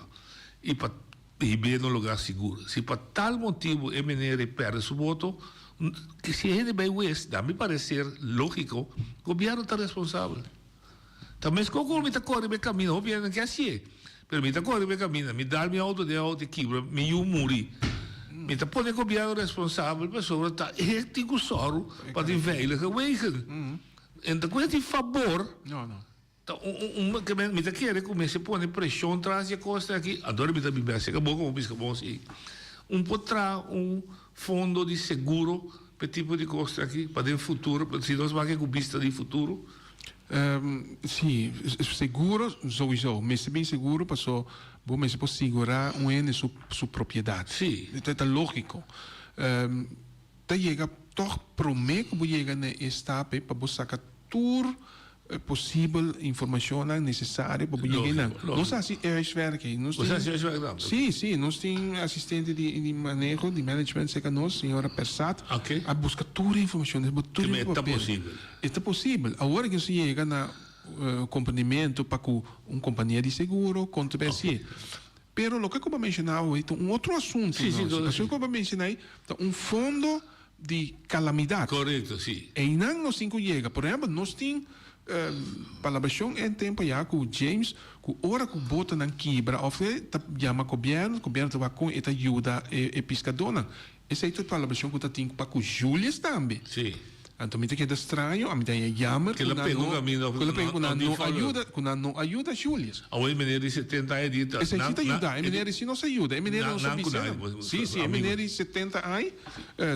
i pa hib'é na un lugá sigur. Si pa tal motibu e meneer ei pèrdè su boto, si e hende bai wes, na mi pareser lógiko, gobièrnu ta responsabel. Ta meskos ku mi ta kore riba e kaminda, hopi hende no ke hasié, pero mi ta kore riba e kaminda, mi dal mi outo den e outo e kibra, mi yu muri. Mi ta pone gobièrnu responsabel pasobra ta e tin ku sòru pa tin veilige wegen. En ta cuesta di fabor. No, no. Ta un un un mi ta kere cu mester pone presion tras di e cosnan aki. Ador mi ta biba acerca bo como bisca bon si. Un por traha un fondo di seguro p'e tipo di cosnan aki pa den futuro, si nos wak cu bista di futuro. Si, seguro souiso. Mester bin seguro paso bo mester por sigura un hende su su propiedad. Si. Ta logico. Ta yega tòg promé ku bo yega na e stap ei pa bo saka tur posibel informashonnan nesesario pa bo yega einan. Nos a hasi e huiswerk ei. Nos tin, Sí, sí. Nos tin asistente di di maneho, di management serka nos, señora Persat, a buska tur e informashon. Bo tur e Ta posibel. E ta posibel. Awor ke nos yega na komprendimentu pa ku un kompania di seguro, konta bai hasié. Pero loke ku bo a menshoná awe ta un otro asuntu Sí, sí, no. todo Pasobra sí. ku bo a menshoná ei ta un fondo di kalamidat. Korekto, sí. Einan nos tin ku yega. Por ehèmpel, nos tin palabrashon en tempu ayá ku James ku ora ku botonan kibra òf e ta yama gobièrnu, gobièrnu ta wak kon e ta yuda e piskadónan. Esei ta palabrashon ku ta tin pa ku Julius tambe. Sí. Anto mi ta keda straño, ami ta haña jammer Ku ku el a nan pega un no, kaminda òf ku el a pega ku no nan tin no follow. ayuda, ku nan no ayuda Julius. Awor e meneer di setenta aña di ta Esei si nan ta nan yuda, e meneer di si nos a yuda, e meneer nan nos a nan ku bisa nan nan. Sí, sí, e amigo. meneer di setenta aña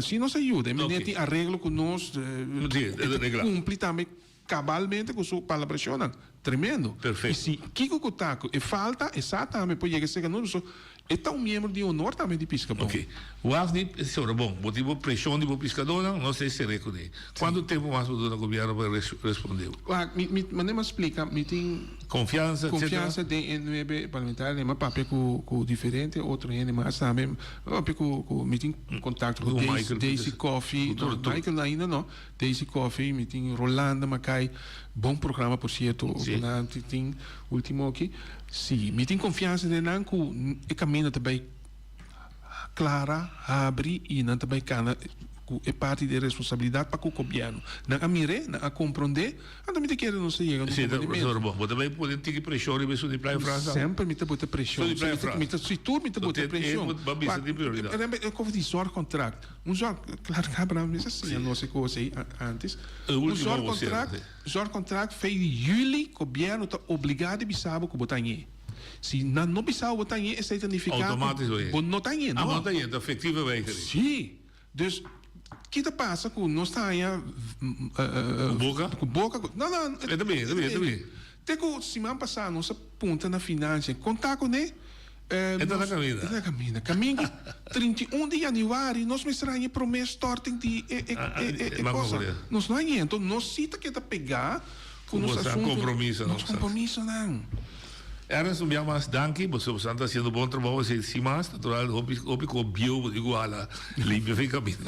si nos a yuda, e meneer Oké. tin areglo ku nos, Sí, e ta regla. kumpli tambe Cabalmente cu su palabracionnan. Tremendo. Perfecto. Y si kico cu ta cu e falta, e sa tambe por yega cerca nos, pasobra e ta un miembro di honor tambe di Piscabon. Ok. Wak di sobra bon. Bo tin bo presion di bo piscadornan, nos ta esere cu ne. Cuanto tempo mas bo duna gobierno pa responde bo? Wak, mi, mi, manera mi a splica, mi tin. Confiansa, etcetera. Confiansa den e nuebe parlamentario. Mi a papia cu, cu diferente otro hende mas tambe. Mi a papia cu, cu, mi tin contacto cu Cu Daisy, Michael Daisy Coffie. Cu tur, No, tur. Michael ainda no. Daisy Coffie, mi tin Rolanda Mackay, bon programa por cierto, Sí. ku nan tin ultimo aki. Sí, mi tin confiansa den nan ku e caminda ta bay clara, habri y nan ta bay cana. ku e parti di responsabilidat pa ku gobièrnu. Nan a mir'é, nan a komprondé, anto mi ta kere nos ta yega na un Sí, ta, komprondimiento. profesor, bo, bo ta bai pone tiki preshon riba esun di Playa Frans tambe? Semper mi ta bota preshon. Esun di Playa Mi ta, Frans. mi ta, si tur mi ta So bota te, e preshon. bo bisa Wak, tin prioridat. remember e kof di zorgcontract. Un zorg, Clark Abraham mester siña nos e kos ei antes. E Un ultimo vocero, zorgcontract, sí. zorgcontract fei di juli gobièrnu ta obligá di bisa bo ku bo ta ñe. Si nan no bisa bo bo ta ñe, esei ta nifiká ku Automatisch bo ñe. bo no ta ñe, Ah, bo no. no ta ñe, ta efectieve weigering. Sí. Dus, ki ta pasa ku nos ta haña Ku boka? Ku boka ku, no, no. E ta bin, e ta bin, e ta bin. Te ku siman pasá nos a punta na finansia, konta kuné. E ta na kaminda. E ta na kaminda. Kaminda ku 31 di yanüari nos mester haña e promé storting di e e e cosa. Nos no hañ'é. Enton nos si ta keda pegá ku nos asuntu. Kompromisonan. Nos kompromisonan. Ernest un bia mas danki boso boso ta haciendo bon trabou así sin mas natural hopi hopi ko bieu bo tin ku hala limpia fin caminda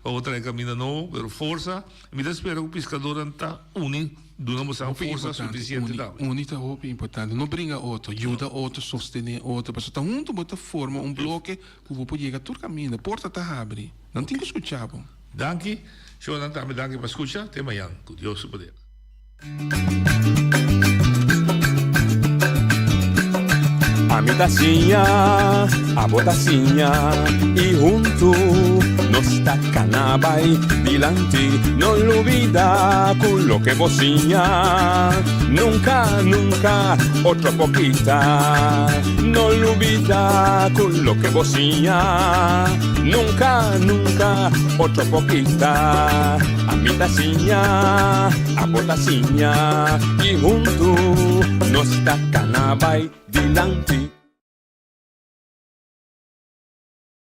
pa bo trae caminda nobo pero forsa mi ta spera ku piscadornan ta uni duna boso Hopi forsa importante, suficiente uni, tambe. uni ta hopi importante. No bringa otro, yuda otro, sostene otro. Pasobra ta hunto bo ta forma un bloke ku bo por yega tur kaminda. Porta ta habri. Nan tin ku skucha bo. Danki, shownan tambe danki pa skucha. Te mañan, ku Dios su poder. Ami ta siña, abo ta siña y huntu nos ta cana bay dilanti. No lubida cu loke bo siña nunca, nunca otro por kita. No lubida cu loke bo siña nunca, nunca otro por kita. Ami ta siña, abo ta siña y huntu nos ta cana bay dilanti.